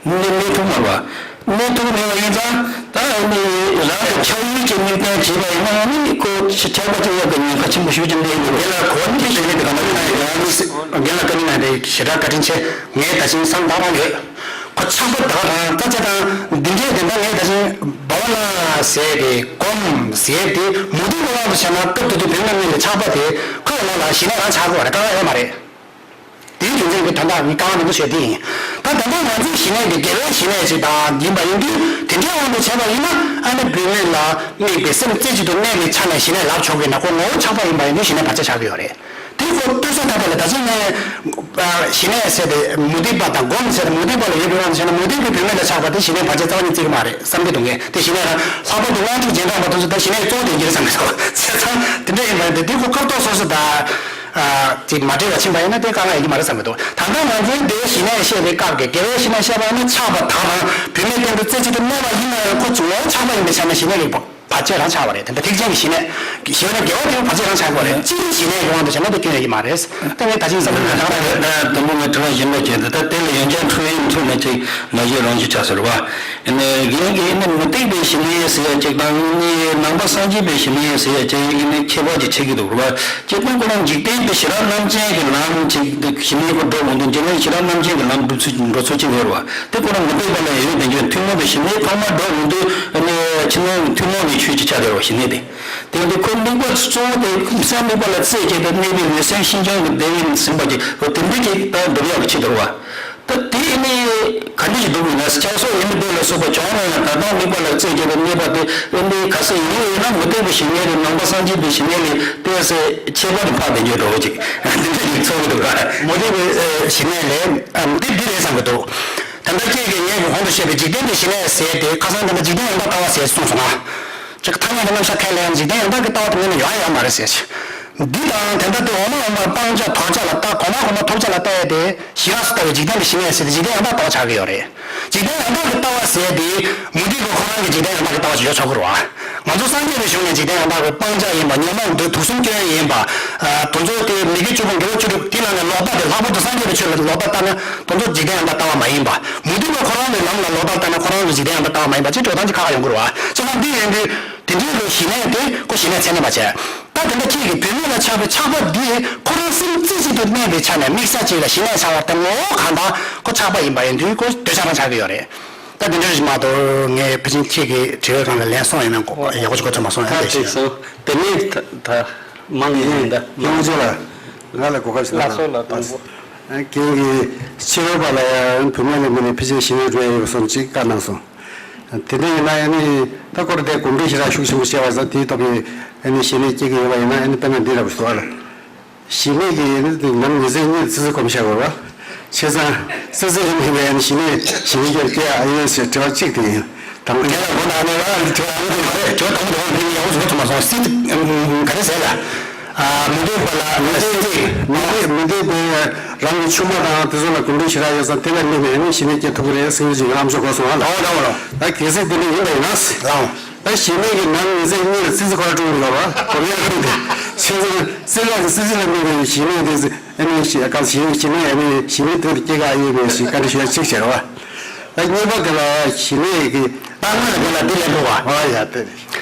བ། གནས་གནས་ཐུབ་མ་རེད་བ། གནས་ཐུབ་མེད་པ་ཡིན་ཙང་ད་ཨ་ནི་རང་གི་ཆགས་ཡུལ་གྱི་དམིགས་རྟེན་བྱས་པ་ཡིན་ན་ཨ་ནི་ཁོ་ཆགས་པ་སྐྱེ་ཡག་གི་ཉེན་ཁ་ཆེན་པོ་ཞེ་པོ་ཅིག་འདུག་དེ་ལ་གོ་རིམ་གྱི་ཞལ་ནས་དེ་ག་ན་ཡོད་ན་ཡང་རྒན་ལགས་བཀའ་མོལ་གནང་དེ་ཞེ་དྲག་བཀའ་དྲིན་ཆེ། ངས་ད་ཕྱིན་བསམ་བློ་བཏང་ཡོད། ཁོ་ཆགས་པ་ད་རང་ད་ཆ་དང་འདི་འདྲའི་དེ་འདྲ་ངས་ད་ཕྱིན་བྷ་ཝ་ན་ཟེར་དེ་སྒོམ་ཟེར་དེ་མུ་སྟེགས་པ་དབང་དུ་བྱས་ན་སྐབས་དེ་དུས་བོད་མི་མི་ལ་ཆགས་པ་དེ་ཁོའི་ནང་ལ་ཞི་གནས་རང་ཆགས་དགོས་རེད་དཀའ་ངལ་ཡོད་མ་རེད། དེའི་རྒྱུ་མཚན་གྱིས་དོན་དག་ངས་རྐང་བ་མང་པོ་བཤད་དེ་ཡིན། ད་ད་ལྟ་ང་ཚོའི་ཞི་གནས་འདི་དགེ་བའི་ཞི་གནས་ཅིག་དང་ཡིན་པ་ཡིན་དུས་དེ་འདྲའི་དབང་དུ་བྱས་པ་ཡིན་ན་ཨ་ནི་བུད་མེད་ལ་དམིགས་པའི་སེམས་རྩེ་གཅིག་ཏུ་གནས་པའི་ཆ་ནས་ཞི་གནས་ལབ་ཆོག་གི་ན་ཁོ་ངོ་བོ་ཆགས་པ་ཡིན་པ་ཡིན་དུས་ཞི་གནས་བར་ཆད་ཆགས་ཀྱི་ཡོད་རེད། དེ་ཁོ་ལྟོས་ས་ད་ལྟ་ལ་ད་ཅི་ནས་ཞི་གནས་ཟེར་ཏེ་མུ་སྟེགས་པ་དང་སྒོམ་ཟེར་ཏེ་མུ་སྟེགས་པ་ལ་ཡོད་པའི་དབང་དུ་བྱས་ན་མུ་སྟེགས་པའི་བུད་མེད་ལ་ཆགས་པ་དེ་ཞི་གནས་བར་ཆད་རྩ་བ་ནས་བརྩི་གི་མ་རེད་བསམ་གྱི་འདུག་ངས་དེ་ཞི་གནས་རང་ལྷག་པར་དུ་དབང་ཕྱུག་རྗེས་འབྲང་པ་དེ་ཚོ་ད་ཞི་གནས་གཙོ་བོ་དེ་ཡིན་གྱི་རེད་བསམ་གྱི་འདུག་བྱས་ཙང་དེ་འདྲ་ཡིན་པ་ཡིན་ཏེ་དེ་ཁོ་སྐབས་ཐོག་སོ་སོ་ད། ཅིག་མ་འདྲེས་པ་ཕྱིན་པ་ཡིན་ན་དེ་དཀའ་ངལ་ཡོད་ཀྱི་མ་རེད་བསམ་གྱི་འདུག་ད་ལྟ་ང་ཚོའི་འདིའི་ཞི་གནས་བཤད་པའི་སྐབས་ཀྱི་དགེ་བའི་ཞི་གནས་བཤད་པ་ནི་ཆགས་པ་དང་རང་བུད་མེད་སྟེང་དུ་རྩེ་གཅིག་ཏུ་གནས་པ་ཡིན་ན་ཡང་ཁོ་ངོ་བོ་ཆགས་པ་ཡིན་པའི་ཆ་ནས་ཞི་གནས་ཀྱི་བར་ཆད་རང་ཆགས་པ་རེད། དེ་འདྲ་ཐེག་ཆེན་གྱི་ཞི་གནས་ཞི་གནས་དགེ་བ་དེ་བར་ཆད་རང་ཆགས་པ་རེད། སྤྱིར་ཞི་གནས་ཀྱི་དབང་དུ་བྱས་ན་དེ་སྐྱོན་ཡོད་ཀྱི་མ་རེད། དེ་ངས་ད་ཅིག་བསམ་བློ་བཏང་ར་རེད། ད་དང་པོ་ངས་དྲི་བ་གཞན་པ་བྱས་འདུག་ད་དེ་ལ་ཡོན་ཆབ་འཕྲོ་ཡིན་འཕྲོ་ནས་ཅིག་མ་བཤད་རང་ཞིག་ཆགས་ཟེར་བ། རྒན་གྱིས་ནི་མུ་སྟེགས་པའི་ཞི་གནས་ཟེར་ཡ་གཅིག་དང་ནི་ནང་པ་སངས་རྒྱས་པའི་ཞི་གནས་ཟེར་ཡ་གཅིག་ནི་ཁྱད་པར་གྱི་ཕྱེ་གི་འདུག་རེད་བ། སྤྱིར་བཏང་ཁོ་རང་འཇིག་རྟེན་གྱི་ཤེས་རབ་རྣམ་ཅན་གྱི་ལམ་གཅིག་ཞི་གནས་ཁོ་འགྲོ་འོང་དུས་འཇིག་རྟེན་ཤེས་རབ་རྣམ་ཅན་གྱི་ལམ་འགྲོ་ཚུལ་འགྲོ་ཚུལ་གཅིག་ཡོད་རེད་བ། དེ་ཁོ་རང་མུ་སྟེགས་པ་ལ་ཡོད་དེ་འཇོན་ཐུན་མོང་གི་ཞི་གནས་ཐོག་མར་འགྲོ་འོང་དུས་ནི་ཕྱི་ནང་ཐུན་མོང་གི་ཆོས་ཀྱི་ཆ་དེ་རེད་བ་ཞི་གནས་དེ། དེ་འདི་ཁོ་དམིགས་པ་གཙོ་བོ་དེ་སེམས་དམིགས་པ་ལ་རྩེ་གཅིག་ཏུ་གནས་པའི་འོད་གསལ་ཤིན་སྦྱངས་ཀྱི་བདེ་བས་ཟིན་པ་གྱི་དེ་འདྲ་གཅིག་ད་འགྲུབ་ཡག་གི་ཆེད་དུ་རེད་བ། ད་དེ་ནི་ག་འདྲ་ཞིག་འགྲུབ་དགོས་ན་ཆགས་སོགས་ཡིན་མི་བདེ་ལ་སོགས་པ་བྱུང་བ་ཡང་ད་ལྟ་དམིགས་པ་ལ་རྩེ་གཅིག་ཏུ་གནས་པ་དེ་ཨེ་འདི་ག་ས་ཡིན་ཡོད་ན་མུ་སྟེགས་པའི་ཞི་གནས་དེ་ནང་པ་སངས་རྒྱས་པའི་ཞི་གནས་ལས་ཏོག་ཙམ་ཁྱད་པར་དུ་འཕགས་བསྡད་རྒྱུ་འདྲ་བོ་ཅིག་འདི་འདྲ་ཞིག་ཚོར་གི་འདུག་ག་མུ་སྟེགས་པའི་ཞི་གནས་ལས་མུ་སྟེགས་འདི་རེད་བསམ་གི་འདུག་ད་ལྟ་ཁྱེད་ཀྱིས་ངས་གོང་དུ་བཤད་པའི་འཇིག་རྟེན་པའི་ཞི་གནས་ཟེར་དེ་ཁ་སང་ད་ལྟ་འཇིག་རྟེན་ཡང་དག་ལྟ་བ་ཟེར་གསུངས་སོང་ང་། ཅིག་ཐ་སྙད་དུ་རྣམ་གཞག་ཁས་ལེན་འཇིག་རྟེན་ཡང་དག་གི་ལྟ་བ་དེ་མིན་ན་ཡོང་ཡ་ཡོད་མ་རེད་ཟེར། འདི་དང་དེ་འདྲ་དེ་འོག་མ་འོག་མར་སྤང་བྱ་དོར་བྱ་ལ་ལྟ་གོང་མ་གོང་མ་ཐོབ་བྱ་ལ་ལྟ་ཡ་དེ་ཞི་རགས་སུ་ལྟ་བའི་འཇིག་རྟེན་པའི་ཞི་གནས་ཟེར་ཏེ་འཇིག་རྟེན་ཡང་དག་ལྟ་བ་ཆགས་ཀྱི་ཡོད་རེད། འཇིག་རྟེན་ཡང་དག་གི་ལྟ་བ་ཟེར་དེ་མུ་སྟེགས་པ་ཁོ་རང་གི་འཇིག་རྟེན་ཡང་དག་གི་ལྟ་བ་ཞིག་ཡོད་ཆོག་གི་རེད་བ། ང་ཚོ་སངས་རྒྱས་པའི་གཞུང་ནས་འཇིག་རྟེན་ཡང་དག་པའི་སྤང་བྱ་ཡིན་པ་ཉོན་མོངས་འདོད་དུག་གསུམ་སྐྱོན་ཡིན་པ། དེ་ཚོ་དེ་མི་དགེ་བཅུ་སྤོང་དགེ་བ་བཅུ་དྲུག་དེ་ནང་ནས་ལོག་ལྟ་དེ་ལྷག་པར་དུ་སངས་རྒྱས་པའི་ཆོས་ལ་ལོག་ལྟ་ལྟ་ན་དེ་ཚོ་འཇིག་རྟེན་ཡང་དག་ལྟ་བ་མ་ཡིན་པ། མུ་སྟེགས་པ་ཁོ་རང་གི་ལམ་ལ་ལོག་ལྟ་ལྟ་ན་ཁོ་རང་ལ་འཇིག་རྟེན་ཡང་དག་ལྟ་བ་མ་ཡིན་པ་ཅེས་འགྲོ་སྟངས་ཅིག་ཁག་ཁག་ཡོང་གི་རེད་བ། བྱས་ཙང་འདི་ཡིན་དུས་དེ་འདྲའི་ལོ་ཞི་གནས་དེ་ཁོ་ཞི་གནས་ཚད་མེད་པ་བྱས། ད་དེ་འདྲ་ཁྱེད་ཀྱིས་བུད་མེད་ལ་ཆགས་པའི་ཆགས་པ་འདི་ཁོ་རང་སེམས་རྩེ་གཅིག་ཏུ་གནས་པའི་ཆ་ནས་དམིགས་བསལ་གཅིག་ལ་ཞི་གནས་ཆགས་པ་དེ་ངོ་བོ་གང་དག་ཁོ་ཆགས་པ་ཡིན་པ་ཡིན་དུས་ཁོ་འདོད་ཆགས་རང་ཆགས་ཀྱི་ཡོད་རེད། ད་དེ་འདྲ་ཞིག་མ་གཏོགས་ངས་ཕལ་ཆེར་ཁྱེད་ཀྱི་དྲི་བའི་སྒང་ལ་ལན་གསུངས་ཡོད་མེད་ཡག་པོ་ཞིག་གོ་ཚོད་མ་སོང་། ཡང་ད་དེ་ཐིག་སོང་། དེ་ནས་ད་ད་མང་ཡིན་ད་ཡོང་ཅེ་ལ་ང་ལ་གོ་སྐབས་ཞིག་ལ་སོ་ལ་དང་པོ། ཁྱེད་ཀྱིས་ཕྱི་རོལ་པ་ལ་ཡང་བུད་མེད་ལ་དམིགས་ནས་ཕལ་ཆེར་ཞི་གནས་འགྲོ་ཡ་ཡོད་སོང་ཅིག་བཀའ་གནང་སོང་། དེ་འདྲ་ཡིན་ན་ཨ་ནི་ད་ཁོ་རང་དེ་གོམས་འདྲིས་ཞེ་དྲག་ཤུགས་ཆེན་པོ་བྱས་པ་ཙང་དེའི་སྟོབས་ཀྱིས་ཨ་ནི་ཞི་གནས་སྐྱེ་གི་ཡོད་པ་ཡིན་ན་ཨ་ནི་དཔེར་ན་འདི་འདྲ་པོ་ཞིག་འདུག་ཨ་ལ། ཞི་གནས་ཀྱི་ཨ་ནི་དེ་ནམ་ཉི་ཚེ་གཉིས་ཙི་ཙི་གོམས་བྱ་དགོས་པ། བྱས་ཙང་ཙི་ཙི་རིང་ལྷིང་བའི་ཨ་ནི་ཞི་གནས་ཞི་གནས་སྐྱེ་སྐྱེ་ཨ་ཡོད་ཟེར་དྲི་བ་གཅིག་དེ་ཡིན། དང་པོ་དེ་ལ་མགོ་ནག་ནས་རང་གི་དྲི་བ་ཨ་ནི་དེ་མ་རེད། དྲི་བ་དང་པོ་དེ་ཡག་པོ་ཞིག་གོ་ཐུབ་མ་སོང་། སྲིད་ག་རེ་ཟེར་ལ། མི་འདོད་པ་ལ་མི་འདོད་མི་འདོད་མི་འདོད་པའི་རང་གི་ཆུང་མ་དང་དེ་ཚོ་ལ་གོམས་འདྲིས་ཞེ་དྲག་ཡོད་ཙང་དེ་ལ་དམིགས་ནས་ནི་ཞི་གནས་སྐྱེ་ཐུབ་ཀྱི་རེད་ཟེར་གྱི་ལམ་ཕྱོགས་གོ་སོང་ཨ་ལ། ལའོ་ལའོ་ལའོ། ད་གལ་སྲིད་དེ་འདྲ་ཡིན་པ་ཡིན་ན། ལའོ། ད་ཞི་གནས་ཀྱི་ནང་མི་ཚེ་གཉིས་ལ་ཙི་ཙི་ཁོ་ར་སྤྲོད་མི་དགོས་པ་གོམས་ཡ་ཁུལ་དེ། བྱས་ཙང་ཙི་ཙི་ལ་ཙི་ཙི་ལ་དམིགས་པའི་ཞི་གནས་དེ་ཨ་ནི་ཞི་ག་ཞི་ཞི་གནས་ཨ་ནི་ཞི་གནས་དེ་སྐྱེ་ག་ཡོད་པའི་ཞི་བཀའ་འདྲི་ཞུ་ཡ་གཅིག་བྱས་ར་བ། ད་གཉིས་པ་དེ་ལ་ཞི་གནས་ཀྱི། ད་སྔོན་ལ་དེ་ལ་དེ་ལས་འགྲོ་བ། ཨོ་ཡ་དེ་རེད།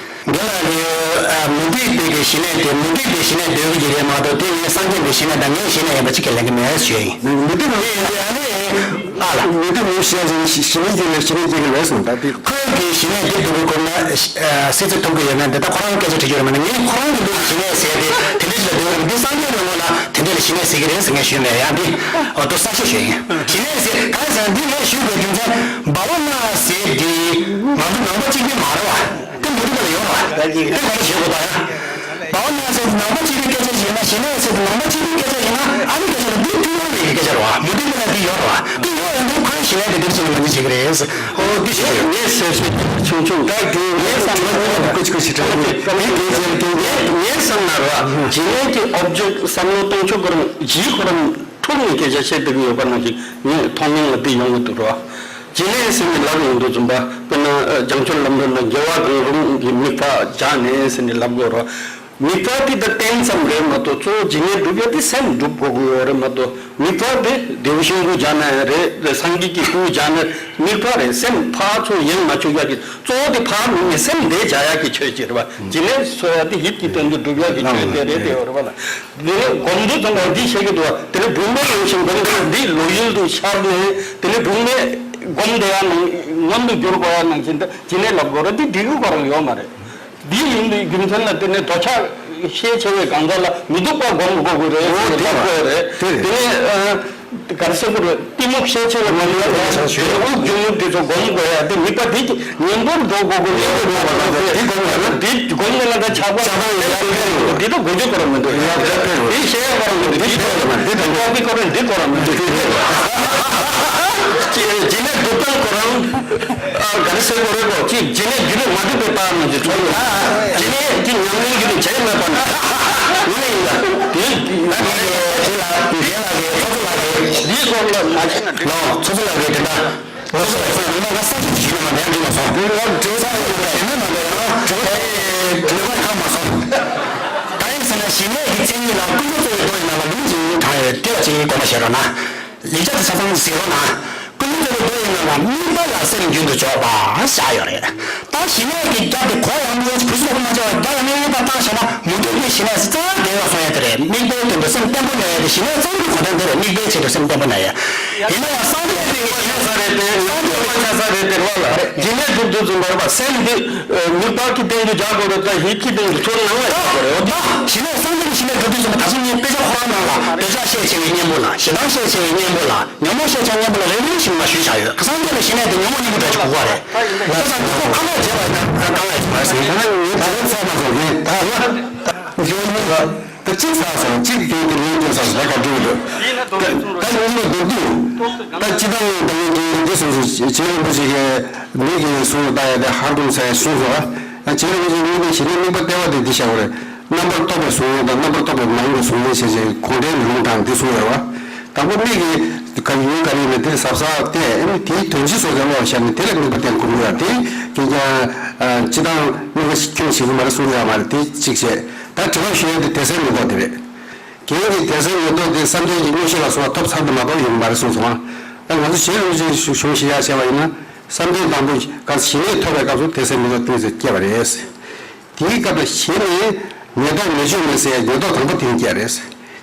འདི་ལ་ནི་མི་འདོད་པའི་གི་ཞི་གནས་དེ་མི་འདོད་པའི་ཞི་གནས་འདོད་ཀྱི་རེད་མ་གཏོགས་དེ་ངས་སངས་རྒྱས་པའི་ཞི་གནས་དང་ངའི་ཞི་གནས་ཡིན་པ་གཅིག་ཁས་ལེན་གྱི་མེད་ཞུ་ཡ་ཡིན། མི་འདོད་མི་ཡིན་དེ་ཨ་ནི་ཨ་ལ། མི་འདོད་མི་ཞི་གནས་ཞི་གནས་ཀྱི་ལས་ཞི་གནས་ཀྱི་ལས་སོང་ད་དེ། ཁོས་གི་ཞི་གནས་འདི་སྡུག་པའི་སྐོར་ན་སྲིད་རྩེ་ཐུབ་ཀྱི་ཡོད་མེད་འདི་ད་ཁོ་རང་སྐད་ཆ་དྲི་རྒྱུ་རེད་མ་གཏོགས་ངས་ཁོ་རང་གི་འདུག་གི་ཞི་གནས་ཟེར་དེ་དེ་འདྲ་ཞིག་ལ་འདུག་འདི་སངས་རྒྱས་པའི་ངོ་ལ་དེ་འདྲ་ལ་ཞི་གནས་ཟེར་གྱི་རེད་ཟེར་ངས་ཞུས་མེད་ཡང་འདི་འོ་དོ་གསལ་བཤད་ཞུ་ཡིན། ཞི་གནས་ཟེར་གང་ཟེར་འདི་ངས་ཞུས་པའི་རྒྱུ་མཚན་འབའ་བ་ལྔ་ཟེར་འདི་ང་ཚོ་ནང་པ་གཅིག་པུ་མ་རེད་བ། དེ་མི་འདུག་པ་ལ་ཡོད་རེད་བ། དེ་ག་ལ་ཞེས་དགོས་པ་ཡང་། འབའ་བ་ལྔ་ཟེར་ནང་པ་གཅིག་པུའི་སྐད་ཆ་ཞིག་ཡིན་ན་ཞི་གནས་ཟེར་ནང་པ་གཅིག་པུའི་སྐད་ཆ་ཡིན་ན་ཨ་ནི་སྐད་ཆ་ལ་འདི་ཐུན་མོང་མ་ཡིན་སྐད་ཆ་རེད་བ། མི་འདུག་པ་ལ་འདི་ཡོད་རེད་བ། འདི་ཡོད་ཡོད་འདུག་ཁོའི་ཞི་གནས་དེ་འདིར་ཕྱིན་ནས་མ་འདི་བྱེད་ཀྱི་རེད། ཨོ་འདི་ཞིག་རེད། ངས་ཟེར་ཞིག་ཆུང་ཆུང་ད་རྒྱུ་ངས་བསམ་ན་ཁོ་ཁོ་ཅི་ཁོ་ཞིག་དྲན་གི་འདི་འདི་ཟེར་གི་ངས་ངས་བསམ་ན་ར་ཇི་ནས་ཀྱི་ཨོབ་ཇེག་བསམ་བློ་གཏོང་ཆོག་གི་རང་ཇི་ཁོ་རང་ཐུག་ནས་སྐད་ཆ་བཤད་བསྡད་ཀྱི་ཡོད་པ་ནང་བཞིན་ངས་མཐོང་སྣང་ལ་འདི་ཡོང་གི་འདུག་ར། ཇི་ནས་ཟེར་ནས་ལབ་ཡོང་འདུག་བཙུན་པ་དཔེར་ན་བྱང་ཆུབ་ལམ་སྒྲོན་ན་དགེ་བ་གང་རུང་གི་དམིགས་པ་སྦྱངས་ནས་ཟེར་ནས་ལབ་དགོས་ར། དམིགས་པ་དེ་ད་རྟེན་ཙམ་རེད་མ་གཏོགས་གཙོ་བོ་ཇི་སྙེད་སྒྲུབ་ཡ་དེ་སེམས་སྒྲུབ་དགོས་ཀྱི་ཡོད་རེད་མ་གཏོགས་དམིགས་པ་དེ་བདེ་བ་ཤིང་བུ་སྦྱར་ན་ཡང་རེད་སངས་རྒྱས་ཀྱི་སྐུ་སྦྱར་ན་དམིགས་པ་རེད། སེམས་ཕར་ཚུར་ཡེངས་མ་བཅུག་ཡ་གི་གཙོ་བོ་དེ་ཕར་མི་ངན་སེམས་བདེ་བྱ་ཡ་གི་ཆོས་ཅིག་རེད་བ། ཇི་སྙེད་འཚོ་ཡ་དེ་ཡིད་ཀྱི་དོན་དུ་སྒྲུབ་ཡ་གི་ཆོས་དེ་རེད་དེ་ཡོད་རེད་བ་ལ། དེ་ནས་སྒོམ་དུ་ཙམ་པ་འདི་བཤད་ཀྱི་འདུག་བ། དེ་ནས་བུད་མེད་ཡོད་བཞིན་སྒོམ་དུ་འདི་ལོ་ཡུལ་དུ་ཤར་ནས་དེ་ནས་བུད་མེད་སྒོམ་བསྡད་ཡ་ནང་མངོན་དུ་གྱུར་དགོས་ཡ་ནང་བཞིན་དུ་ཇི་སྙེད་ལབ་དགོས་རེད། འདི་འགྲིག་གི་ཁོ་རང་ཡོད་མ་རེད། འདི་ཡིན་དུས་རྒྱུ་མཚན་ལ་བརྟེན་ནས་འདོད་ཆགས་ཤས་ཆེ་བའི་གང་ཟག་ལ་མི་སྡུག་པ་སྒོམ་དགོས་ཀྱི་རེད་ཟེར་ནས་ལབ་དགོས་རེད། དེ་ནས་ག་རེ་ཟེར་དགོས་རེད། གཏི་མུག་ཤས་ཆེ་བའི་གང་ཟག་ལ་དབུགས་འབྱུང་རྔུབ་དེ་ཚོ་སྒོམ་དགོས་ཡ་དེ་དམིགས་པ་དེ་གཉེན་པོར་འགྲོ་དགོས་ཀྱི་རེད་ཟེར་ནས་ལབ་དགོས་རེད། འདི་སྒོམ་ན་ད་ཆགས་པ་འདི་ད་དགོས་རྒྱུ་ཁོ་རང་མི་འདུག་འདི་བཤད་ཡ་ཁོ་རང་མི་འདུག་འདི་ཁོ་རང་མི་འདུག་འདི་ཁོ་རང་མི་འདུག་ཇི་སྙེད་སྒྲུབ་སྟངས་ཁོ་རང་ག་རེ་ཟེར་དགོས་རེད་གོ་ཅིག་ཇི་སྙེད་རྒྱུ་ནི་མ་གྲུབ་པའི་བར་ནང་གི་ཚོགས་ལ་ཇི་སྙེད་ཀྱི་ཉམས་ལེན་རྒྱུ་ནི་བྱས་མེད་པ་ན་ངོ་ནས་ཡིན་ལ་དེ་ད་ངས་དེ་ལ་དེ་ལ་གི་ཁོ་ཚོ་ལ་གི་འདིའི་སྐོར་ལ་མ་ཤེས་ན་འགྲིག་ལོ་ཁོ་ཚོ་ལ་གི་དེ་འདྲ། ང་ཚོ་ལ་ཚོད་ང་ང་ས་ཞིག་ཞིག་མ་ལན་འདྲི་མ་སོང་། ང་དྲི་བ་ཡོད་པ་ཞིག་མ་ལན་ཡང་དྲི་བ་དེ་དྲི་བ་ཁ་མ་སོང་། ད་ཡིན་ཟེར་ན་ཞི་གནས་ཀྱི་མཚན་ཉིད་ལ་ཀུན་རྫོབ་རྩོལ་བའི་མདོ་ཡི་ནང་ལ་ལུང་ཅིག་དྲངས་ཡོད། དེ་ལ་ཅིག་དགོངས་པ་བཞེས་རོགས་གནང་། ཡིག་ཆ་དེ་ཆ་ཚང་གཟིགས་རོགས་གནང་། ཀུན་རྫོབ་རྩོལ་བའི་མདོ་ཡི་ནང་ལ་དམིགས་པ་ལ་སེམས་རྒྱུན་དུ་འཇོག་པ་བཞག་ཡོད་རེད། ད་ཞི་གནས་ཀྱི་རྒྱ་དེ་གོ་ཡང་མི་ཡོང་ཅིག་བུ་སུ་ལ་མ་བྱ་བ་རྒྱ་ཡང་མི་ཡོད་པ་བཏང་བྱས་ན་མུ་སྟེགས་པའི་ཞི་གནས་སུ་རྩ་བ་འགལ་བ་སོང་ཡ་དེ་རེད། དམིགས་པའི་དོན་དུ་སེམས་བརྟན་པོ་གནས་ཡ་དེ་ཞི་གནས་རྩ་བའི་གོ་དོན་དེ་རེད། དམིགས་པའི་ཆེད་དུ་སེམས་བརྟན་པོ་གནས་ཡ། ཡིན་ན་ཡང་སངས་རྒྱས་པའི་ཆ་ས་རེད་དེ་སངས་རྒྱས་པ་ཆ་ས་རེད་དེ་རོ་ལ་ཇི་སྙེད་སྒྲུབ་ཚུལ་ཙམ་པར་བ་སེམས་འདི་དམིགས་པ་གི་སྟེང་དུ་བཞག་དགོས་རེད། ད་ཡིད་ཀྱི་སྟེང་དུ་ཚུར་སྣང་བ་བྱ་དགོས་རེད། འོ་དེ་ཞི་གནས་སངས་རྒྱས་ཀྱི་ཞི་གནས་སྒྲུབ་ཚུལ་ཙམ་པ་ད་གཟོད་ངའི་དཔེ་ཆ་ཁོ་རང་ནང་ལ་འདོད་ཆགས་ཤས་ཆེ་བའི་གཉེན་པོ་ལ་ཞེ་སྡང་ཤས་ཆེ་བའི་གཉེན་པོ་ལ་ཉོན་མོངས་ཤས་ཆེ་བའི་གཉེན་པོ་ལ་རེ་རེ་བཞིན་མ་ཞུས་བཞག་ཡོད། སངས་རྒྱས་ལ་ཞི་གནས་དེ་ཉོན་མོངས་གཉེན་པོ་འདྲ་ཅིག་དགོས་པ་རེད། བྱས་ཙང་འདི་ཁོ་ཁ་ལོག་བྱས་པ་ཡིན་ན་གང་ལ་ཡིན་པ་ཟེར་ན་ངས་ད་རེས་ཚོགས་མ་སོང་ངས་ད་ཡོད། ད་གཅིག་ཚར་སོང་། གཅིག་གི་དེ་ངས་སྐྱོན་ཚར་སོང་། ད་ག་འགྲིག་འདུག་ད་ངས་མི་འདུག་འདུག་ད་སྤྱི་བཏང་ད་ངས་འདི་འདི་གསུངས་སོང་། རྗེ་རིན་པོ་ཆེ་གིས་མི་གི་གསུང་ལ་ལྟ་ཡ་དེ་ཧར་གདོང་ཚ་ཡ་གསུངས་སོང་། ཨ་རྗེ་རིན་པོ་ཆེ་དངོས་གནས་ཞི་གནས་དམིགས་པ་ལྟེ་བ་དེ་འདི་བཞག་པ་རེད། རྣམ་པར་རྟོག་པའི་གཟུང་བ་དང་རྣམ་པར་རྟོག་པའི་མ་ཡིན་པའི་གཟུང་བ་བྱས་བྱས་གོང་འདྲེན་ལུང་དྲངས་འདི་གསུངས་ཡོད་རེད་བ། དང་པོ་མིག་གི་ག་ཡུལ་ག་རེ་ཡིན་ན་དེ་གཟབ་གཟབ་བལྟས། ཨ་ནི་དེའི་དོན་སྤྱི་སོགས་ཀྱང་བློ་ལ་ཤར་ནས་དེ་ལ་དམིགས་པ་བརྟན་དགོས་ཀྱི་ཡོད་དེ། ཁྱེད་ཀྱང་སྤྱི་བཏང་དམིགས་པ་ཁྱོན་ཞིག་གི་མ་རེད་གསུང་ཡོད་མ་རེད། དེ་གཅིག་བྱས། ད་དྲི་བ་ཞུ་ཡ་དེ་དད་སེམས་མེ་ཏོག་དེ་རེད། རྒན་གྱི་དད་སེམས་མེ་ཏོག་དེ་བསམ་གཏན་གྱི་མངོན་ཤེས་ལ་སོགས་པ་ཐོབ་ཚར་དུ་མ་གཏོགས་ཡོང་གི་མ་རེད་གསུངས་སོང་ང་། ད་ང་ཚོ་གཞན་རིན་པོ་ཆེ་གཞུང་ཞུ་ཡ་བྱས་པ་ཡིན་ན་བསམ་གཏན་དང་པོ་ག་ཞི་གནས་ཐོབ་པའི་སྐབས་སུ་དད་སེམས་མེ་ཏོག་ཏིང་ཟེར་སྐྱེས་པ་རེད། དེའི་སྐབས་ལ་གཞི་ནས་ ཉེན་རྟོག་མི་འཇུག་མིན་ཟེར་ཡ་ཉེན་རྟོག་དང་པོ་དེ་ནས་བསྐྱལ་རེད།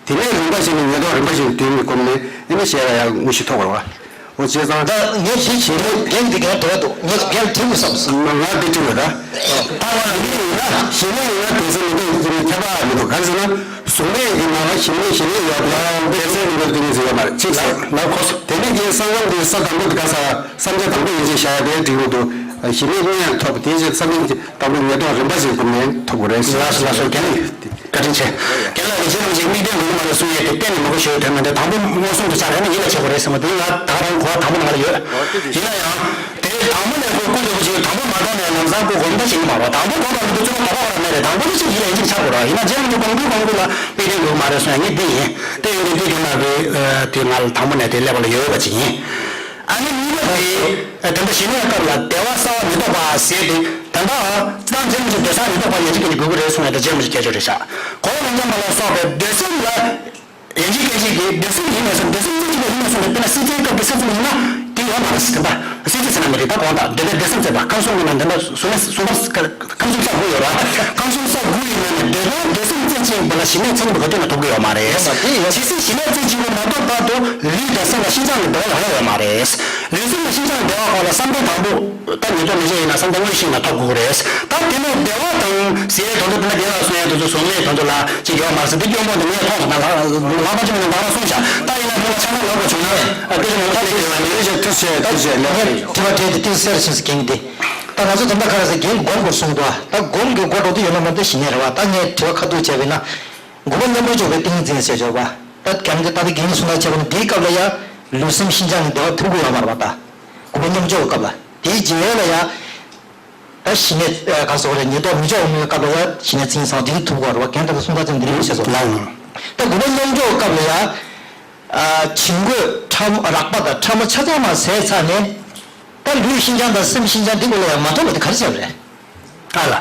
དེ་ནས་རིམ་པ་བཞིན་དུ་ཉེན་རྟོག་རིམ་པ་བཞིན་དུ་དེ་ནས་བསྐུམ་ནས་ཨ་ནི་གཞན་ལ་ཡང་དངོས་གཞི་ཐོབ་པ་རེད་བ། འོ་བྱས་ཙང་། ད་ངས་ཞིག་བྱེད་ན་འགན་འདི་ག་འདྲ་འདུག་ངས་འགན་འཁྲི་དགོས་བསམ་སོང་། ང་ང་འདི་འཁྲི་དགོས་ད། ད་ང་འདི་ཡིན་ན་ཞིག་ན་ཡིན་ན་དེ་ཚོ་མི་འདུག་ཁྱད་པར་མི་འདུག་གང་ཟེར་ན། གཟུགས་མེད་ཀྱི་ནང་ལ་ཞིག་ནས་ཞིག་ནས་ཡོད་པའི་དེ་ཚོའི་མི་འདུག་དེ་ནས་ཟེར་ཡོད་མ་རེད་གཅིག་བྱས། ལགས་ཁོ་སོ། དེ་ནས་ཀྱི་ས་ཁམས་དེ་ས་དང་པོ་དེ་ག་ས་བསམ་འཆར་དང་པོ་ཡིན་ཅེས་བྱ་ཡ་དེ་འགྲིག་མི་འདུག་ཞིག་ནས་གཉིས་ཡང་ཐོབ་དེ་བཞིན་ས་ཁམས་ཀྱི། དང་པོ་ཉེན་རྟོག་རིམ་པ་བཞིན་བསྐུམ་ནས་ཐུབ་དགོས་རེད་ཟེར། ལགས་སོ་ལགས་སོ། རྒན་ལགས་བཀའ་དྲིན་ཆེ། རྒན་ལགས་ཀྱིས་རྗེས་ལ་ཅིག་དམིགས་དོན་དགོས་ཀྱི་མ་རེད་གསུང་ཡས་དེ་གཏན་ནས་མི་དགོས་ཞུ་ཡས་དོན་མེད་དེ། དང་པོ་མངོན་སུམ་དུ་ཆགས་རེད་ན་ཡིད་ལ་བྱེད་དགོས་རེད་ཟེར་མ་དེ་ང་ད་ག་རང་གོ་བ་དང་པོ་ནང་ལ་ཡོད། ཡིན་ན་ཡང་། དེ་དང་པོ་ནས་ཁོ་སྐུ་འདྲ་པོ་ཅིག་དང་པོ་མ་གཏོང་ནས་ལམ་སང་ཁོ་གོམ་ད་ཞིག་མ་རོགས་དང་པོ་གོམ་པ་མི་འདུག་ཚུར་གོ་བ་ར་མེད་རེད། དང་པོ་ནས་ཅིག་ཡིད་ལ་ཡིད་ཆེས་ཆགས་དགོས་ར། ཡིན་ན་རྗེས་ལ་ཅིག་གོམ་བགྲོད་གོམ་བགྲོད་ལ་དམིགས་དོན་དགོས་ཀྱི་མ་རེད་གསུང་ཡས་ངས་འདི་ཡིན། དེ་ཡིན་དུས་དེ་རྒན་ལགས་ཀྱིས་དེ་ང་ལ་དང་པོ་ནས་དེ་ཀླད་པ་ལ་ཡོད་ཡོད་པ་ཅིག་ཡིན། ཨ་ནི་གཉིས་པ་དེ། དེ་འདྲ་ཞི་གནས་སྐབས་ལ་བདེ་བ་གསར་བ་མི་ཐོབ་པ་ཟེར་ཏེ། ད་ལྟ་ཙང་རྗེས་མ་ཅིག་སྡོད་ས་མི་ཐོབ་པ་ཡན་ཆད་ཀྱི་དགོས་ཀྱི་རེད་གསུངས་ཡ་དེ་རྗེས་མ་ཅིག་སྐད་ཆ་རེད་ཤག་གོ་བ་མི་འཚམ་པ་ལ་སོགས་པའི་སྡོད་སེམས་ལ། ཡན་ཆད་སྐད་ཆ་གི་སྡོད་སེམས་ཡིན་ནས་སོང་། སྡོད་སེམས་རྩེ་གཅིག་པ་ཡིན་ནས་སོང་ནས་དཔེར་ན་སྲིད་རྩེའི་སྐབས་ཀྱི་སྲིད་ཚོགས་ཡིན་ན་དེ་ཡོད་མ་རེད་ཟེར། དེ་འདྲ་སྲིད་རྩེ་ཟེར་ན་མི་རེད། ད་དགོངས་དག་འདོད་པའི་སྡོད་སེམས་རྩེ་པ་ཁམས་གསུམ་གྱི་ནང་འདི་འདྲ་བཟུང་ནས་བཟུང་བ། ཁམས་གསུམ་ས་དགུ་ཡོད་ར། ཁམས་གསུམ་ས་དགུ་ཡི་ནང་ནས་འདོད་པའི་སྡོད་སེམས་རྩེ་གཅིག་པ་ལ་ཞི་གནས་མཚན་ཉིད་པ་ག་དུས་ན་ཐོབ་ཀྱི་ཡོད་མ་རེད། ཡོད་མ་རེད། ཡོད། ཇི་སྲིད་ཞི་གནས་རྩེ་གཅིག་པ་མ་ཐོབ་བར་དུ་ལུས་དང་སེམས་ལ་ཤིན་སྦྱངས་ཀྱི་བདེ་བ་ལ་ལྷག་ཡོད་མ་རེད། ལུས་སེམས་ལ་ཤིན་སྦྱངས་ཀྱི་བདེ་བ་གོ་ལ་བསམ་གཏན་དང་པོ་ད་ཉེན་རྟོག་མི་བྱེད་ཡིན་ན་བསམ་གཏན་དངོས་གཞི་ན་ཐོབ་དགོས་རེད། ད་དེ་ནས་བདེ་བ་དང་ཟེར་དོན་དུ་དེ་ན་རྒན་ལགས་གསུང་ཡ་དེ་ཚོ་གཟུགས་མེད་དོན་དུ་ལ་ཅིག་ཡོད་མ་རེད་ཟེར། འདི་སྐྱོན་པོ་འདི་ངས་མཐོང་སོང་། ད་ལྷག་པ་ཅིག་མིན་ན་ད་རང་གསུངས་བཞག་ད་ཡིན་ན་དེ་ལ་ཆ་ཚང་ལབ་དགོས་བྱུང་ན་ཨ་སྐད་ཆ་མང་ཐག་ལས་ཡོད་མི་རེད་ཅེས་ཐུགས་རྗེ་ཐུགས་རྗེ་ལེགས་རེད། དྲི་བ་དྲིས་ཏེ་ཏིང་སེར་ཞིག་སེ་གིན་གི་དེ། ད་ང་ཚོ་དེ་འདྲ་ཁ་ར་སེ་རྒན་སྒོམ་དགོས་གསུངས་འདུག་ད་སྒོམ་གི་མགོ་འགྲོ་དུས་ཡོད་ན་མ་འདི་ཞི་གནས་རེད་བ། ད་ངས་དྲི་བ་ཁ་ཐུག་བྱས་པས་ན། དགུ་པ་མཉམ་རོལ་འཇོག་པའི་ཏིང་ངེ་འཛིན་ཟེར་བྱས་པ། ད་རྒན་གྱིས་ད་ལྟ་རྒན་གྱིས་གསུང་ན་བྱས་པ་ནི་འདིའི་སྐབས་ལ་ཡང་ལུས་སེམས་ཤིན་སྦྱངས་ཀྱི་བདེ་བ་ཐོབ་ཀྱི་ཡོད་མ་རེད་བ། ད་དགུ་པ་མཉམ་འཇོག་གི་སྐབས་ལ་དེའི་རྗེས་ལ་ཡང་ད་ཞི་གནས་ག་སོགས་རེད། ཉེན་རྟོག་མི་འཇོག་མིའི་སྐབས་ལ་ཡང་ཞི་གནས་ཚིག་ཟིན་འདི་ཐོབ་ཀྱི་ཡོད་རེད་བ། རྒན་ད་ལྟ་གསུང་ད་ཙམ་འདི་འདྲ་ཡོད་བྱས་སོ། ལགས་ཡིན། ད་དགུ་པ་མཉམ་འཇོག་གི་སྐབས་ལ་ཡང་། ཨ། བྱིང་རྒོད་ཕྲ་མོ་རགས་པ་དང་ཕྲ་མོ་ཆ་ཚང་མ་ཟད་ཚར་ནས། ད་ལུས་ཤིན་སྦྱངས་དང་སེམས་ཤིན་སྦྱངས་འདི་ཀུན་ལ་ཡང་མ་ཐོབ་པ་དེ་ག་རེ་བྱས་པ་རེད། ཨ་ལ།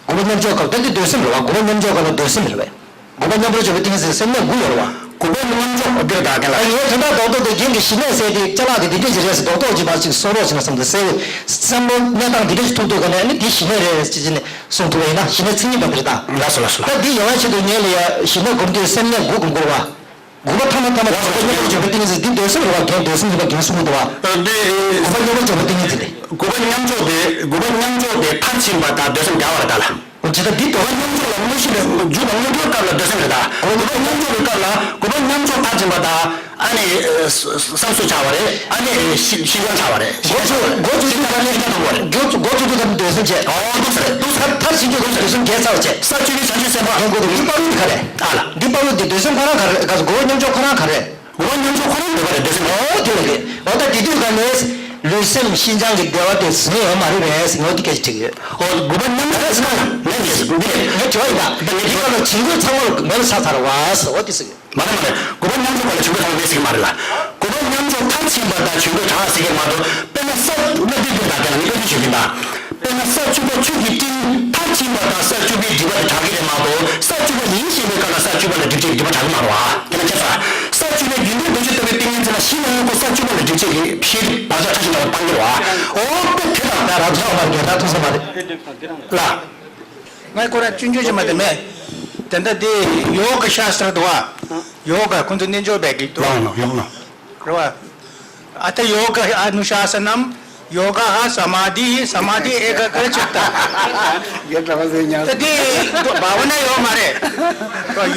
དགུ་པ་མཉམ་འཇོག་སྐབས་ད་འདི་སྡོད་སེམས་རེད་བ། དགུ་པ་མཉམ་འཇོག་སྐབས་ལ་སྡོད་སེམས་རེད་བས། དགུ་པ་མཉམ་རོལ་འཇོག་པའི་ཏིང་ངེ་འཛིན་སེམས་གནས་དགུ་ཡོད་རེད་བ། དགུ་པ་མཉམ་འཇོག་འདིར་ད་ག་ལ། ད་ངས་དེ་འདྲ་རྡོག་རྡོག་དེ་རྒན་གྱི་ཞི་གནས་ཟེར་དེ་ཅ་ལག་དེ་འདི་འདྲས་ཅིག་རེད་ཟེར་རྡོག་རྡོག་ཅིག་མ་ཅིག་གསུང་རོགས་བྱས་ན་བསམ་དུས་སེ་བསམ་བློ་གནས་སྟངས་འདི་འདྲས་ཅིག་ཐུག་ཐུག་ག་ནས་ནི་དེ་ཞི་གནས་རེད་ཅེས་བྱས་ནས་གསུང་ཐུབ་པ་ཡིན་ན་ཞི་གནས་མཚན་ཉིད་པ་འདིར་ད། ལགས་སོ་ལགས་སོ་ལགས། ད་འདི་ཡོང་བ་ཆེད་དུ་ངས་ལ་ཡ་ཞི་གནས་སྒོམ་དུས་སེམས་གནས་དགུ་སྒོམ་དགོས་རེད་བ། དགུ་པ་ཐ་མ་ཐ་མ་དགུ་པ་མཉམ་རོལ་འཇོག་པའི་ཏིང་ངེ་འཛིན་འདི་སྡོད་སེམས་རེད་བ། རྒན་སྡོད་སེམས་རེད་བ། རྒན་གསུང་གི་འདུག་བ། ཨ་འདི། དགུ་པ་མཉམ་རོལ་འཇོག་པའི་ཏིང་ངེ་འཛིན་དེ། དགུ་པ་མཉམ་འཇོག་དེ་དགུ་པ་མཉམ་འཇོག་དེ་མཐར་ཕྱིན་པ་དང་སྡོད་སེམས་འདྲ་བ་རེད་ད་ལ། འོ་ཇི་ལྟར་འདི་དགུ་པ་མཉམ་འཇོག་ལ་དངོས་གཞི་རེད། འཇུག་པ་དངོས་གྲུབ་སྐབས་ལ་སྡོད་སེམས་རེད་ད། དགུ་པ་མཉམ་འཇོག་གི་སྐབས་ལ་དགུ་པ་མཉམ་འཇོག་མཐར་ཕྱིན་པ་དང་ཨ་ནི་བསམ་སུ་ཆགས་པ་རེད། ཨ་ནི་ཤི་ཤི་ཡོན་ཆགས་པ་རེད། འགོ་ཚུགས་འགོ་ཚུགས་དུས་ད་ནི་ཤི་ཡོན་ཆགས་པ་རེད། འགོ་ཚུགས་འགོ་ཚུགས་དུས་ད་ནི་སྡོད་སེམས་བྱས། ཨོ་འདུག་ཟེར་འདུག་ཟེར། མཐར་ཕྱིན་དུས་ད་ནི་སྡོད་སེམས་བརྒལ་ཚར་བ་བྱས། ས་བཅུ་པའི་བྱང་ཆུབ་སེམས་དཔའ། ཧེ་གོ་འདུག་འདི་བར་དུ་ག་རེད། ཨ་ལ། འདི་བར་དུ་འདི་སྡོད་སེམས་ཁོ་རང་ག་རེ་ག་ཚོད་དགུ་པ་མཉམ་འཇོག་ཁོ་རང་ག་རེ། དགུ་པ་མཉམ་འཇོག་ཁོ་རང་འདོད་པ་རེད་སྡོད་སེམས། ཨོ་དེ་ལ་དེ། འོ་ད་དེ་དུས་ག་ནས་ལུས་སེམས་ཤིན་སྦྱངས་ཀྱི་བདེ་བ་དེ་ཟིན་ཡོད་མ་རེད་པས་ཟེར་ངས་འོ་དེ་སྐད་ཆ་དྲིས་ཡོད། ཨོ་དགུ་པ་མཉམ་འཇོག་ཟེར་ན་ངས་ངས་འདི་ངས་དྲི་བ་ཡིན་ད། ད་ངས་དེ་ག་ལ་བྱིང་རྒོད་ཚང་མ་མེད་པ་ཆགས་ཚར་བ་ཟེར་འོ་དེ་ཟེར་གི། མ་རེད་མ་རེད། དགུ་པ་མཉམ་འཇོག་ག་ལ་བྱིང་རྒོད་ཚང་མ་མེད་ཟེར་གི་མ་རེད་ལ། དགུ་པ་མཉམ་འཇོག་མཐར་ཕྱིན་པ་དང་བྱིང་རྒོད་དྲག་ཟེར་གི་མ་གཏོགས་དཔེར་ན་ས་ན་འདི་འདི་ད་དེ་ལ་ངས་དཔེ་མཚོན་ཞུ་གི་ཡིན་ད། དཔེར་ན་ས་བཅུ་པ་ཆུ་གི་སྤྲིན་མཐར་ཕྱིན་པ་དང་ས་བཅུ་པའི་སྒྲིབ་པ་དེ་དྲག་གི་རེད་མ་གཏོགས་ས་བཅུ་པ་ཡིན་ཞེས་པའི་སྐབས་ལ་ས་བཅུ་པ་ལ་སྒྲིབ་བྱེད་སྒྲིབ་པ་དྲག་གི་མ་རེད་བ། དེ་ལ་ཁྱད་མཚར། ས་བཅུ་པའི་རྒྱུན་མཐའི་བདེ་གཤེགས་ལྟ་བུའི་ཏིང་ངེ་འཛིན་ལ་ཤི་ན་ཡང་ཁོ་ས་བཅུ་པ་ལ་སྒྲིབ་བྱེད་ཀྱི་ཕྱིའི་བག་ཆགས་ཕྲ་ཞིང་ཕྲ་བ་སྤང་གི་རེད་བ། འོ་དེ་དེ་དང་ད་ར་ཚོགས་པར་རྒྱལ་ཁྲག་ཐུག་ས་མ་རེད། ལ། ངས་ཁོ་རང་ཆུང་ཆུང་ཞིག་མ་དེ་མེད། དེ་འདྲ་དེ་ཡོག་གི་ཤ་སྟག་འདུག་བ། ཡོག་ག་ཁོང་ཚོ་རྣལ་འབྱོར་པའི་གི་འདུག་བ། ཡོང་ནོ་ཡོང་ནོ། རེད་བ། ཨ་ད་ཡོ་ག་ཨ་ནུ་ཤ་ས་ནམ། ཡོ་ག་ཧ་ས་མ་དྷི་ཧི། ས་མ་དྷི་ཨེ་ག་ག་ཅིག་ཏ། རྒན་གྲྭ་པ་ཚོའི་ཉམས། ད་དེ་བྷ་བ་ན་ཡོད་མ་རེད།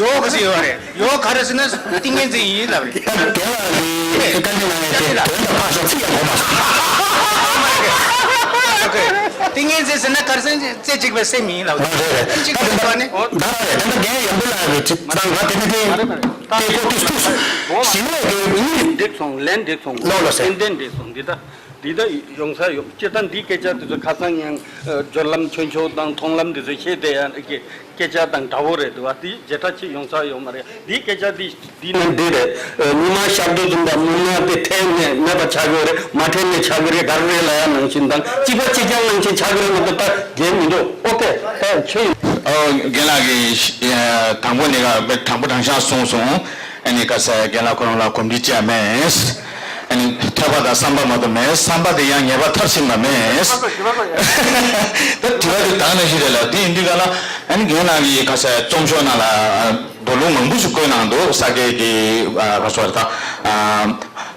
ཡོ་ག་ཟེར་ཡོད་རེད། ཡོ་ག་རེ་ཟེར་ན་ཏིང་ངེ་འཛིན་ཡིན་ལབ་རེད། ད་རྒན་ལགས་ཀྱིས་བཀའ་འདྲི་གནང་ཡས་དེ་དོན་དང་ཕར་ཞོག་ཚིག་ཡང་གོ་མ་སོང་། ཏིང་ངེ་འཛིན་ཟེར་ན་ག་རེ་ཟེར་ན་རྩེ་གཅིག་པའི་སེམས་ཡིན་ལབ་རེད། ད་དེ་འདྲ་རྒན་ཡོན་ཏན་ལགས་ཀྱིས་ཅིག་ད་ང་དེ་འདྲ་དེ། དེ་ཀོ་ཏུ་ཏུ་ཞི་གནས་ཀྱི་མི། འགྲིག་སོང་། ལན་འགྲིག་སོང་། ལོ་ལོ་ཟེར། ཏན་ཏན་འགྲིག་སོང་། འདི་ད་འདི་ད་ཡོང་ས་ཡོད། སྤྱིར་བཏང་འདིའི་སྐད་ཆ་དེ་ཚོ་ཁ་སང་ཡང་སྦྱོར་ལམ་ཆོས་མཆོག་དང་མཐོང་ལམ་དེ་ཚོ་བཤད་བསྡད་ཡ་གི་སྐད་ཆ་དང་འདྲ་བོ་རེད་འདུག་བ། དེ་བརྗེ་ཕྲ་ཅིག་ཡོང་ས་ཡོད་མ་རེད། འདིའི་སྐད་ཆ་འདི་འདི་ནི་འདི་རེད། ཉི་མ་ཤར་དུས་ཙམ་པ་སྨུག་ནག་དེ་འཐེན་ནས་མེད་པ་ཆགས་ཀྱི་རེད། མ་འཐེན་ནས་ཆགས་ཀྱི་རེད། ག་རེ་རེད་ལབ་ཡ་ནང་བཞིན་དང་གཅིག་པ་གཅིག་རྐྱང་ནང་བཞིན་ཆགས་ཀྱི་རེད་མ་གཏོགས་ད་འགལ་མི་འདུག་ཨོ་ཀེ་ད་ཆོས་ཡིན། ཨོ་རྒན་ལགས་ཀྱིས་དང་པོ་ནས་ཀ་དང་པོ་དྲང་གཞག་གསུངས་སོང་། ཨ་ནི་ཁ་སང་རྒན་ལགས་ཁོ་རང་ལ་གོམས་འདྲིས་བྱས་མེད། ཨ་ནི་ཐོས་པ་དང་བསམ་པ་མ་གཏོགས་མེད། བསམ་པ་དེ་ཡང་ངེས་པར་མཐར་ཕྱིན་པ་མེད། ད་དྲི་བ་དེ་དག་ནང་བཞིན་རེད་ལ། དེ་ཡིན་དུས་ག་ལ་ཨ་ནི་རྒན་ལགས་ཀྱིས་ཁ་ཤས་རྩོམ་ཤོག་ནང་ལ་མདོ་ལུང་མང་པོ་ཞིག་བཀོད་གནང་འདུག་ས་སྐྱའི་གི་ཨ་ག་སོ་རེད་ད།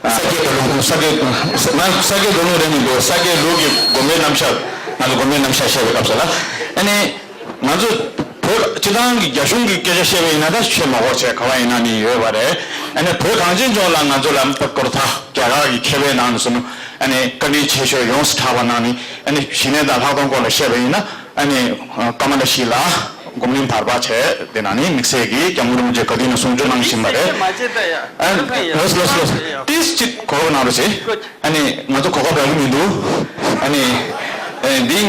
ས་སྐྱའི་མདོ་ལུང་། ས་སྐྱའི་ང་ས་སྐྱའི་མདོ་ལུང་རེད་མི་འདུག་ས་སྐྱའི་ལུགས་ཀྱི་དགོན་པའི་རྣམ་གཞག་ང་ཚོ་དགོན་པའི་རྣམ་གཞག་བཤད་པའི་སྐབས་སུ་ལ་ཨ་ནི། ང་ཚོ་བོད་སྤྱི་བཏང་གི་རྒྱ་གཞུང་གི་སྐད་ཆ་བཤད་པ་ཡིན་ན་ད་ཆོས་མ་གོ་བྱས་ག་བ་ཡིན་ན་ནི་ཡོད་པ་རེད། ཨ་ནི་བོད་གངས་ཅན་ལྗོངས་ལ་ང་ཚོ་ལ་པ་སྐོར་ཐག་རྒྱ་གར་གྱི་མཁས་པའི་ནང་ནས་སོང་ཨ་ནི་བཀའ་དྲིན་ཆེ་ཤོས་ཡོངས་སུ་གྲགས་པ་ནང་ནི་ཨ་ནི་ཞི་གནས་དང་ལྷག་མཐོང་སྐོར་ལ་བཤད་པ་ཡིན་ན་ཨ་ནི་ཀ་མ་ལ་ཤཱི་ལ་སྒོམ་རིམ་བར་པ་བྱས་དེ་ནང་ནི་དམིགས་བསལ་གྱི་སྐྱབས་མགོན་རིན་པོ་ཆེ་བཀའ་དྲིན་ལ་གསུང་ཆོས་གནང་བཞིན་པ་རེད། ཨ་ལོས་ལོས་ལོས་ཏིས་ཅིག་གོ་གནང་རོགས་བྱེད། ཨ་ནི་ང་ཚོ་གོ་སྐབས་རག་གི་མི་འདུག་ཨ་ནི་ཨེ་འདི་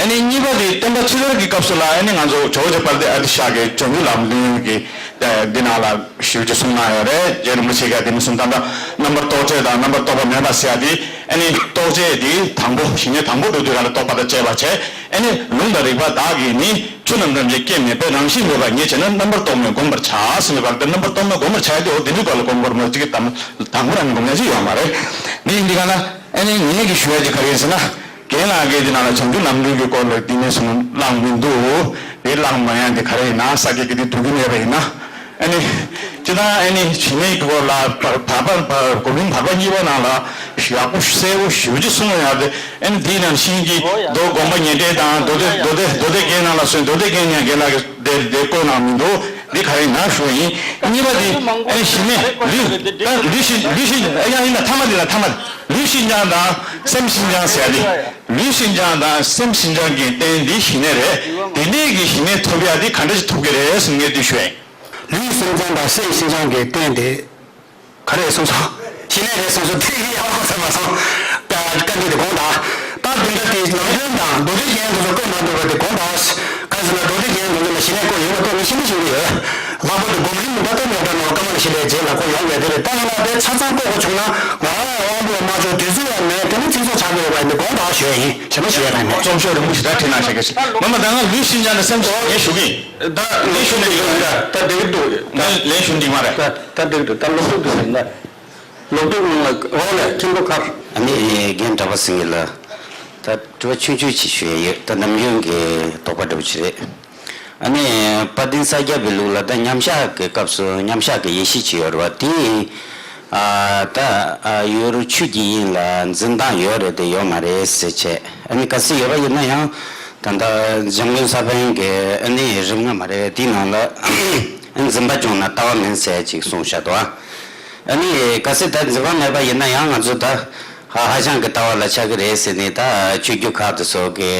ཨ་ནི་གཉིས་པ་དེ་བསྟན་པ་ཕྱི་དར་གྱི་སྐབས་སུ་ལ་ཨ་ནི་ང་ཚོ་ཇོ་བོ་རྗེ་དཔལ་ལྡན་ཨ་ཏི་ཤ་གི་བྱང་ཆུབ་ལམ་སྟོན་གྱི་འདི་ནང་ལ་ཞེ་པོ་ཅིག་གསུངས་གནང་ཡོད་རེད། རྗེ་རིན་པོ་ཆེ་གིས་འདི་ནས་གསུངས། ད་ལྟ་རྣམ་པར་རྟོག་བྲལ་དང་རྣམ་པར་རྟོག་པ་མེད་པ་ཟེར་ཡ་དེ་ཨ་ནི་རྟོགས་བྱེད་དེ་དང་པོ་ཞི་གནས་དང་པོ་འགྲོ་དུས་ག་ལ་རྟོགས་པ་དང་བཅས་པ་བྱས། ཨ་ནི་ལུང་དང་རིགས་པ་དག་གིས་ནི་ཆོས་རྣམས་ཐམས་ཅད་སྐྱེ་མེད་པའི་རང་བཞིན་མེད་པ་ཉིད་ཅེ་ན་རྣམ་པར་རྟོག་མེད་བསྒོམ་པར་བྱ་ཟེར་བའི་བར་དུ་རྣམ་པར་རྟོག་མེད་བསྒོམ་པར་བྱ་ཡ་དེ་འོ་དེ་འདྲའི་སྐོར་ལ་བསྒོམ་པར་མོས་ཅིག་གི་དམ་དང་པོ་རང་བསྒོམ་ཡ་ཅིག་ཡོད་མ་རེད། འདི་ཡིན་དུས་ག་ལ་ཨ་ནི་ངེད་ཀྱི་ཞུ་ཡ་ཅིག་ག་རེ་ཡིན་ཟེར་ན། རྒན་ལགས་ཀྱིས་འདི་ནང་ལ་བྱང་ཆུབ་ལམ་སྒྲོན་གྱི་སྐོར་ལ་འདི་ནས་སོང་བླངས་མི་འདུག་དེ་བླངས་མ་ཡ་འདི་ག་རེ་ཡིན་ན་ས་དགེ་གི་འདི་སྡུག་གི་མེད་པ་ཡིན་ན། ཨ་ནི། སྤྱིར་བཏང་ཨ་ནི་ཞི་གནས་ཀྱི་སྐོར་ལ་བར་བར་བར་སྒོམ་རིམ་བར་པ་གཉིས་པ་ནང་ལ་ཡག་པོ་གསལ་པོ་ཞེ་པོ་ཅིག་གསུངས་ཡོད་དེ། ཨ་ནི་དེའི་ནང་བཞིན་གྱི་མདོ་དགོངས་པ་ཉེར་བྲལ་དང་མདོ་སྡེ་མདོ་སྡེ་མདོ་སྡེ་རྒྱན་ནང་ལ་སོན་མདོ་སྡེ་རྒྱན་ནས་རྒན་ལགས་ཀྱིས་དེ་དེ་བཀོད་གནང་མི་འདུག་འདི་ག་རེ་ཡིན་ན་ཞུ་ཡིན། གཉིས་པ་དེ་ཨ་ནི་ཞི་གནས་ལུས་ད་ལུས་ཤིན་ལུས་ཤིན་ཨ་ཡང་ཡིན་ན་ཐ་མ་དེ་ལ་ཐ་མ་ལུས་ཤིན་སྦྱངས་དང་སེམས་ཤིན་སྦྱངས་ཟེར་ཡ་དེ། ལུས་ཤིན་སྦྱངས་དང་སེམས་ཤིན་སྦྱངས་ཀྱི་རྟེན་འདི་ཞི་གནས་རེད། དེ་ནས་ཀྱི་ཞི་གནས་ཐོབ་ཡ་འདི་ག་འདྲ་ཞིག་ཐོབ་ཀྱི་རེད་གསུང་ངེས་དུས་ཞུ་ཡིན། ལུས་སེམས་ཅན་དང་སེམས་ཤིན་སྦྱངས་ཀྱི་རྟེན་དེ་ག་རེ་གསུངས་སོང་། ཞི་གནས་རེད་གསུངས་སོང་། དེ་ཡི་ཡག་པོ་ཚར་མ་སོང་། ད་བཀའ་འདྲི་དེ་དགོངས་དག་ད་དེ་འདྲ་དེ་ནམ་རྒྱུན་དང་མདོ་སྡེ་རྒྱན་དེ་ཚོ་བཀོད་མ་འདུག་པ་དེ་དགོངས་དག་གང་ཟེར་ན་མདོ་སྡེ་རྒྱན་དེ་ཚོ་ལ་ཞི་གནས་བཀོད་ཡོད་པ་ལྟོས་ནས་ཤིན་ཏུ་ཞིབ་ཀྱི་ཡོད། ལྷག་པར་དུ་སྒོམ་རིམ་འདྲ་ལྟ་མེད་འདྲ་ནང་ཀ་མ་ལ་ཞི་གནས་རྗེས་ལ་བཀོད་ཡོང་བས་དེ་རེད། ད་ཡིན་ན་དེ་ཆ་ཚང་བཀོད་དགོས་བྱུང་ན་ང་རང་ཡང་དབང་པོ་མ་ཆོག་དུས་ཚོད་ཡང་མེད། དེ་ནི་ཚིག་ཚོགས་ཆགས་ཀྱི་ཡོད་པ་ཡིན་དེ་དགོངས་དག་ཞུ་ཡ་ཡིན། ཞེ་མ་ཞུ་ཡ་གང་མེད། རྩོམ་ཤོག་རིང་པོ་ཞིག་ད་བྲིས་གནང་བཞག་གི་ཞིག་མ་མ་ད་ང་ལུས་ཤིན་སྦྱངས་ནས་སེམས་ཤིན་ངས་ཞུ་གི་ཡིན། ད་ལུས་ཤིན་འགྲིག་ཡོད་ད་ད་འགྲིག་འདུག་ངས་ལན་ཞུ་འགྲིག་མ་རེད། ད་ད་འགྲིག་འདུག་ད་སློབ་ཕྲུག་འདི་ཡིན་ན་སློབ་ཕྲུག་ངོ་ལ་ཁྱིམ་པ་ཁར། ཨ་ནི་རྒན་གྲྭ་པ་སེང་གེ་ལ་ད་དྲི་བ་ཆུང་ཆུང་ཅིག་ཞུ་ཡ་ཡོད། ད་ནམ་རྒྱུན་གྱི་དོགས་པ་འདྲ་བོ་ཅིག་རེད། ཨ་ནི་དཔལ་ལྡན་ས་སྐྱ་པའི་ལུགས་ལ་ད་མཉམ་བཞག་གི་སྐབས་སུ་མཉམ་བཞག་གི་ཡེ་ཤེས་ཅིག་ཡོད་རེད་བ། དེ་ཨ་ད་ཨ་ཡོད་རུང་ཆོས་ཀྱི་དབྱིངས་ལ་འཛིན་སྟངས་ཡོད་རེད་དེ་ཡོད་མ་རེད་ཟེར་བྱས། ཨ་ནི་གལ་སྲིད་ཡོད་པ་ཡིན་ན་ཡང་ད་ལྟ་འཇམ་མགོན་ས་པཎ་གྱི་ཨ་ནི་རིམ་ལྔ་མ་རེད་དེའི་ནང་ལ་ཨ་འཛིན་པ་བྱུང་ན་ལྟ་བ་མིན་ཟེར་ཅིག་གསུངས་བཞག་འདུག་ཨ་ནི་གལ་སྲིད་ད་འཛིན་པ་མེད་པ་ཡིན་ན་ཡང་ང་ཚོ་ད་ཧ་ཧ་ཅང་གི་ལྟ་བ་ལ་ཆགས་ཀྱི་རེད་ཟེར་ནས་ད་ཆོས་བརྒྱུད་ཁག་དེ་ཚོ་གི་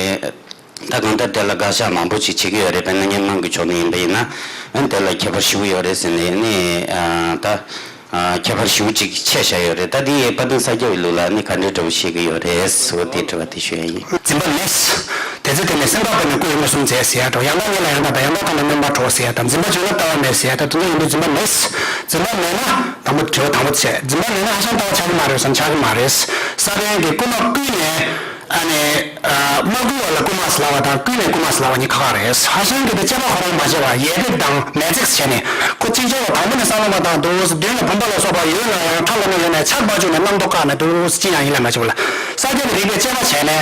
ད་གང་ལྟར་དེ་ལ་དགག་བཞག་མང་པོ་ཅིག་བྱེད་ཀྱི་ཡོད་རེད། དཔེར་ན་སྔོན་མ་གི་ཕྱོགས་ནས་ཡིན་པ་ཡིན་ན་དེ་ལ་ཁྱད་པར་ཞེ་པོ་ཡོད་རེད་ཟེར་ནས་ནི་ད་ཁྱད་པར་ཞེ་པོ་ཅིག་ཕྱེ་བཞག་ཡོད་རེད། ད་དེ་དཔལ་ལྡན་ས་སྐྱ་པའི་ལུགས་ལ་ནི་ག་འདྲའི་འདྲ་བོ་བཤད་ཀྱི་ཡོད་རེད་ཟེར་བ་དེ་དྲི་བ་དེ་ཞུ་ཡ་ཡིན། འཛིན་པ་མེད། དེ་ཚེ་དེ་ནས་སེམས་ཁམས་པ་ནི་སྐུ་ཡི་མངོན་སུམ་མཛད་ཟེར་ཡ་འདྲ་བོ། ཡང་དག་ཉིད་ལ་ཡང་དག་དང་ཡང་དག་ཐོག་ནས་སྨོན་པ་གྲོལ་ཟེར་ཡ་དང་། འཛིན་པ་བྱུང་ན་ལྟ་བ་མེད་ཟེར་ཡ་དང་དེ་ཚོ་ཡིན་དུས་འཛིན་པ་མེད། འཛིན་པ་མེད་ན་དང་པོ་དྲི་བ་དང་པོ་བྱས། འཛིན་པ་མེད་ན་ཧ་ཅང་ལྟ་བ་ཆགས་ཀྱི་མ་རེད་བསམ། ཆགས་ཀྱི་མ་རེད། ས་པཎ་གྱིས་རྐུན་མ་རྐུས་ནས། ཨ་ནི། མ་རྐུ་བ་ལ་རྐུན་མ་ཟེར་ལབ་པ་དང་རྐུས་ནས་རྐུན་མ་ཟེར་ལབ་པ་གཉིས་ཁ་ཁ་རེད། ཧ་ཅང་གི་དེ་དཔྱད་པ་ཁོ་རང་མ་བྱས་པར་ཡལ་གེ་དང་མེ་བརྩེགས་བྱས་ནས་ཁོ་གཅིག་ཆར་བ་དང་པོ་ནས་བསམ་བློ་མ་བཏང་འདུག་མདུན་ལ་བུམ་པ་ལ་སོགས་པ་ཡོད་ན་ཡང་ཁྲ་ལམ་མེ་ཡོད་ནས་ཆར་པ་བྱུང་ནས་རྣམ་རྟོག་བཀག་ནས་འདུག་ཅི་ཡང་ཡིན་ལ་མ་བྱུང་ལ། ས་སྐྱ་ནས་རིགས་པས་དཔྱད་པ་བྱས་ནས།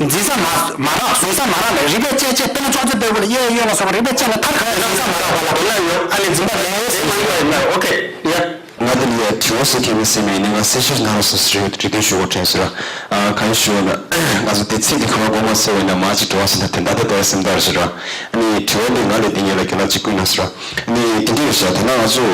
འཛིན་ས་མ་མ་རག་བཟུང་ས་མ་རག་ལས་རིགས་པས་དཔྱད་དཔྱད་སྟོང་ཅོག་ཙེ་ལྟ་བུ་ལ་གཡས་གཡོན་ལ་སོགས་པ་རིགས་པས་དཔྱད་ན་མཐར་གང་ཡང་འཛིན་ས་མ་རག་པ་ལ་དོན་ལ་ཡོད། ཨ་ནི་འཛིན་པ་ལས་ཟེར་མ་ཡོད་ཡིན་ན་ཨོ་ཁེ་ཡ། ང་འདི་ལ་ཡ་དྲི་བ་ཟེར་མཁན་ནི་སེམས་ཡིན་ནི་ང་གསལ་བཤད་གནང་རོགས་ཟེར་རེ་རེ་འདུན་ཞུ་དགོས་དྲན་ཟེར་ར། གང་ཞུ་བ་ན་ང་ཚོ་དེ་ཚིག་འདི་གང་ལ་གོ་མ་ཟེར་བ་ཡིན་ན་མ་ཅིག་དྲི་བ་ཟེར་ན་དེ་འདྲ་དེ་ལྟ་བའི་སེམས་ཐག་རེ་ཟེར་ར། ཨ་ནི་དྲི་བ་འདི་ང་ལས་འདི་ཉིད་ལ་རྒན་ལགས་ཅིག་བསྐུལ་གནང་ཟེར་ར། ཨ་ནི་དེ་འདྲ་ཡོད་ཟེར་ར། དེ་ན་ང་ཚོ་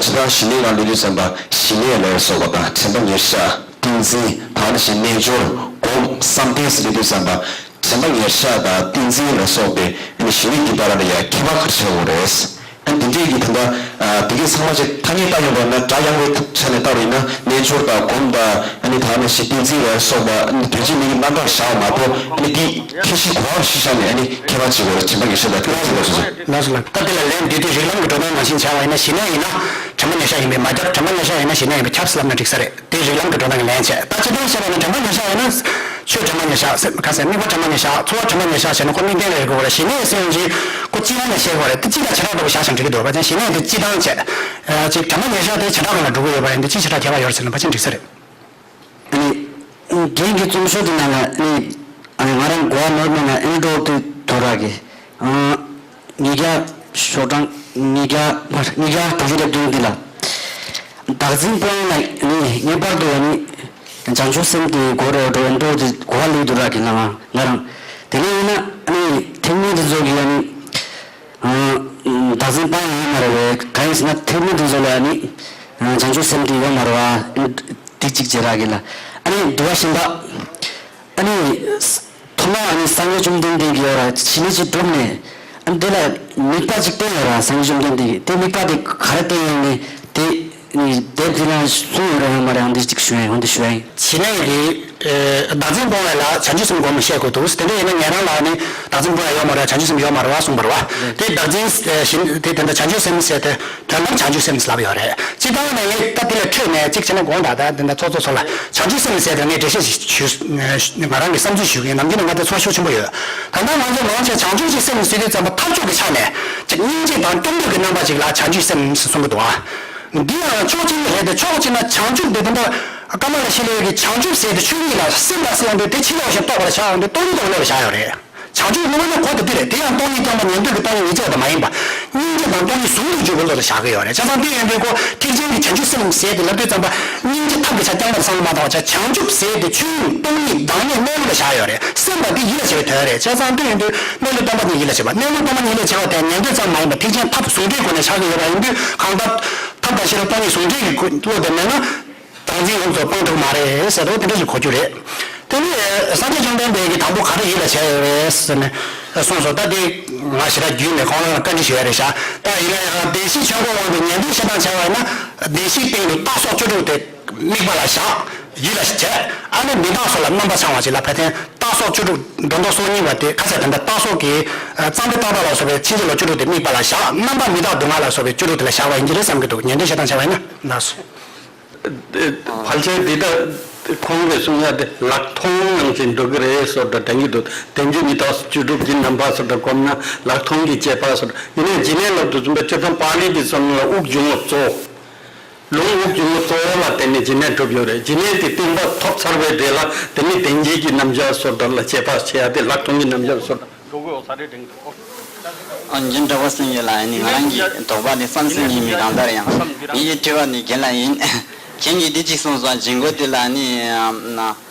ཇི་ལྟར་ཞི་གནས་ལ་སླེབས་དུས་ཙམ་པ་ཞི་གནས་ལ་སོགས་པ་དང་དྲན་པ་ཉེར་བཞག་ཏིང་འཛིན་ད་ག་ནང་བཞིན་རྣལ་འབྱོར་སྒོམ་བསམ་གཏན་ཟེར་དུས་ཙམ་པ། དྲན་པ་ཉེར་བཞག་དང་ཏིང་འཛིན་ལ་སོགས་པའི་ཨ་ནི་ཞི་གནས་ཀྱི་བར་ལ་ཡང་ཁྱད་པར་ག་རེ་ཆགས་ཡོད་རེད། ཨ་ནི་འདི་འདྲའི་གི་ད་ལྟ་ཨ་དེ་གའི་ཚང་མ་ཅིག་ཐ་སྙད་བཏགས་ཡོད་པ་ན་སྒྲ་དབྱངས་པའི་ཐོག་ཆ་ནས་བཏགས་པ་ཡིན་ན་རྣལ་འབྱོར་དང་སྒོམ་དང་ཨ་ནི་ད་ག་ནང་བཞིན་ཏིང་འཛིན་ལ་སོགས་པ་ཨ་ནི་དོན་གཅིག་མིང་གི་རྣམ་གྲངས་བཞག་པ་མ་གཏོགས་ཨ་ནི་འདི་ཁྱད་གཞི་གོ་བ་གཞི་བཞག་ནས་ཨ་ནི་ཁྱད་པར་ཅིག་ཡོད་རེད། དྲན་པ་ཉེར་བཞག་དང་ཏིང་འཛིན་ལ་སོགས་སོ། ལགས་སོ་ལགས། ད་འདི་ལ་ལན་འདི་དུས་རིགས་ལམ་གྱི་འགྲོ་སྟངས་ནང་བཞིན་བྱས་པ་ཡིན་ན་ཞི་གནས་ཡིན་ན་དྲན་པ་ཉེར་བཞག་ཡིན་པས་མ་ཁྱབ། དྲན་པ་ཉེར་བཞག་ཡིན་ན་ཞི་གནས་ཡིན་པས་ཁྱབ་ཟེར་ལབ་ན་འགྲིག་ས་རེད། དེ་རིགས་ལམ་གྱི་འགྲོ་སྟངས་ཀྱི་ལན་བྱས། ད་སྤྱིར་བཏང་བཤད་པ་ན་དྲན་པ་ཉེར་བཞག་ཡིན་ན། ཆོས་དྲན་པ་ཉེར་བཞག་ཟེར་ག་ཟེར། དམིགས་པ་དྲན་པ་ཉེར་བཞག་འཚོ་བ་དྲན་པ་ཉེར་བཞག་བྱས་ནས་ཁོ་དམིགས་རྟེན་རེ་དགོས་པ་རེད། ཞི་གནས་ཟེར་ཡོང་གི་ཁོ་སྤྱི་ཡོངས་ནས་བཤད་དགོས་རེད། དེ་གཅིག་དང་ཕྱེ་དགོས་རེད། དེ་གཅིག་དང་ཕྱེ་དགོས་རེད། ཞི་གནས་དེ་སྤྱི་བཏང་བྱས། ཨ་ཅིག་དྲན་པ་ཉེར་བཞག་དེ་བྱེ་བྲག་སྒང་ལ་འགྲོ་གི་ཡོད་པ་ཡིན་དུས་གཅིག་བྱེ་བྲག་ཁྱད་པར་ཡོད་རེད་ཟེར་ན་ཕལ་ཆེར་འགྲིག་ས་རེད། ཨ་ནི། རྒན་གྱི་རྩོམ་ཤོག་དེ་ནང་ལ་ཨ་ནི། ཨ་ནི་ང་རང་གོ་བ་ནོར་མེད་ན་ཨ་ནི་འགྲོ་དུས་དོ་ར་གི། ཨ། ཉིས་བརྒྱ་ཤོག་གྲངས་ཉིས་བརྒྱ་མ་ཉིས་བརྒྱ་དྲུག་ཅུ་རེ་བདུན་འདི་ལ། བདག་འཛིན་སྤོང་ཡག་ལ་ཨ་ནི་ངེས་པར་དུ་ཨ་ནི། བྱང་ཆུབ་སེམས་དེ་གོ་རེ་འགྲོ་འགྲོ་དེ་གོ་བ་ལེན་དུ་ར་གི་ལ་ང་ང་རང་། དེ་ནས་ཡིན་ན་ཨ་ནི་ཐེག་དམན་དེ་ཚོ་གི་ཨ་ནི། ཨ། བདག་འཛིན་སྤང་ཡག་ཡོད་མ་རེད་པས། གང་ཡིན་ཟེར་ན་ཐེག་དམན་དེ་ཚོ་ལ་ཨ་ནི། ཨ། བྱང་ཆུབ་སེམས་དེ་ཡོད་མ་རེད་པ། དེ་གཅིག་བྱེ་བྲག་གི་ལ། ཨ་ནི་དུ་བ་གཞན་པ། ཨ་ནི། ཐོག་མར་ཨ་ནི་སངས་རྒྱས་བཅོམ་ལྡན་འདས་ཀྱིས་ཡོད་ར་ཞི་གནས་ཅིག་བསྒྲུབས་ནས། ཨ་ནི་དེ་ལ་དམིགས་པ་ཅིག་བསྟན་ཡོད་ར་སངས་རྒྱས་བཅོམ་ལྡན་འདས་ཀྱིས། དེ་དམིགས་པ་དེ་ག་རེ་བསྟན་ཡོད་ནས་དེ། ནི་དེབ་དེ་ལ་གསུངས་ཡོད་ར་ཡོད་མ་རེད། ཨ་འདི་ཅིག་ཞུ་ཡ་ཡིན། འོ་འདི་ཞུ་ཡ་ཡིན། ཞི་གནས་ཀྱི། ཨེ། བདག་འཛིན་སྤོང་བ་ལ་བྱང་ཆུབ་སེམས་སྒོམ་བཤད་དགོས་འདུག་དེ་འདྲ་ཡིན་ན་ཉན་རང་ལ་ནི་བདག་འཛིན་སྤོང་ཡ་ཡོད་མ་རེད། བྱང་ཆུབ་སེམས་ཡོད་མ་རེད་པ་གསུངས་པ་རེད་པ། དེ་བདག་འཛིན་ཨེ། ཞི་དེ་དེ་འདྲ་བྱང་ཆུབ་སེམས་ཟེར་ཏེ་དོན་དམ་བྱང་ཆུབ་སེམས་ལབ་ཡོད་རེད། སྤྱིར་བཏང་ནས་ངས་ད་དེ་ལས་འཕྲོས་ནས་གཅིག་བྱས་ན་དགོངས་དག་ད་དེ་འདྲ་ཚོགས་གཙོ་ཚོ་ལ་བྱང་ཆུབ་སེམས་ཟེར་ཏེ་ངས་འགྲེལ་བཤད་ཞིག་ཞུ། ང་རང་གི་བསམ་ཚུལ་ཞུ་གི་ཡིན། ནམ་རྒྱུན་ནས་ང་དེ་ཚོར་ཤུགས་ཆེན་པོ་ཡོད། ད་ལྟ་ང་ཚོ་མང་ཆེ་བྱང་ཆུབ་ཀྱི་སེམས་ཟེར་དུས་ཙམ་པ་ཐབས་མཆོག་གི་ཆ་ནས་ཅིག་སྙིང་རྗེ་དང་སྙིང་སྟོབས་ཀྱི་རྣམ་པ་ཅིག་ལ་བྱང་ཆུབ་སེམས་ཟེར་གསུང་གི་འདུག་ཨ། འདི་ཡང་ཕྱོགས་གཅིག་ནས་རེད་དེ། ཕྱོགས་གཅིག་ན་བྱང་ཆུབ་དེ་དེ་འདྲ་ཀ་མ་ལ་ཤཱི་ལའི་གི་བྱང་ཆུབ་ཟེར་དེ་ཆོས་ཉིད་ལ་སེམས་ལ་སེམས་དེ་དེ་ཕྱི་ལོགས་བཞིན་རྟོགས་པར་བྱ་འོང་དུས་སྟོང་ཉིད་དུ་ལོག་བཞག་ཡོད་རེད། བྱང་ཆུབ་དངོས་གནས་གོ་དེ་དེ་རེད། དེ་ཡང་སྟོང་ཉིད་རྐྱང་པ་ཉན་ཐོས་ཀྱི་སྟོང་ཉིད་ཉིད་ཅེས་པ་དེ་མ་ཡིན་པ། སྙིང་རྗེ་དང་སྟོང་ཉིད་ཟུང་དུ་འཇུག་པའི་བློ་དེ་བཞག་གི་ཡོད་རེད། བྱས་ཙང་དེ་ཡིན་དུས་ཁོ་ཐེག་ཆེན་གྱི་བྱང་ཆུབ་སེམས་ཟེར་དེ་ལབ་དུས་ཙམ་པ་སྙིང་རྗེ་ཐབས་ཀྱི་ཆ་རྐྱང་པར་བསམ་བློ་མ་བཏང་བ་བྱས། བྱང་ཆུབ་ཟེར་དེ་ཆོས་ཉིད་སྟོང་ཉིད་བདག་མེད་གནས་ལུགས་ལ་བཞག་ཡོད་རེད། སེམས་པ་དེ་ཡིད་ལ་བྱེད་པའི་དོན་རེད། བྱས་ཙང་དེ་ཡིན་དུས་གནས་ལུགས་སྟོང་པ་ཉིད་ཡིད་ལ་བྱེད་པ། གནས་ལུགས་སྟོང་པ་ཉིད་ཡིད་ལ་བྱེད་པ་དེ་ཉན་ཐོས་ཙམ་མ་ཡིན་པ་ཐེག་ཆེན་ཐབས་ཟུང་འབྲེལ་སྒོ་ནས་བཞག་གི་ཡོད་པ་ཡིན་དུས། གང་ལྟར་ཐབས་དང་ཤེས་རབ་སྟོང་ཉིད་ཟུང་འབྲེལ་གྱི་བློ་དེ་མེད་ན། བདག་འཛིན་ཡོངས་སུ་སྤང་ཐུབ་མ་རེད་ཟེར་དུས་དེ་འདྲ་ཞིག་གོ་རྒྱུ་རེད། དེ་ནས་སངས་རྒྱས་བཅོམ་ལྡན་འདས་ཀྱིས་དང་པོ་ག་རེ་ཡིད་ལ་བྱས་ཡོད་རེད་ཟེར་ནས་གསུངས་སོང་། ད་དེ་ང་ཞེ་དྲག་རྒྱུས་མེད། ཁོང་རང་ལ་བཀའ་འདྲི་ཞུ་ཡ་རེད་ཤག་ད་ཡིན་ན་ཡང་བདེན་བཞིའི་ཆོས་འཁོར་དབང་དུ་ཉན་ཐོས་བྱེད་སྟངས་བྱས་པ་ཡིན་ན། བདེན་བཞིའི་སྟེང་དུ་རྟགས་སོགས་བཅུ་དྲུག་དེ་དམིགས་པ་ལ་བཞག་ཡིད་ལ་བྱས། ཨ་ནི་མི་རྟག་སོགས་ལ་རྣམ་པར་འཆང་བ་ཞིག་ལ་ཕ་ཐན་རྟགས་སོགས་བཅུ་དྲུག་སྒྲོ་འདོགས་སོ་གཉིས་པ་དེ་ཁ་ཤས་དེ་འདྲ། རྟགས་སོགས་ཀྱི་ཨ་རྩ་འདི་རྟག་པ་ལ་སོགས་པའི་ཕྱིན་ཅི་ལོག་བཅུ་དྲུག་དེ་དམིགས་པ་ལ་བཞག་རྣམ་པ་མི་རྟག་སྡུག་བསྔལ་ལ་སོགས་པའི་བཅུ་དྲུག་དེ་ལ་བཞག་པ་ཡིན་གྱི་རེད་བསམ་གྱི་འདུག་ཉན་ཐོས་བྱེད་སྟངས་བྱས་པ་ཡིན་ན། ལགས་སོ། ཕལ་ཆེར་འདི་ལྟར་ཁོང་གིས་གསུང་ཡ་དེ་ལག་མཐོང་ནང་བཞིན་འགྲོ་གི་རེད་བཟོ་འདྲ་དྲན་གྱི་འདུག་བདེན་བཞི་མི་རྟག་བཅུ་དྲུག་གི་རྣམ་པ་བཟོ་འདྲ་བསྒོམས་ན་ལག་མཐོང་གི་དཔྱད་པ་བཟོ་འདྲ་ཡིན་ནའི། འཇིག་རྟེན་ལབ་དུས་ཙམ་པ་སྤྱིར་བཏང་པཱ་ལི་གི་བསམ་བློ་ལ་དབུགས་འབྱུང་བ་གཙོ་བོ། ལུང་དབུགས་འབྱུང་བ་གཙོ་བོ་ལ་བརྟེན་ནས་འཇིག་རྟེན་གྲུབ་ཡོད་རེད། འཇིག་རྟེན་དེ་སྟོང་པ་ཐོབ་ཚར་བའི་རྗེས་ལ་དེ་ནི་བདེན་བཞི་གི་རྣམ་གཞག་བཟོ་འདྲ་ལ་དཔྱད་པ་བྱེད་ཡ་དེ་ལག་མཐོང་གི་རྣམ་གཞག་བཟོ་འདྲ། འགྲོ་དགོས་ས་རེད་དྲན་གྱི་འདུག་ཨ། རྒན་གྲགས་པ་སེང་གེ་ལགས། ཨ་ནི་ང་རང་གི་དོགས་པ་དེ་བསམ་སེམས་ཡིན་མིན་གང་ལྟར་ཡང་ངེད་ཀྱི་དྲི་བ་ནི་རྒན་ལགས་ཡིན། རྒན་གྱིས་འདི་གཅིག་གསུངས་སོང་། བྱིང་རྒོད་དེ་ལ་ནི་ཨ་ན།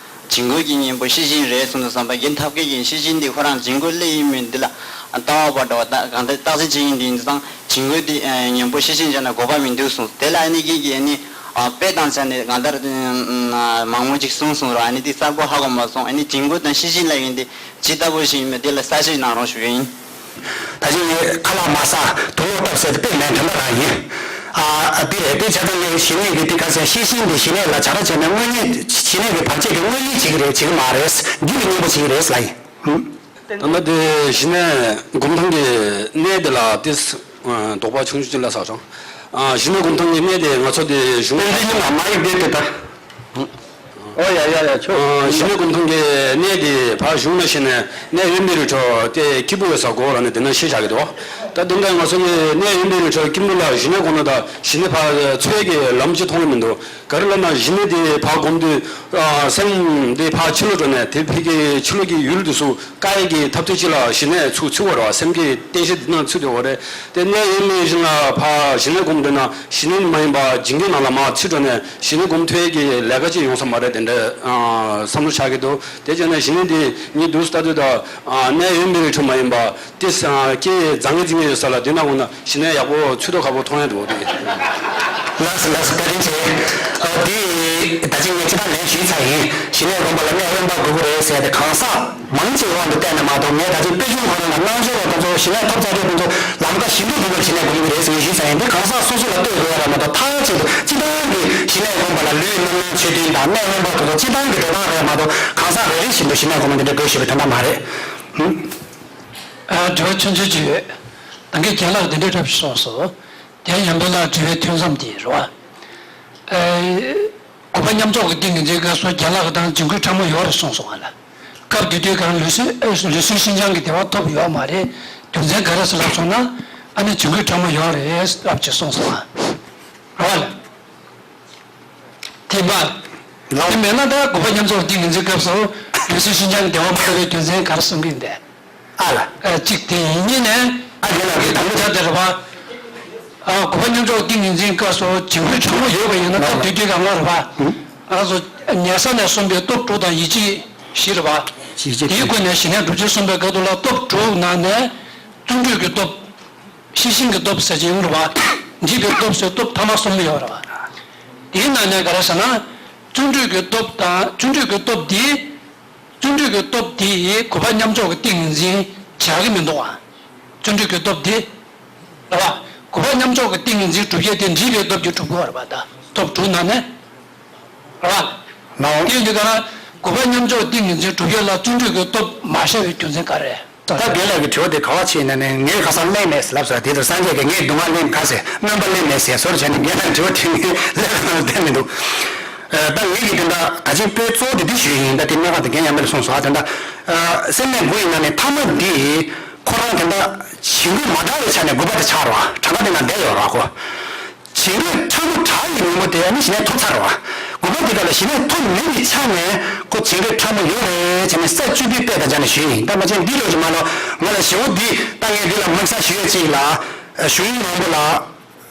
བྱིང་རྒོད་ཀྱི་གཉེན་པོ་ཤེས་བཞིན་རེད་གསུངས་འདུག་བསམ་པ། རྒན་ཐབས་མཁས་ཀྱིས་ཤེས་བཞིན་འདི་ཁོ་རང་བྱིང་རྒོད་སླེབས་ཡིན་མིན་འདི་ལ་ལྟ་བ་བར་འགྲོ་བ་ད་གང་ལྟར་བརྟག་དཔྱད་བྱེད་ཡིན་འདི་ཡིན་ཙང་བྱིང་རྒོད་དེ་གཉེན་པོ་ཤེས་བཞིན་བྱས་ན་དགོས་པ་མི་འདུག་གསུངས། དེ་ལ་ཨ་ནི་རྒན་གྱིས་ཨ་ནི་དཔེ་དང་ཆ་ནས་གང་ལྟར་མང་མོ་ཅིག་གསུངས་སོང་ར། ཨ་ནི་དེ་གསལ་པོ་ཧ་གོ་མ་སོང་། ཨ་ནི་བྱིང་རྒོད་དང་ཤེས་བཞིན་ལབ་ཡིན་དེ། ཇི་ལྟ་བུ་ཞིག་ཡིན་མིན་དེ་ལ་གསལ་བཤད་གནང་རོགས་ཞུ་གི་ཡིན། ད་ཅི་ངས་ཁ་ལག་མ་ཟ་དུག་ལོག་བཏབ་ཟེར་དེ་དཔེ་མེད་དོན་དག་རང་ཡིན། ཨ་ཨ་འདི་རེད། དེ་བྱས་ཙང་ངས་ཞི་གནས་ཀྱི་དེ་ག་ཟེར་ཤེས་བཞིན་དེ་ཞི་གནས་ལ་བྱ་ར་བྱས་ནས་དངོས་གནས་ཞི་གནས་ཀྱི་བར་ཆད་ཀྱི་དངོས་གནས་བྱེད་ཀྱི་རེད་བྱེད་ཀྱི་མ་རེད། རྒྱུ་ཡི་གཉེན་པོ་བྱེད་ཀྱི་རེད་ལ་ཡིན། ད་ལྟ་དེ་ཞི་གནས་སྒོམ་ཐང་གི་གནས་དེ་ལ་དེ་དོགས་པ་ཆུང་ཆུང་ཅིག་ལ་ཟག་སོང་། ཞི་གནས་སྒོམ་ཐང་གི་གནས་དེ་ང་ཚོ་དེ་གཞུང་དེ་འདི་ཡིན་ལ་མ་ཡིག་དེ་དེ་ལྟར། ཨོ་ཡ་ཡ་ཡ་ཆོག་ཞི་གནས་སྒོམ་ཐང་གི་གནས་དེ་ཕར་གཞུང་ན་ཞིག་ནས་གནས་དབེན་པའི་རི་ཁྲོད་དེ་སྐྱིད་པོ་ཡོད་ས་གོ་ལ་ནས་དེ་ན་ཤེས་བྱ་གི་འདུག་ད་དེ་འདྲ་ང་ཚོ་གི་གནས་དབེན་པའི་རི་ཁྲོད་སྐྱིད་པོ་ལ་ཞི་གནས་སྒོམ་ན་ད་ཞི་གནས་ཕར་འཚོལ་གྱི་ལམ་གཅིག་མཐོང་གི་མི་འདུག་ག་རེ་ལབ་ན་ཞི་གནས་དེ་ཕར་སྒོམ་དུས་སེམས་དེ་ཕར་ཕྱི་ལོགས་འགྲོ་ནས་དེ་ཕ་གི་ཕྱི་ལོགས་ཀྱི་ཡུལ་དེ་ཚོ་བཀག་ཡས་ཀྱི་ཐབས་ཚུལ་ཅིག་ལ་ཞི་གནས་ཚུར་ཚུད་པ་རེད་བ། སེམས་ཀྱི་རྟེན་གཞི་འདི་ན་ཚུད་བསྡད་པ་རེད། དེ་གནས་དབེན་པའི་ཞིང་ལ་ཕར་ཞི་གནས་སྒོམ་འདོད་ན་ཞི་གནས་མ་ཡིན་པ་བྱིང་རྒོད་ནང་ལ་མར་ཚུད་འགྲོ་ནས་ཞི་གནས་སྒོམ་ཐུབ་ཡས་ཀྱི་ལས་ཀ་ཅིག་ཡོང་ས་མ་རེད་དེ་འདྲ་བསམ་བློ་ཆགས་ཀྱི་འདུག་དེ་བྱས་ན་ཞི་གནས་འདི་ངས་འདུག་སེ་ལྟ་དུས་ད་གནས་དབེན་པའི་རི་ཁྲོད་མ་ཡིན་པ་དེ་སྐྱེ་རྫ་ངན་འཛིན་ཡོད་ས་ལ་དེ་ན་འོང་ན། ཞི་གནས་ཡག་པོ་ཚུལ་དང་ཁ་པོ་མཐོང་ཡ་འདུག་དེ། ལགས་སོ་ལགས་སོ། བཀའ་དྲིན་ཆེ། ཨོ་དེ་ད་ཅི་ངས་ཅི་ལྟར་ལན་ཞུས་ཚར་ཡིན། ཞི་གནས་སྒོམ་པ་ལ་གནས་དབེན་པ་དགོས་ཀྱི་རེད་ཟེར་ཏེ་གང་ཟག་མང་ཆེ་བའི་དབང་དུ་བལྟས་ནས་མ་གཏོགས། ངས་ད་ཅི་དཔེ་ཆུང་ཁོ་རང་ལ་རྣལ་འབྱོར་པ་དེ་ཚོ་ཞི་གནས་ཐོབ་ཚར་དུས་དེ་ཚོ་ལམ་ཀ་ཞི་ཁྲོ་སྒོམ་པ་ལ་ཞི་གནས་སྒོམ་གྱི་རེད་ཟེར་ངས་ཞུས་ཚར་ཡིན། དེ་གང་ཟག་སོ་སོ་ལ་ལྟོས་དགོས་ཡ་རེད་མ་གཏོགས་མཐའ་གཅིག་ཏུ་སྤྱི་བཏང་གི་ཞི་གནས་སྒོམ་པ་ལ་ལུས་རྣམ་སྣང་ཆོས་མཐུན་དང་གནས་དབེན་པ་དེ་ཚོ་སྤྱི་བཏང་གི་འགྲོ་སྟངས་རེད་མ་གཏོགས་གང་ཟག་རེ་རེ་བཞིན་དུ་ཞི་གནས་སྒོམ་པ་འདི་འདྲ་དགོས་ཞེས་པའི་དོན་དག་མ་རེད། ཨ། དྲི་བ་ཆུང་ཆུང་ཅིག་ཡོད། ད་གིན་རྒན་ལགས་འདི་འདྲ་འདྲ་ཞིག་གསུངས་སོང་། རྒན་ཡང་པོ་ལགས་དྲི་བའི་ཐུན་མཚམས་འདི་རེད་བ། ཨེ། གུས་པ་མཉམ་འཇོག་གི་ཏིང་ངེ་འཛིན་སྐབས་སུ་རྒན་ལགས་ཀྱིས་ད་བྱིང་རྒོད་ཕྲ་མོ་ཡོད་རེད་གསུངས་སོང་བ་ལ། སྐབས་དེ་དུས་ཀྱང་ལུས་སྲོལ་ལུས་སྲོལ་ཤིན་སྦྱངས་ཀྱི་བདེ་བ་ཐོབ་ཡོད་མ་རེད། རྒྱུ་མཚན་ག་རེ་ཟེར་ལབ་སོང་ན། ཨ་ནི་བྱིང་རྒོད་ཕྲ་མོ་ཡོད་རེད་ལབ་ཅེས་གསུངས་སོང་བ། རེད་བ་ལ། དེ་མ། ལགས། དེ་མེད་ན་ད་དགུ་པ་མཉམ་འཇོག་ཏིང་ངེ་འཛིན་སྐབས་སུ་ལུས་སྲོལ་ཤིན་སྦྱངས་བདེ་བ་མ་ཐོབ་པའི་རྒྱུ་མཚན་ག་རེ་གསུང་གི་ཡིན་ཏེ། ཨ་ལ། ཨ་གཅིག་དེ་ཡིན། གཉིས་ནས། ཨ་རྒན་ལགས་ཀྱིས་དང་པོ་ཆ་དེ་རེད་པ། ཨ་དགུ་པ་མཉམ་འཇོག་ཏིང་ངེ་འཛིན་སྐབས་སུ་བྱིང་རྒོད་ཕྲ་མོ་ཡོད་པ་ཡིན་ན་སྐབས་དེ་དུས་གང་ལ་རེད་པ། ང་ཚོ་ཉལ་ས་ནས་གསུངས་པའི་སྟོབས་དྲུག་དང་ཡིད་ཆེས་བཞི་རེད་པ། ཡིད་ཆེས་དེའི་སྒོ་ནས་ཞི་གནས་སྒྲུབ་བྱེད་གསུངས་པའི་སྐབས་དུས་ལ་སྟོབས་དྲུག་ནང་ནས་བརྩོན་འགྲུས་ཀྱི་སྟོབས། ཤེས་བཞིན་གྱི་སྟོབས་ཟེར་གྱི་ཡོད་རེད་པ། འདྲིས་པའི་སྟོབས་ཟེར་སྟོབས་ཐ་མ་གསུམ་ཡོད་རེད་པ། དེའི་ནང་ནས་ག་རེ་ཟེར་ན། བརྩོན་འགྲུས་ཀྱི་སྟོབས་དང་བརྩོན་འགྲུས་ཀྱི་སྟོབས་འདི། བརྩོན་འགྲུས་ཀྱི་སྟོབས་འདི་དགུ་པ་མཉམ་འཇོག་གི་ཏིང་ངེ་འཛིན་བྱ་གི་མི་འདུག་པ། བརྩོན་འགྲུས་ཀྱི་སྟོབས་འདི། རེད་པ། དགུ་པ་མཉམ་འཇོག་གི་ཏིང་ངེ་འཛིན་སྒྲུབ་ཡས་དེ་འདྲིས་པའི་སྟོབས་ཀྱིས་སྒྲུབ་དགོས་རེད་པ། ད་སྟོབས་དྲུག་ནང་ནས། རེད་པ། ལའོ། དེ་ཡིན་དུས་ག་ན་དགུ་པ་མཉམ་འཇོག་ཏིང་ངེ་འཛིན་སྒྲུབ་ཡས་ལ་བརྩོན་འགྲུས་ཀྱི་སྟོབས་མ་བྱས་པའི་རྒྱུ་མཚན་ག་རེ་རེད། ད་རྒན་ལགས་ཀྱི་དྲི་བ་དེ་ག་བ་ཕྱིན་ན་ནི་ངས་ཁ་སང་གླེང་མེད་ཟེར་ལབ་ཟེར། དེ་ལྟར་སངས་རྒྱས་ཀྱིས་ངས་སྡུག་བསྔལ་གླེང་ག་ཟེར་རྣམ་པ་གླེང་མེད་ཟེར་ཟེར་བྱས་ནས་རྒན་ལགས་དྲི་བ་དྲིས་ནས་ལན་སྟོན་མི་འདུག་ཨ་ད་ངས་ཀྱི་དེ་འདྲ་ད་ཅིག་དཔེ་གཙོ་བོ་དེ་འདི་ཞུས་ཡིན། ད་དེ་སྨན་ཁང་དུ་རྒན་ཡང་མེད་ལ་གསུངས་སོང་། ཨ་དེ་འདྲ་སེམས་ནད་དགུ་ཡི་ནང་ནས་ཐ་མ་འདི་ཁོ་རང་དེ་འདྲ་བྱིང་རྒོད་མ་དྲག་པའི་ཆ་ནས་དགུ་པ་དེ་ཆགས་རེད་པ། གྲངས་ཀ་དེ་ནང་བསྡད་ཡོད་རེད་པ་ཁོ། བྱིང་རྒོད་ཕྲ་མོ་དྲག་ཡི་ཉིན་མོ་དེ་ནི་ཞི་གནས་ཐོབ་ཚར་བ། དགུ་པ་དེ་ག་ལ་ཞི་གནས་ཐོབ་མེད་པའི་ཆ་ནས་ཁོ་བྱིང་རྒོད་ཕྲ་མོ་ཡོད་རེད་བྱས་ནས་ས་བཅུ་པའི་དཔེ་དང་སྦྱར་ནས་ཞུས་ཡིན། ད་མ་བྱས་འདི་ལོ་ཅིག་མ་ལོ་ང་ལ་ཞེ་བོ་འདི་ད་ངས་འདི་ལ་དམིགས་བསལ་ཞུ་ཡས་ཅིག་ལ་གཞུང་མང་པོ་ལ་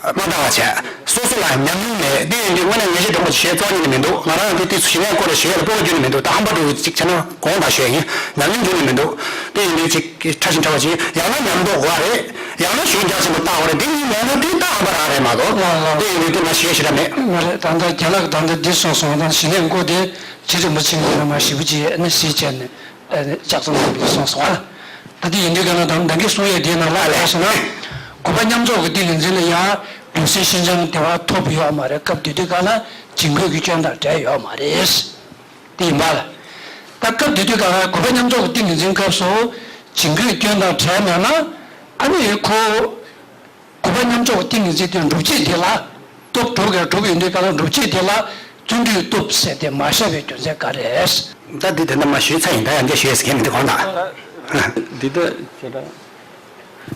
མ་ལྟ་བ་བྱས་སོ་སོ་ལ་ཉམས་མྱོང་མེད། དེ་ཡིན་དུས་དངོས་གནས་ངེས་ཤེས་དྲང་པོ་ཞུ་ཡས་རྩ་བ་ཉིད་ནས་མི་འདུག་ང་རང་དེ་དུས་སུ་ཞི་གནས་སྐོར་ལ་ཞུ་ཡས་ལ་སྤོབས་པ་ཁྱོན་ནས་མི་འདུག་ད་ཧམ་པ་འགྲོ་གི་ཅིག་བྱས་ན་དགོངས་དག་ཞུ་ཡས་ཡིན། ཉམས་མྱོང་ཁྱོན་ནས་མི་འདུག་དེ་ཡིན་དུས་ཅིག་ཕྲ་ཞིང་ཕྲ་བ་ཅིག་ཡང་ན་ཉམས་རྟོགས་དགོས་རེད། ཡང་ན་གཞུང་རྒྱ་ཆེན་པོ་ལྟ་དགོས་རེད། འདི་གཉིས་མེད་ན་དེ་ལྟ་ཧམ་པ་རང་རེད་མ་གཏོགས། ལགས་ལགས། དེ་ཡིན་དུས་དེ་མ་ཤེས་ཞེ་དྲག་མེད། ང་རེད། ད་ལྟ་རྒན་ལགས་ད་ལྟ་འདི་གསུངས་སོང་། ད་ཞི་གནས་མགོ་དེ་རྗེ་རིན་པོ་ཆེ་གིས་མ་ཞེ་པོ་ཅིག་ནི་གཟིགས་བྱས་ནས་ལྕགས་རྩང་ཐོན་པའི་གསུངས་སོང་ཨ། ད་དེ་ཡིན་དུས་ག་ན་ད་ལྟ་གི་གསུང་ཡས་དེའི་ནང་ལ་ལ་ལས་སོང་ན། དགུ་པ་མཉམ་འཇོག་གི་ཏིང་ངེ་འཛིན་ལ་ཡང་ལུས་སེམས་ཤིན་སྦྱངས་བདེ་བ་ཐོབ་ཡོད་མ་རེད། སྐབས་དེ་དུས་ག་ལ་བྱིང་རྒོད་ཀྱི་སྐྱོན་དང་བྲལ་ཡོད་མ་རེད། དེ་ཡིན་པ་ལ། ད་སྐབས་དེ་དུས་ག་ལ་དགུ་པ་མཉམ་འཇོག་གི་ཏིང་ངེ་འཛིན་སྐབས་སུ་བྱིང་རྒོད་སྐྱོན་དང་བྲལ་མེད་ན། ཨ་ནི་ཁོ། དགུ་པ་མཉམ་འཇོག་གི་ཏིང་ངེ་འཛིན་དེ་སྒྲུབ་བྱེད་དེ་ལ། སྟོབས་དྲུག་གིས་གྲུབ་ཡོང་དུས་ག་ལ་སྒྲུབ་བྱེད་དེ་ལ་བརྩོན་འགྲུས་སྟོབས་ཟེར་དེ་མ་བཞག་པའི་རྒྱུ་མཚན་ག་རེ་རེད། ད་འདི་དེ་འདྲ་མ་ཞུས་ཚར་ཡིན། ད་ཡང་བསྐྱར་ཞུས་ཟེར་མཁན་མི་འདུག་གང་ལྟར། འདི་ལྟ་ཞེ་དྲག་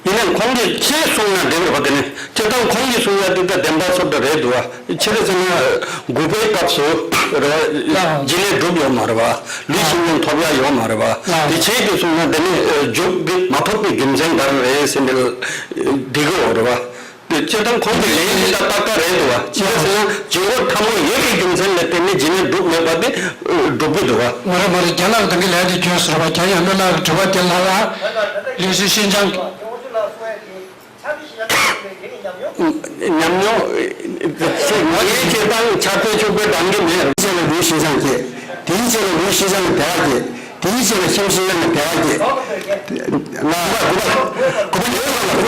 ཡིན་ནའང་ཁོང་གིས་ཅི་གསུངས་ན་བདེན་པ་དེ་ནི་སྤྱིར་བཏང་ཁོང་གིས་གསུངས་ཡ་འདི་ལྟ་བདེན་པ་སོ་འདྲ་རེད་འདུག་བ། ཅི་རེད་ཟེར་ན། དགུ་པའི་སྐབས་སུ་རེད་བ། ལགས། རྗེས་ལས་གྲུབ་ཡོད་མ་རེད་བ། ལུས་ཤིན་སྦྱངས་ཐོབ་ཡ་ཡོད་མ་རེད་བ། ལགས། དེ་བྱས་དུས་གསུངས་ན་དེ་ནི་མཇུག་གི་མ་ཐོབ་པའི་རྒྱུ་མཚན་ག་རེ་རེད་ཟེར་འདི་ལ་འགྲིག་གི་ཡོད་རེད་བ། དེ་སྤྱིར་བཏང་ཁོང་གི་ལན་དེ་ལ་ཏག་ཏག་རེད་འདུག་བ། ཅི་རེད་ཟེར་ན་བྱིང་རྒོད་ཕྲ་མོ་ཡོད་པའི་རྒྱུ་མཚན་ལ་བརྟེན་ནས་རྗེས་ལས་གྲུབ་མེད་པ་དེ་སྒྲུབ་ཀྱི་འདུག་བ། མ་རེད་མ་རེད། རྒན་ལགས་ད་གིན་ལན་དེ་བསྐྱོན་ཟེར་བ། རྒན་ཡང་མི་ལགས་ཀྱི་དྲི་བ་དེ་ལ་ལ་ལུས་སེམས་ཤིན་སྦྱངས། ཉམས་མྱོང་། ངའི་སྤྱིར་བཏང་ཕྱག་དཔེ་ཕྱུག་པོའི་འདང་གི་མེད། དེའི་རྗེས་ལ་ལུས་ཤིན་སྦྱངས་སྐྱེས། དེའི་རྗེས་ལ་ལུས་ཤིན་སྦྱངས་ལ་བདེ་བ་སྐྱེས། དེའི་རྗེས་ལ་སེམས་ཤིན་སྦྱངས་ལ་བདེ་བ་སྐྱེས། ལ། དགུ་པ་དགུ་པ་དགུ་པ་ཉོན་དགོས་ལ་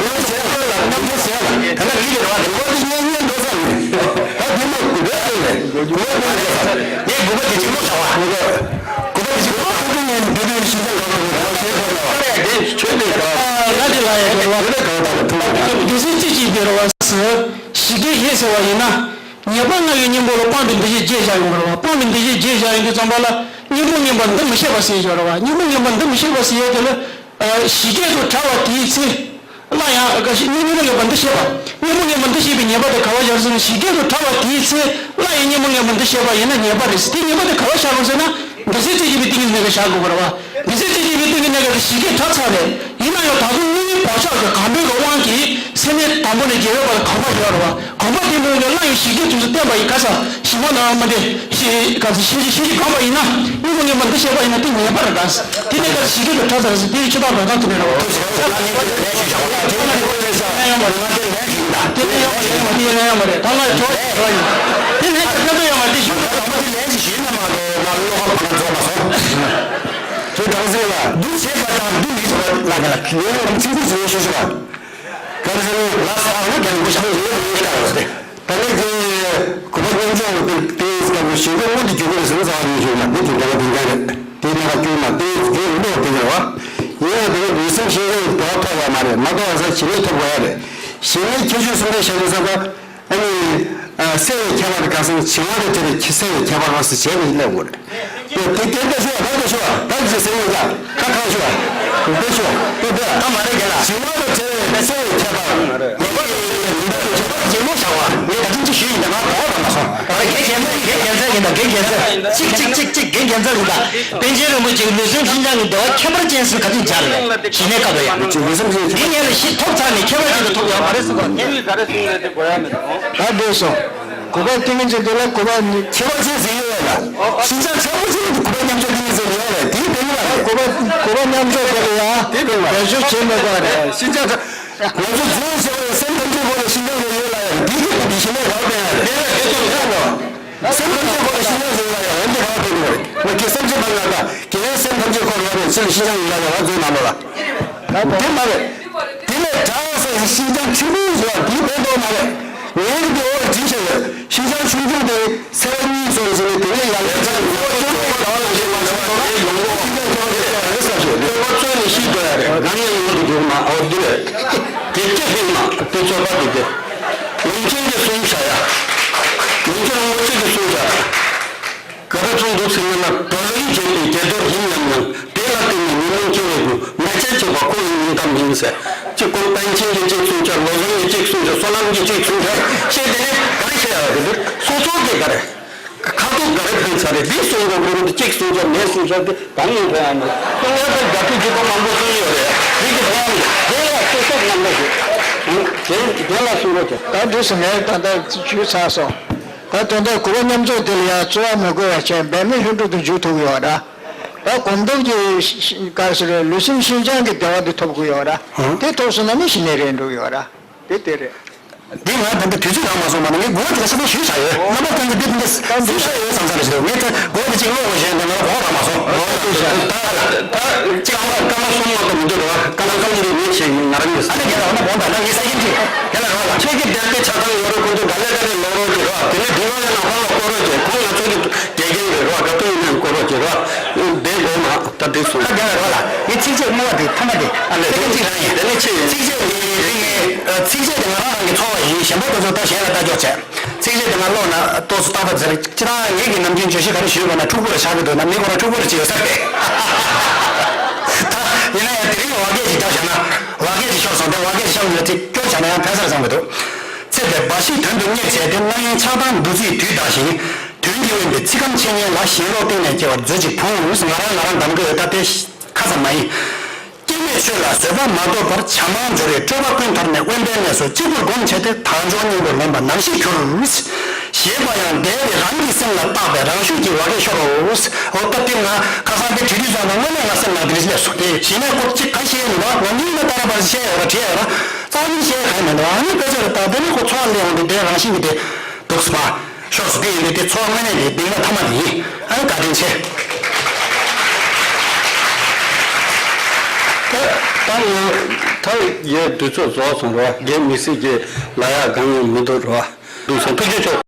དགུ་པ་བྱས་ལ་རྣམ་འགྲེལ་བྱས་ལ་ད་ལྟ་ལུས་ཀྱི་རེ་བ་དེ་དགུ་པ་དེ་ཉན་ཉན་འགྲོ་ས་མེད། ད་དེ་མ་དགུ་པའི་དེ་ལས་དགུ་པ་དགུ་པ་ཉན་ས་ངས་དགུ་པ་དེ་གཅིག་པོ་བྱ་བ། དགུ་པ་དེ་གཅིག་པོ་ཁོ་ཚོ་ཉན་དེ་དུས་ཤིན་སྦྱངས་ག་ལ་དགུ་པ་བྱས་ཁོ་ལ་བ། དེ་ཆོས་དེ་ག་ང་དེ་ལ་ཡ་དགུ་པ་དེ་ལས་ག་ལ་དགུ་པ། དེ་སྲིད་ཅི་ཅིག་དེ་རེ་བ་སི་ཞི་རྒྱས་ཡིན་ཟེར་བ་ཡིན་ན། ཉེས་པ་ལྔ་ཡི་གཉེན་པོ་ལ་སྤངས་པའི་འདུ་ཤེས་བརྗེད་བཞག་ཡོང་བ་རེད་བ། སྤངས་པའི་འདུ་ཤེས་བརྗེད་བཞག་ཡོང་དུས་ཙམ་པ་ལ་གཉེན་པོ་ངན་པ་འདུ་མི་ཤེས་པ་ཟེར་ཡོད་རེད་བ། གཉེན་པོ་ངན་པ་འདུ་མི་ཤེས་པ་ཟེར་ཡོད་དེ་ལ། ཞི་རྒྱས་སུ་གྲགས་པ་དེའི་ཚེ། སླར་ཡང་གཉེན་པོ་ངན་པ་འདུ་ཤེས་པ། གཉེན་པོ་ངན་པ་འདུ་ཤེས་པའི་ཉེས་པ་དེ་ག་བ་བཞག་ཟེར་ན། ཞི་རྒྱས་སུ་གྲགས་པ་དེའི་ཚེ་སླར་ཡང་གཉེན་པོ་ངན་པ་འདུ་ཤེས་པ་ཡིན་ན་ཉེས་པ་རེད། དེ་ཉེས་པ་དེ་ག་བ་བཞག་དགོས་ཟེར་ན། འདུ་ཤེས་རྩེ་གཅིག་པའི་ཏིང་ངེ་འཛིན་ལ་བཞག་དགོས་པ་རེད་བ། འདུ་ཤེས་རྩེ་གཅིག་པའི་ཏིང་ངེ་འཛིན་ལ་ཞི་རྒྱས་གྲགས་ཚར་རེད། ཡིན་ན་ཡང་ད་དུང་དངོས་ཡོད་བག་ཆགས་ཀྱི་གང་འདོད་ཀྱི་དབང་གིས་སེམས་ནད་དང་པོ་ནས་བརྒྱད་པའི་བར་ལ་གོམས་པ་ཡོད་རེད་བ། གོམས་པ་དེ་མོ་ཡོད་ན་སླར་ཡང་ཞི་རྒྱས་དུས་སུ་བསྟན་པ་ཡི་ག་ས་ཞི་མ་ན་མ་དེ་ཞི་ག་ས་ཤེས་ཀྱི་ཤེས་ཀྱི་གང་པ་ཡིན་ན་གཉེན་པོ་ངན་པ་འདུ་ཤེས་པ་ཡིན་ན་དེ་ཉེས་པ་རེད་ག་ས། དེ་ནས་ག་ས་ཞི་རྒྱས་དུ་གྲགས་ཚར་ས་དེ་ཆོས་དང་འགྲོ་སྟངས་དེ་མེད་རེད་བ། དེ་ནས་ཡང་མ་རེད། དེ་ནས་ཡང་མ་རེད། ད་ལྟ་ཁྱོད་ལན་ཞིག་བཞག་ལ་དེ་ནས་ཁྱོད་ལན་ཞིག་ད་དེ་ནས་ཡང་མ་རེད། ད་ལྟ་ཁྱོད་ལན་ཡང་མ་རེད། ད་ལྟ་ཁྱོད་ལན་ཡང་མ་རེད། དེ་ནས་ད་ལྟ་ཡང་མ་རེད། དེ་ཞུ་ད་ལྟ་དེ་ལན་ཞིག་ཞུས་ན་མ་གཏོགས་ང་བློ་ཁ་བ་ན་རྫོགས་མ་སོང་། ཁྱོད་གྲོང་གསེབ་ལ་འདུ་བྱེད་པ་དང་འདུ་མི་བྱེད་པ་ལ་ལ་ལ་ངས་ང་ཚིག་འདུ་ཟེར་ཞུ་ཞུ་བ། ག་རེ་ཟེར་ན་ལ་ས་ཨ་ན་རྒྱ་ལ་མགོ་ཤ་མོ་ཡོད་ཡོད་ཀྱང་ཟེར། ད་ནི་དེ་གོ་བ་སྙོམས་འཇུག་དེ་དེ་ལྟ་བུ་ཞིག་གི་སྔོན་དུ་འཇུག་དགོས་ཟེར་ན་ཟ་བ་ཡིན་ཞུ་ན་འདི་དེ་འདྲ་བ་དེ་འདྲ་རེད། དེ་ནི་ང་སྐྱོན་མ་དེ་དེ་འདྲ་དེ་འདྲ་བ། ཡིན་ཡང་དེ་ནི་ལུས་སེམས་ཤེས་ཡོན་དེ་བ་ཐོབ་ཡོད་མ་རེད། མ་ཐོབ་ཡ་ས་ཞི་གནས་ཐོབ་དགོས་ཡ་རེད། ཞི་གནས་ཁྱད་ཆོས་གསུམ་ལྡན་ཤ་ཡོན་བསམ་པ། ཨ་ནི། ཨ་སེལ་བའི་ཁྱད་པར་དེ་ག་ས་ནས་བྱིང་བ་དང་བྲལ་བའི་སེལ་བའི་ཁྱད་པར་རོ་ཟེར་བྱས་ནས་སླེབས་དགོས་རེད། དེ་དེ་ལྟ་ཞུ་བ་ད་ལྟ་ཞུ་བ་ད་ སེམས་ཡོད་ཀྱང་ཁ་ཁ་ཤོག་དཔེ་ཤོག་དཔེ་དཔེ་ད་མ་རེད་ག་ལ། ཞི་བ་དང་བྲལ་བའི་མི་སེར་བའི་ཁྱད་པར། ངེས་པར་དུ་ཡིན་པའི་ཁྱད་པར་ཡིན་ལུགས་བྱ་བ་ངས་ད་ཐེངས་གཅིག་ཞུས་ཡིན་ད་ང་དོགས་པ་མ་སོང་། ད་དགེ་རྒན་ཚ་དགེ་རྒན་ཚ་ཡིན་ད་དགེ་རྒན་ཚ་གཅིག་གཅིག་གཅིག་གཅིག་དགེ་རྒན་ཚ་ཡིན་ད། པཎ་ཆེན་རིན་པོ་ཆེའི་ལུས་སེམས་ཤིན་སྦྱངས་ཀྱི་འབྲེལ་བ་ཁྱད་པར་ཅན་ཟེར་ག་དུས་སྦྱར་རེད་ཞི་གནས་སྐབས་ལ་ཡང་། ལུས་སེམས་ཤིན་འདི་ངས་ལ་ཤི་ཐོབ་ཚར་ནས་ཁྱད་པར་ཅན་དུ་ཐོབ་ཡོད་མ་རེད་ཟེར་གོ་ངས། ད་འགྲིག་སོང་། གོ་བ་བཏིང་མཁན་ཅིག་འདུག་ལ་གོ་བ་ནི། ཁྱད་པར་ཅན་ཟེར་ཡོད་ལ། ཤིན་སྦྱངས་ཆེན་པོ་ཅིག་གི་གོ་བ་མཉམ་འཇོག་གི་ཡིན་ཟེར་ཡོད་རེད་དེའི་དོན་ལ་རེད། གོ་བ་གོ་བ་མཉམ་འཇོག་དེ་ལ་ཡང་དེ་དོན་ལ་བེད་སྤྱོད་བྱེད་མི་དགོས་རེད། ཤིན་སྦྱངས་ང་ཚོ་རྫུན་བཤད་པའི་སེམས་ཐམས་ཅད་པོ་ལ་ཤིན་སྦྱངས་ཟེར་ཡོད་ལ་ཡང་འདི་གི་གོ་བ་ཤིན་སྦྱངས་ག་བ་སྤེལ་ཡ་རེད། དེ་ལ་དེ་ཚོ་ཡོད་ལ། སེམས་ཐམས་ཅད་པོ་ལ་ཤིན་སྦྱངས་ཟེར་ཡོད་ལ་ཡང་འདི་ག་བ་སྤེལ་གི་རེད། ང་གི་སེམས་ཅན་པ་ང་དང་གི་སེམས་ཐམས་ཅད་པོ་ལ་ཡང་ཕྱི་ལ་ཤིན་སྦྱངས་ཡོད་ལ་ཡང་ང་ཚོའི་ནང་ལོགས་ལ། དེ་མ་རེད། དེ་ནས་དྲག་ཟེར་ཤིན་སྦྱངས་ཆེན་པོ་ཟེར་བ་དེའི་དོན་དག་མ་རེད། ངས་འདི་འོག་བྲིས་བཞག་ཡོད། ཤིན་སྦྱངས་ཆུང་ཆུང་དེ་ཚེག་བ་གཉིས་ཙམ་ཟིན་ནས་དེ་ནས་ཡར་ལས་ཚར་ཡོང་བ་ཅུང་ཙམ་དང་ལ་ཞེས་མ་བྱུང་ཐོག་ལ་ཡོང་ལོག་ཤིན་སྦྱངས་ཆུང་ཆུང་དེ་ཚེག་བ་རེད་ཟེར་ཞེས་ཚེག་བ་རྩོད་ནས་ཤི་དགོས་ཡ་རེད། ང་ངས་ཡོང་དུ་འཇུག་མ་ཨོ་འདི་རེད། དེ་སྐད་ཧིང་མ་དེ་ཚོད་པ་དེ་དེ། ལུང་ཆེན་གྱིས་གསུངས་བཞག་ཡ། ལུང་ཆེན་རིན་པོ་ཆེ་གིས་གསུངས་བཞག་ཡ། ག་རེ་གསུངས་འདུག་ཟེར་ན། བགྲོ་གླེང་བྱེད་པའི་དགྱེས་རྡོར་ཡིན་ནམ་ཡང་། དེ་ལ་བརྟེན་ནས་ཉོན་མོངས་སྐྱེ་བའི་རྒྱུ། ང་རྒྱལ་བྱེད་པ་ཁོ་ཡི་སྙིང་གཏམ་ཡིན་ཟེར། གཅིག་ཁོང་པཎ་ཆེན་གྱིས་གཅིག་གསུངས་བྱས། བློ་བཟང་གིས་གཅིག་གསུངས་བྱས། བསོད་ནམས་ཀྱིས་གཅིག་གསུངས་བྱས། བཤད་དེ་ནས་ག་རེ་བཤད་ཡ་རེད། འདི་སོ་སོ་གིས་ག་རེ་ཁ་ཐུག་ག་རེ་ཕན་ཚར་རེད། འདི་གསུང་དགོས་ཀྱི་རེད། འདི་གཅིག་གསུངས་བྱས་མེད་གསུངས་བྱས་དེ་གང་ཡིན་ཕན་ཡ་མེད། གསུང་ཡ་དང་རྒྱ་ཕྲུག་གི་པ་མང་པོ་གསུང་ཡོད་རེད། འདི་གི་ཕན་ཡ་མེད། དེ་ལ་སོ་སོ་རྣམ་པ་ཞིག་དེ་དེ་ལ་གསུང་དགོས་ཀྱི། ད་འདི་སུ་ངས་ད་ལྟ་ཞུས་ཚར་སོང་། ད་དོན་དག་གོ་བ་མཉམ་འཇོག་དེ་ལ་ཡང་རྩོལ་བ་མི་དགོས་པ་བྱས་འབད་མེད་ལྷུན་གྲུབ་ཏུ་འཇུག་ཐུབ་ཀྱི་ཡོད་ར། ད་གོམ་སྟབས་ཀྱི་ག་རེ་ཟེར་རེད། ལུས་སེམས་ཤིན་སྦྱངས་ཀྱི་བདེ་བ་དེ་ཐོབ་ཀྱི་ཡོད་ར། དེ་ཐོབ་སོང་ན་ནི་ཤི་ནས་རེད་འགྲོ་གི་ཡོད་ར། དེ་དེ་རེད། འདི་ང་ད་ལྟ་དུས་ཚོད་རག་མ་སོང་བ་ན་ངས་གོ་བ་དེ་ལ་ཤ་ཚ་ཞུས་བཞག་ཡོད། རྣམ་པ་ཀུན་གྱིས་འདི་འདི་སུས་ཤ་ཡོད་བསམ་ས་རེད་ཟེར། ངས་ད་གོ་བ་དེ་གཅིག་ཀློག་དགོས་ཞེས་འདི་ང་ལ་གོ་བ་རག་མ་སོང་། གོ་བ་དེ་ད་ད་གཅིག་ཨ་མ་སྐར་མ་གསུམ་མ་གཏོགས་མི་འདུག་ར། སྐར་མ་གསུམ་འདི་ངས་བྱས་ཡིན་ང་རང་གིས། ཨ་ནི་རྒན་ལགས་ཨ་ན་བོང་ད་ལྟ་ངས་ས་ཡིན་གྱི་རྒན་ལགས་ར་ལ། ཁྱེད་ཀྱི་དེབ་དེ་ཆ་ཚང་ཡོད་རེད། ཁོང་ཚོ་ག་ལེ་ག་ལེ་ཀློག་རོགས་གྱིས་ར། དེ་ནས་དེ་ལོ་ཡ་ན་ཁོང་ལ་སྐོར་རོགས་གྱིས། ཁོང་ང་ཚོ་གི་དགེ་རྒན་རེད་ར། ག་དུས་ཡིན་ནའང་སྐོར་རོགས་གྱིས་ར། དེ་དགོས་མ་ད་དེ་སོང་། ད་རྒན་ལགས་ར་ལ་ངས་ཚིགས་བཅད་སྨོས་པ་དེ་ཐ་མ་དེ་ཨ་ལེ་ཚིག་གཅིག་རང་ཡིན། དེ་ནས་ཆེ་ཡིན། ཚིགས་བཅད་དེ་ངས་ཚིགས་བཅད་དེ་ང་རང་རང་གི་ཚོར་བ་ཡིན། གཞན་པ་དེ་ཚོ་ད་གཞན་ལ་ལྟ་ཀྱོག་བྱས། ཚིགས་བཅད་དེ་ང་ཀློག་ན་ཏོག་ཙམ་རྟག་པར་ཟེར། སྤྱིར་བཏང་ངེད་ཀྱི་ནམ་རྒྱུན་བརྗོད་གཞི་ག་རེ་ཞུས་པ་ན་ཕྲུ་གུ་ལ་ཆགས་ཀྱི་འདུག་ན་མི་ཁོ་རང་ཕྲུ་གུ་ལ་ཅི་ཡོད་ས་རེད། ད་ཡིན་ན་ཡང་དེ་རིང་བ་སྐད་ཅིག་རྒྱབ་བཞག་ན་བ་སྐད་ཅིག་ཤོར་སོང་། དེ་བ་སྐད་ཅིག་ཤོར་ཡོད་ཅིག་སྐྱོར་བཞག་ན་ཡང་ཕན་ས་རེད་བསམ་གྱི་འདུག་ཚེ་འདིར་འབའ་ཞིག་དོན་དུ་གཉེར་བྱས་ཏེ། རྣམ་གཡེང་ཆགས་སྡང་འདུ་འཛིས་དུས་འདའ་ཞིང་། དོན་གྱིས་དབེན་པའི་ཚིག་སྐམ་འཆད་ཉན་ལ། ཞེན་ལོག་གཏིང་ནས་སྐྱེ་བར་མཛོད་ཅིག་ཕུང་། ང་རང་ང་རང་གདམ་གྱི་ཡོད། ད་དེ་ཁ་ཙམ་མ་ཡིན། སྐྱེ་མེད་ཆོས་ལ་བཟོད་པ་མ་བཏུབ་པར། བྱ་མང་སྦྱོར་བས་སྤྲོས་པ་ཀུན་དར་ནས། དབེན་པའི་གནས་སུ་གཅིག་པུར་བསྒོམས་བྱས་ཏེ། དལ་འབྱོར་སྙིང་པོ་ལེན་པ་ནམ་ཞིག་འགྱུར། ཞེས་པ་ཡང་འདས་པའི་རང་གི་སེམས་ལ་བརྟགས་པའི་རང་ཤུགས་ཀྱིས་བ་སྐད་ཤོར་རོ། འོ་སྐབས་དེ་ང་ཁ་སང་དེ་བྲིས་དུས་ཙམ་ལ་དངོས་གནས་ང་སེམས་ནང་དེ་རིགས་སླེབས་སོང་། དེ་གཞི་ནས་ཁོ་གཅིག་ག་ཤེས་མི་འདུག་ང་གཉིས་ནས་ལྟ་ར་བར་བཤད་ཡོད་ར་བྲིས་ཡོད་ར། རྩ་བ་ནས་བཤད་གང་མི་འདུག་ཨ་ནི་དཔེ་ཆ་རེ་ལྟ་དེ་ནི་ཁོ་འཚོ་བ་སླེབས་འོང་དུས་དེ་རང་བཞིན་གྱིས་དེ་འདུག་སེ་མ། ཤོག་ཟེར་གྱི་ཡིན་པས་དེ་ཚོར་བ་དངོས་གནས་དེ་གདེང་མ་ཐ་མ་དེ་ཡིན། ཨ་ནི་བཀའ་དྲིན་ཆེ། ད་ད་ཡོད་དུས་ཚོད་རྫོགས་སོང་རོ། རྒན་མི་སྲིད་ཀྱི་ལ་ཡག་གང་ཡང་མི་འདུག་རོ། འདུག་སོང་། ཐུགས་རྗེ་ཆེ།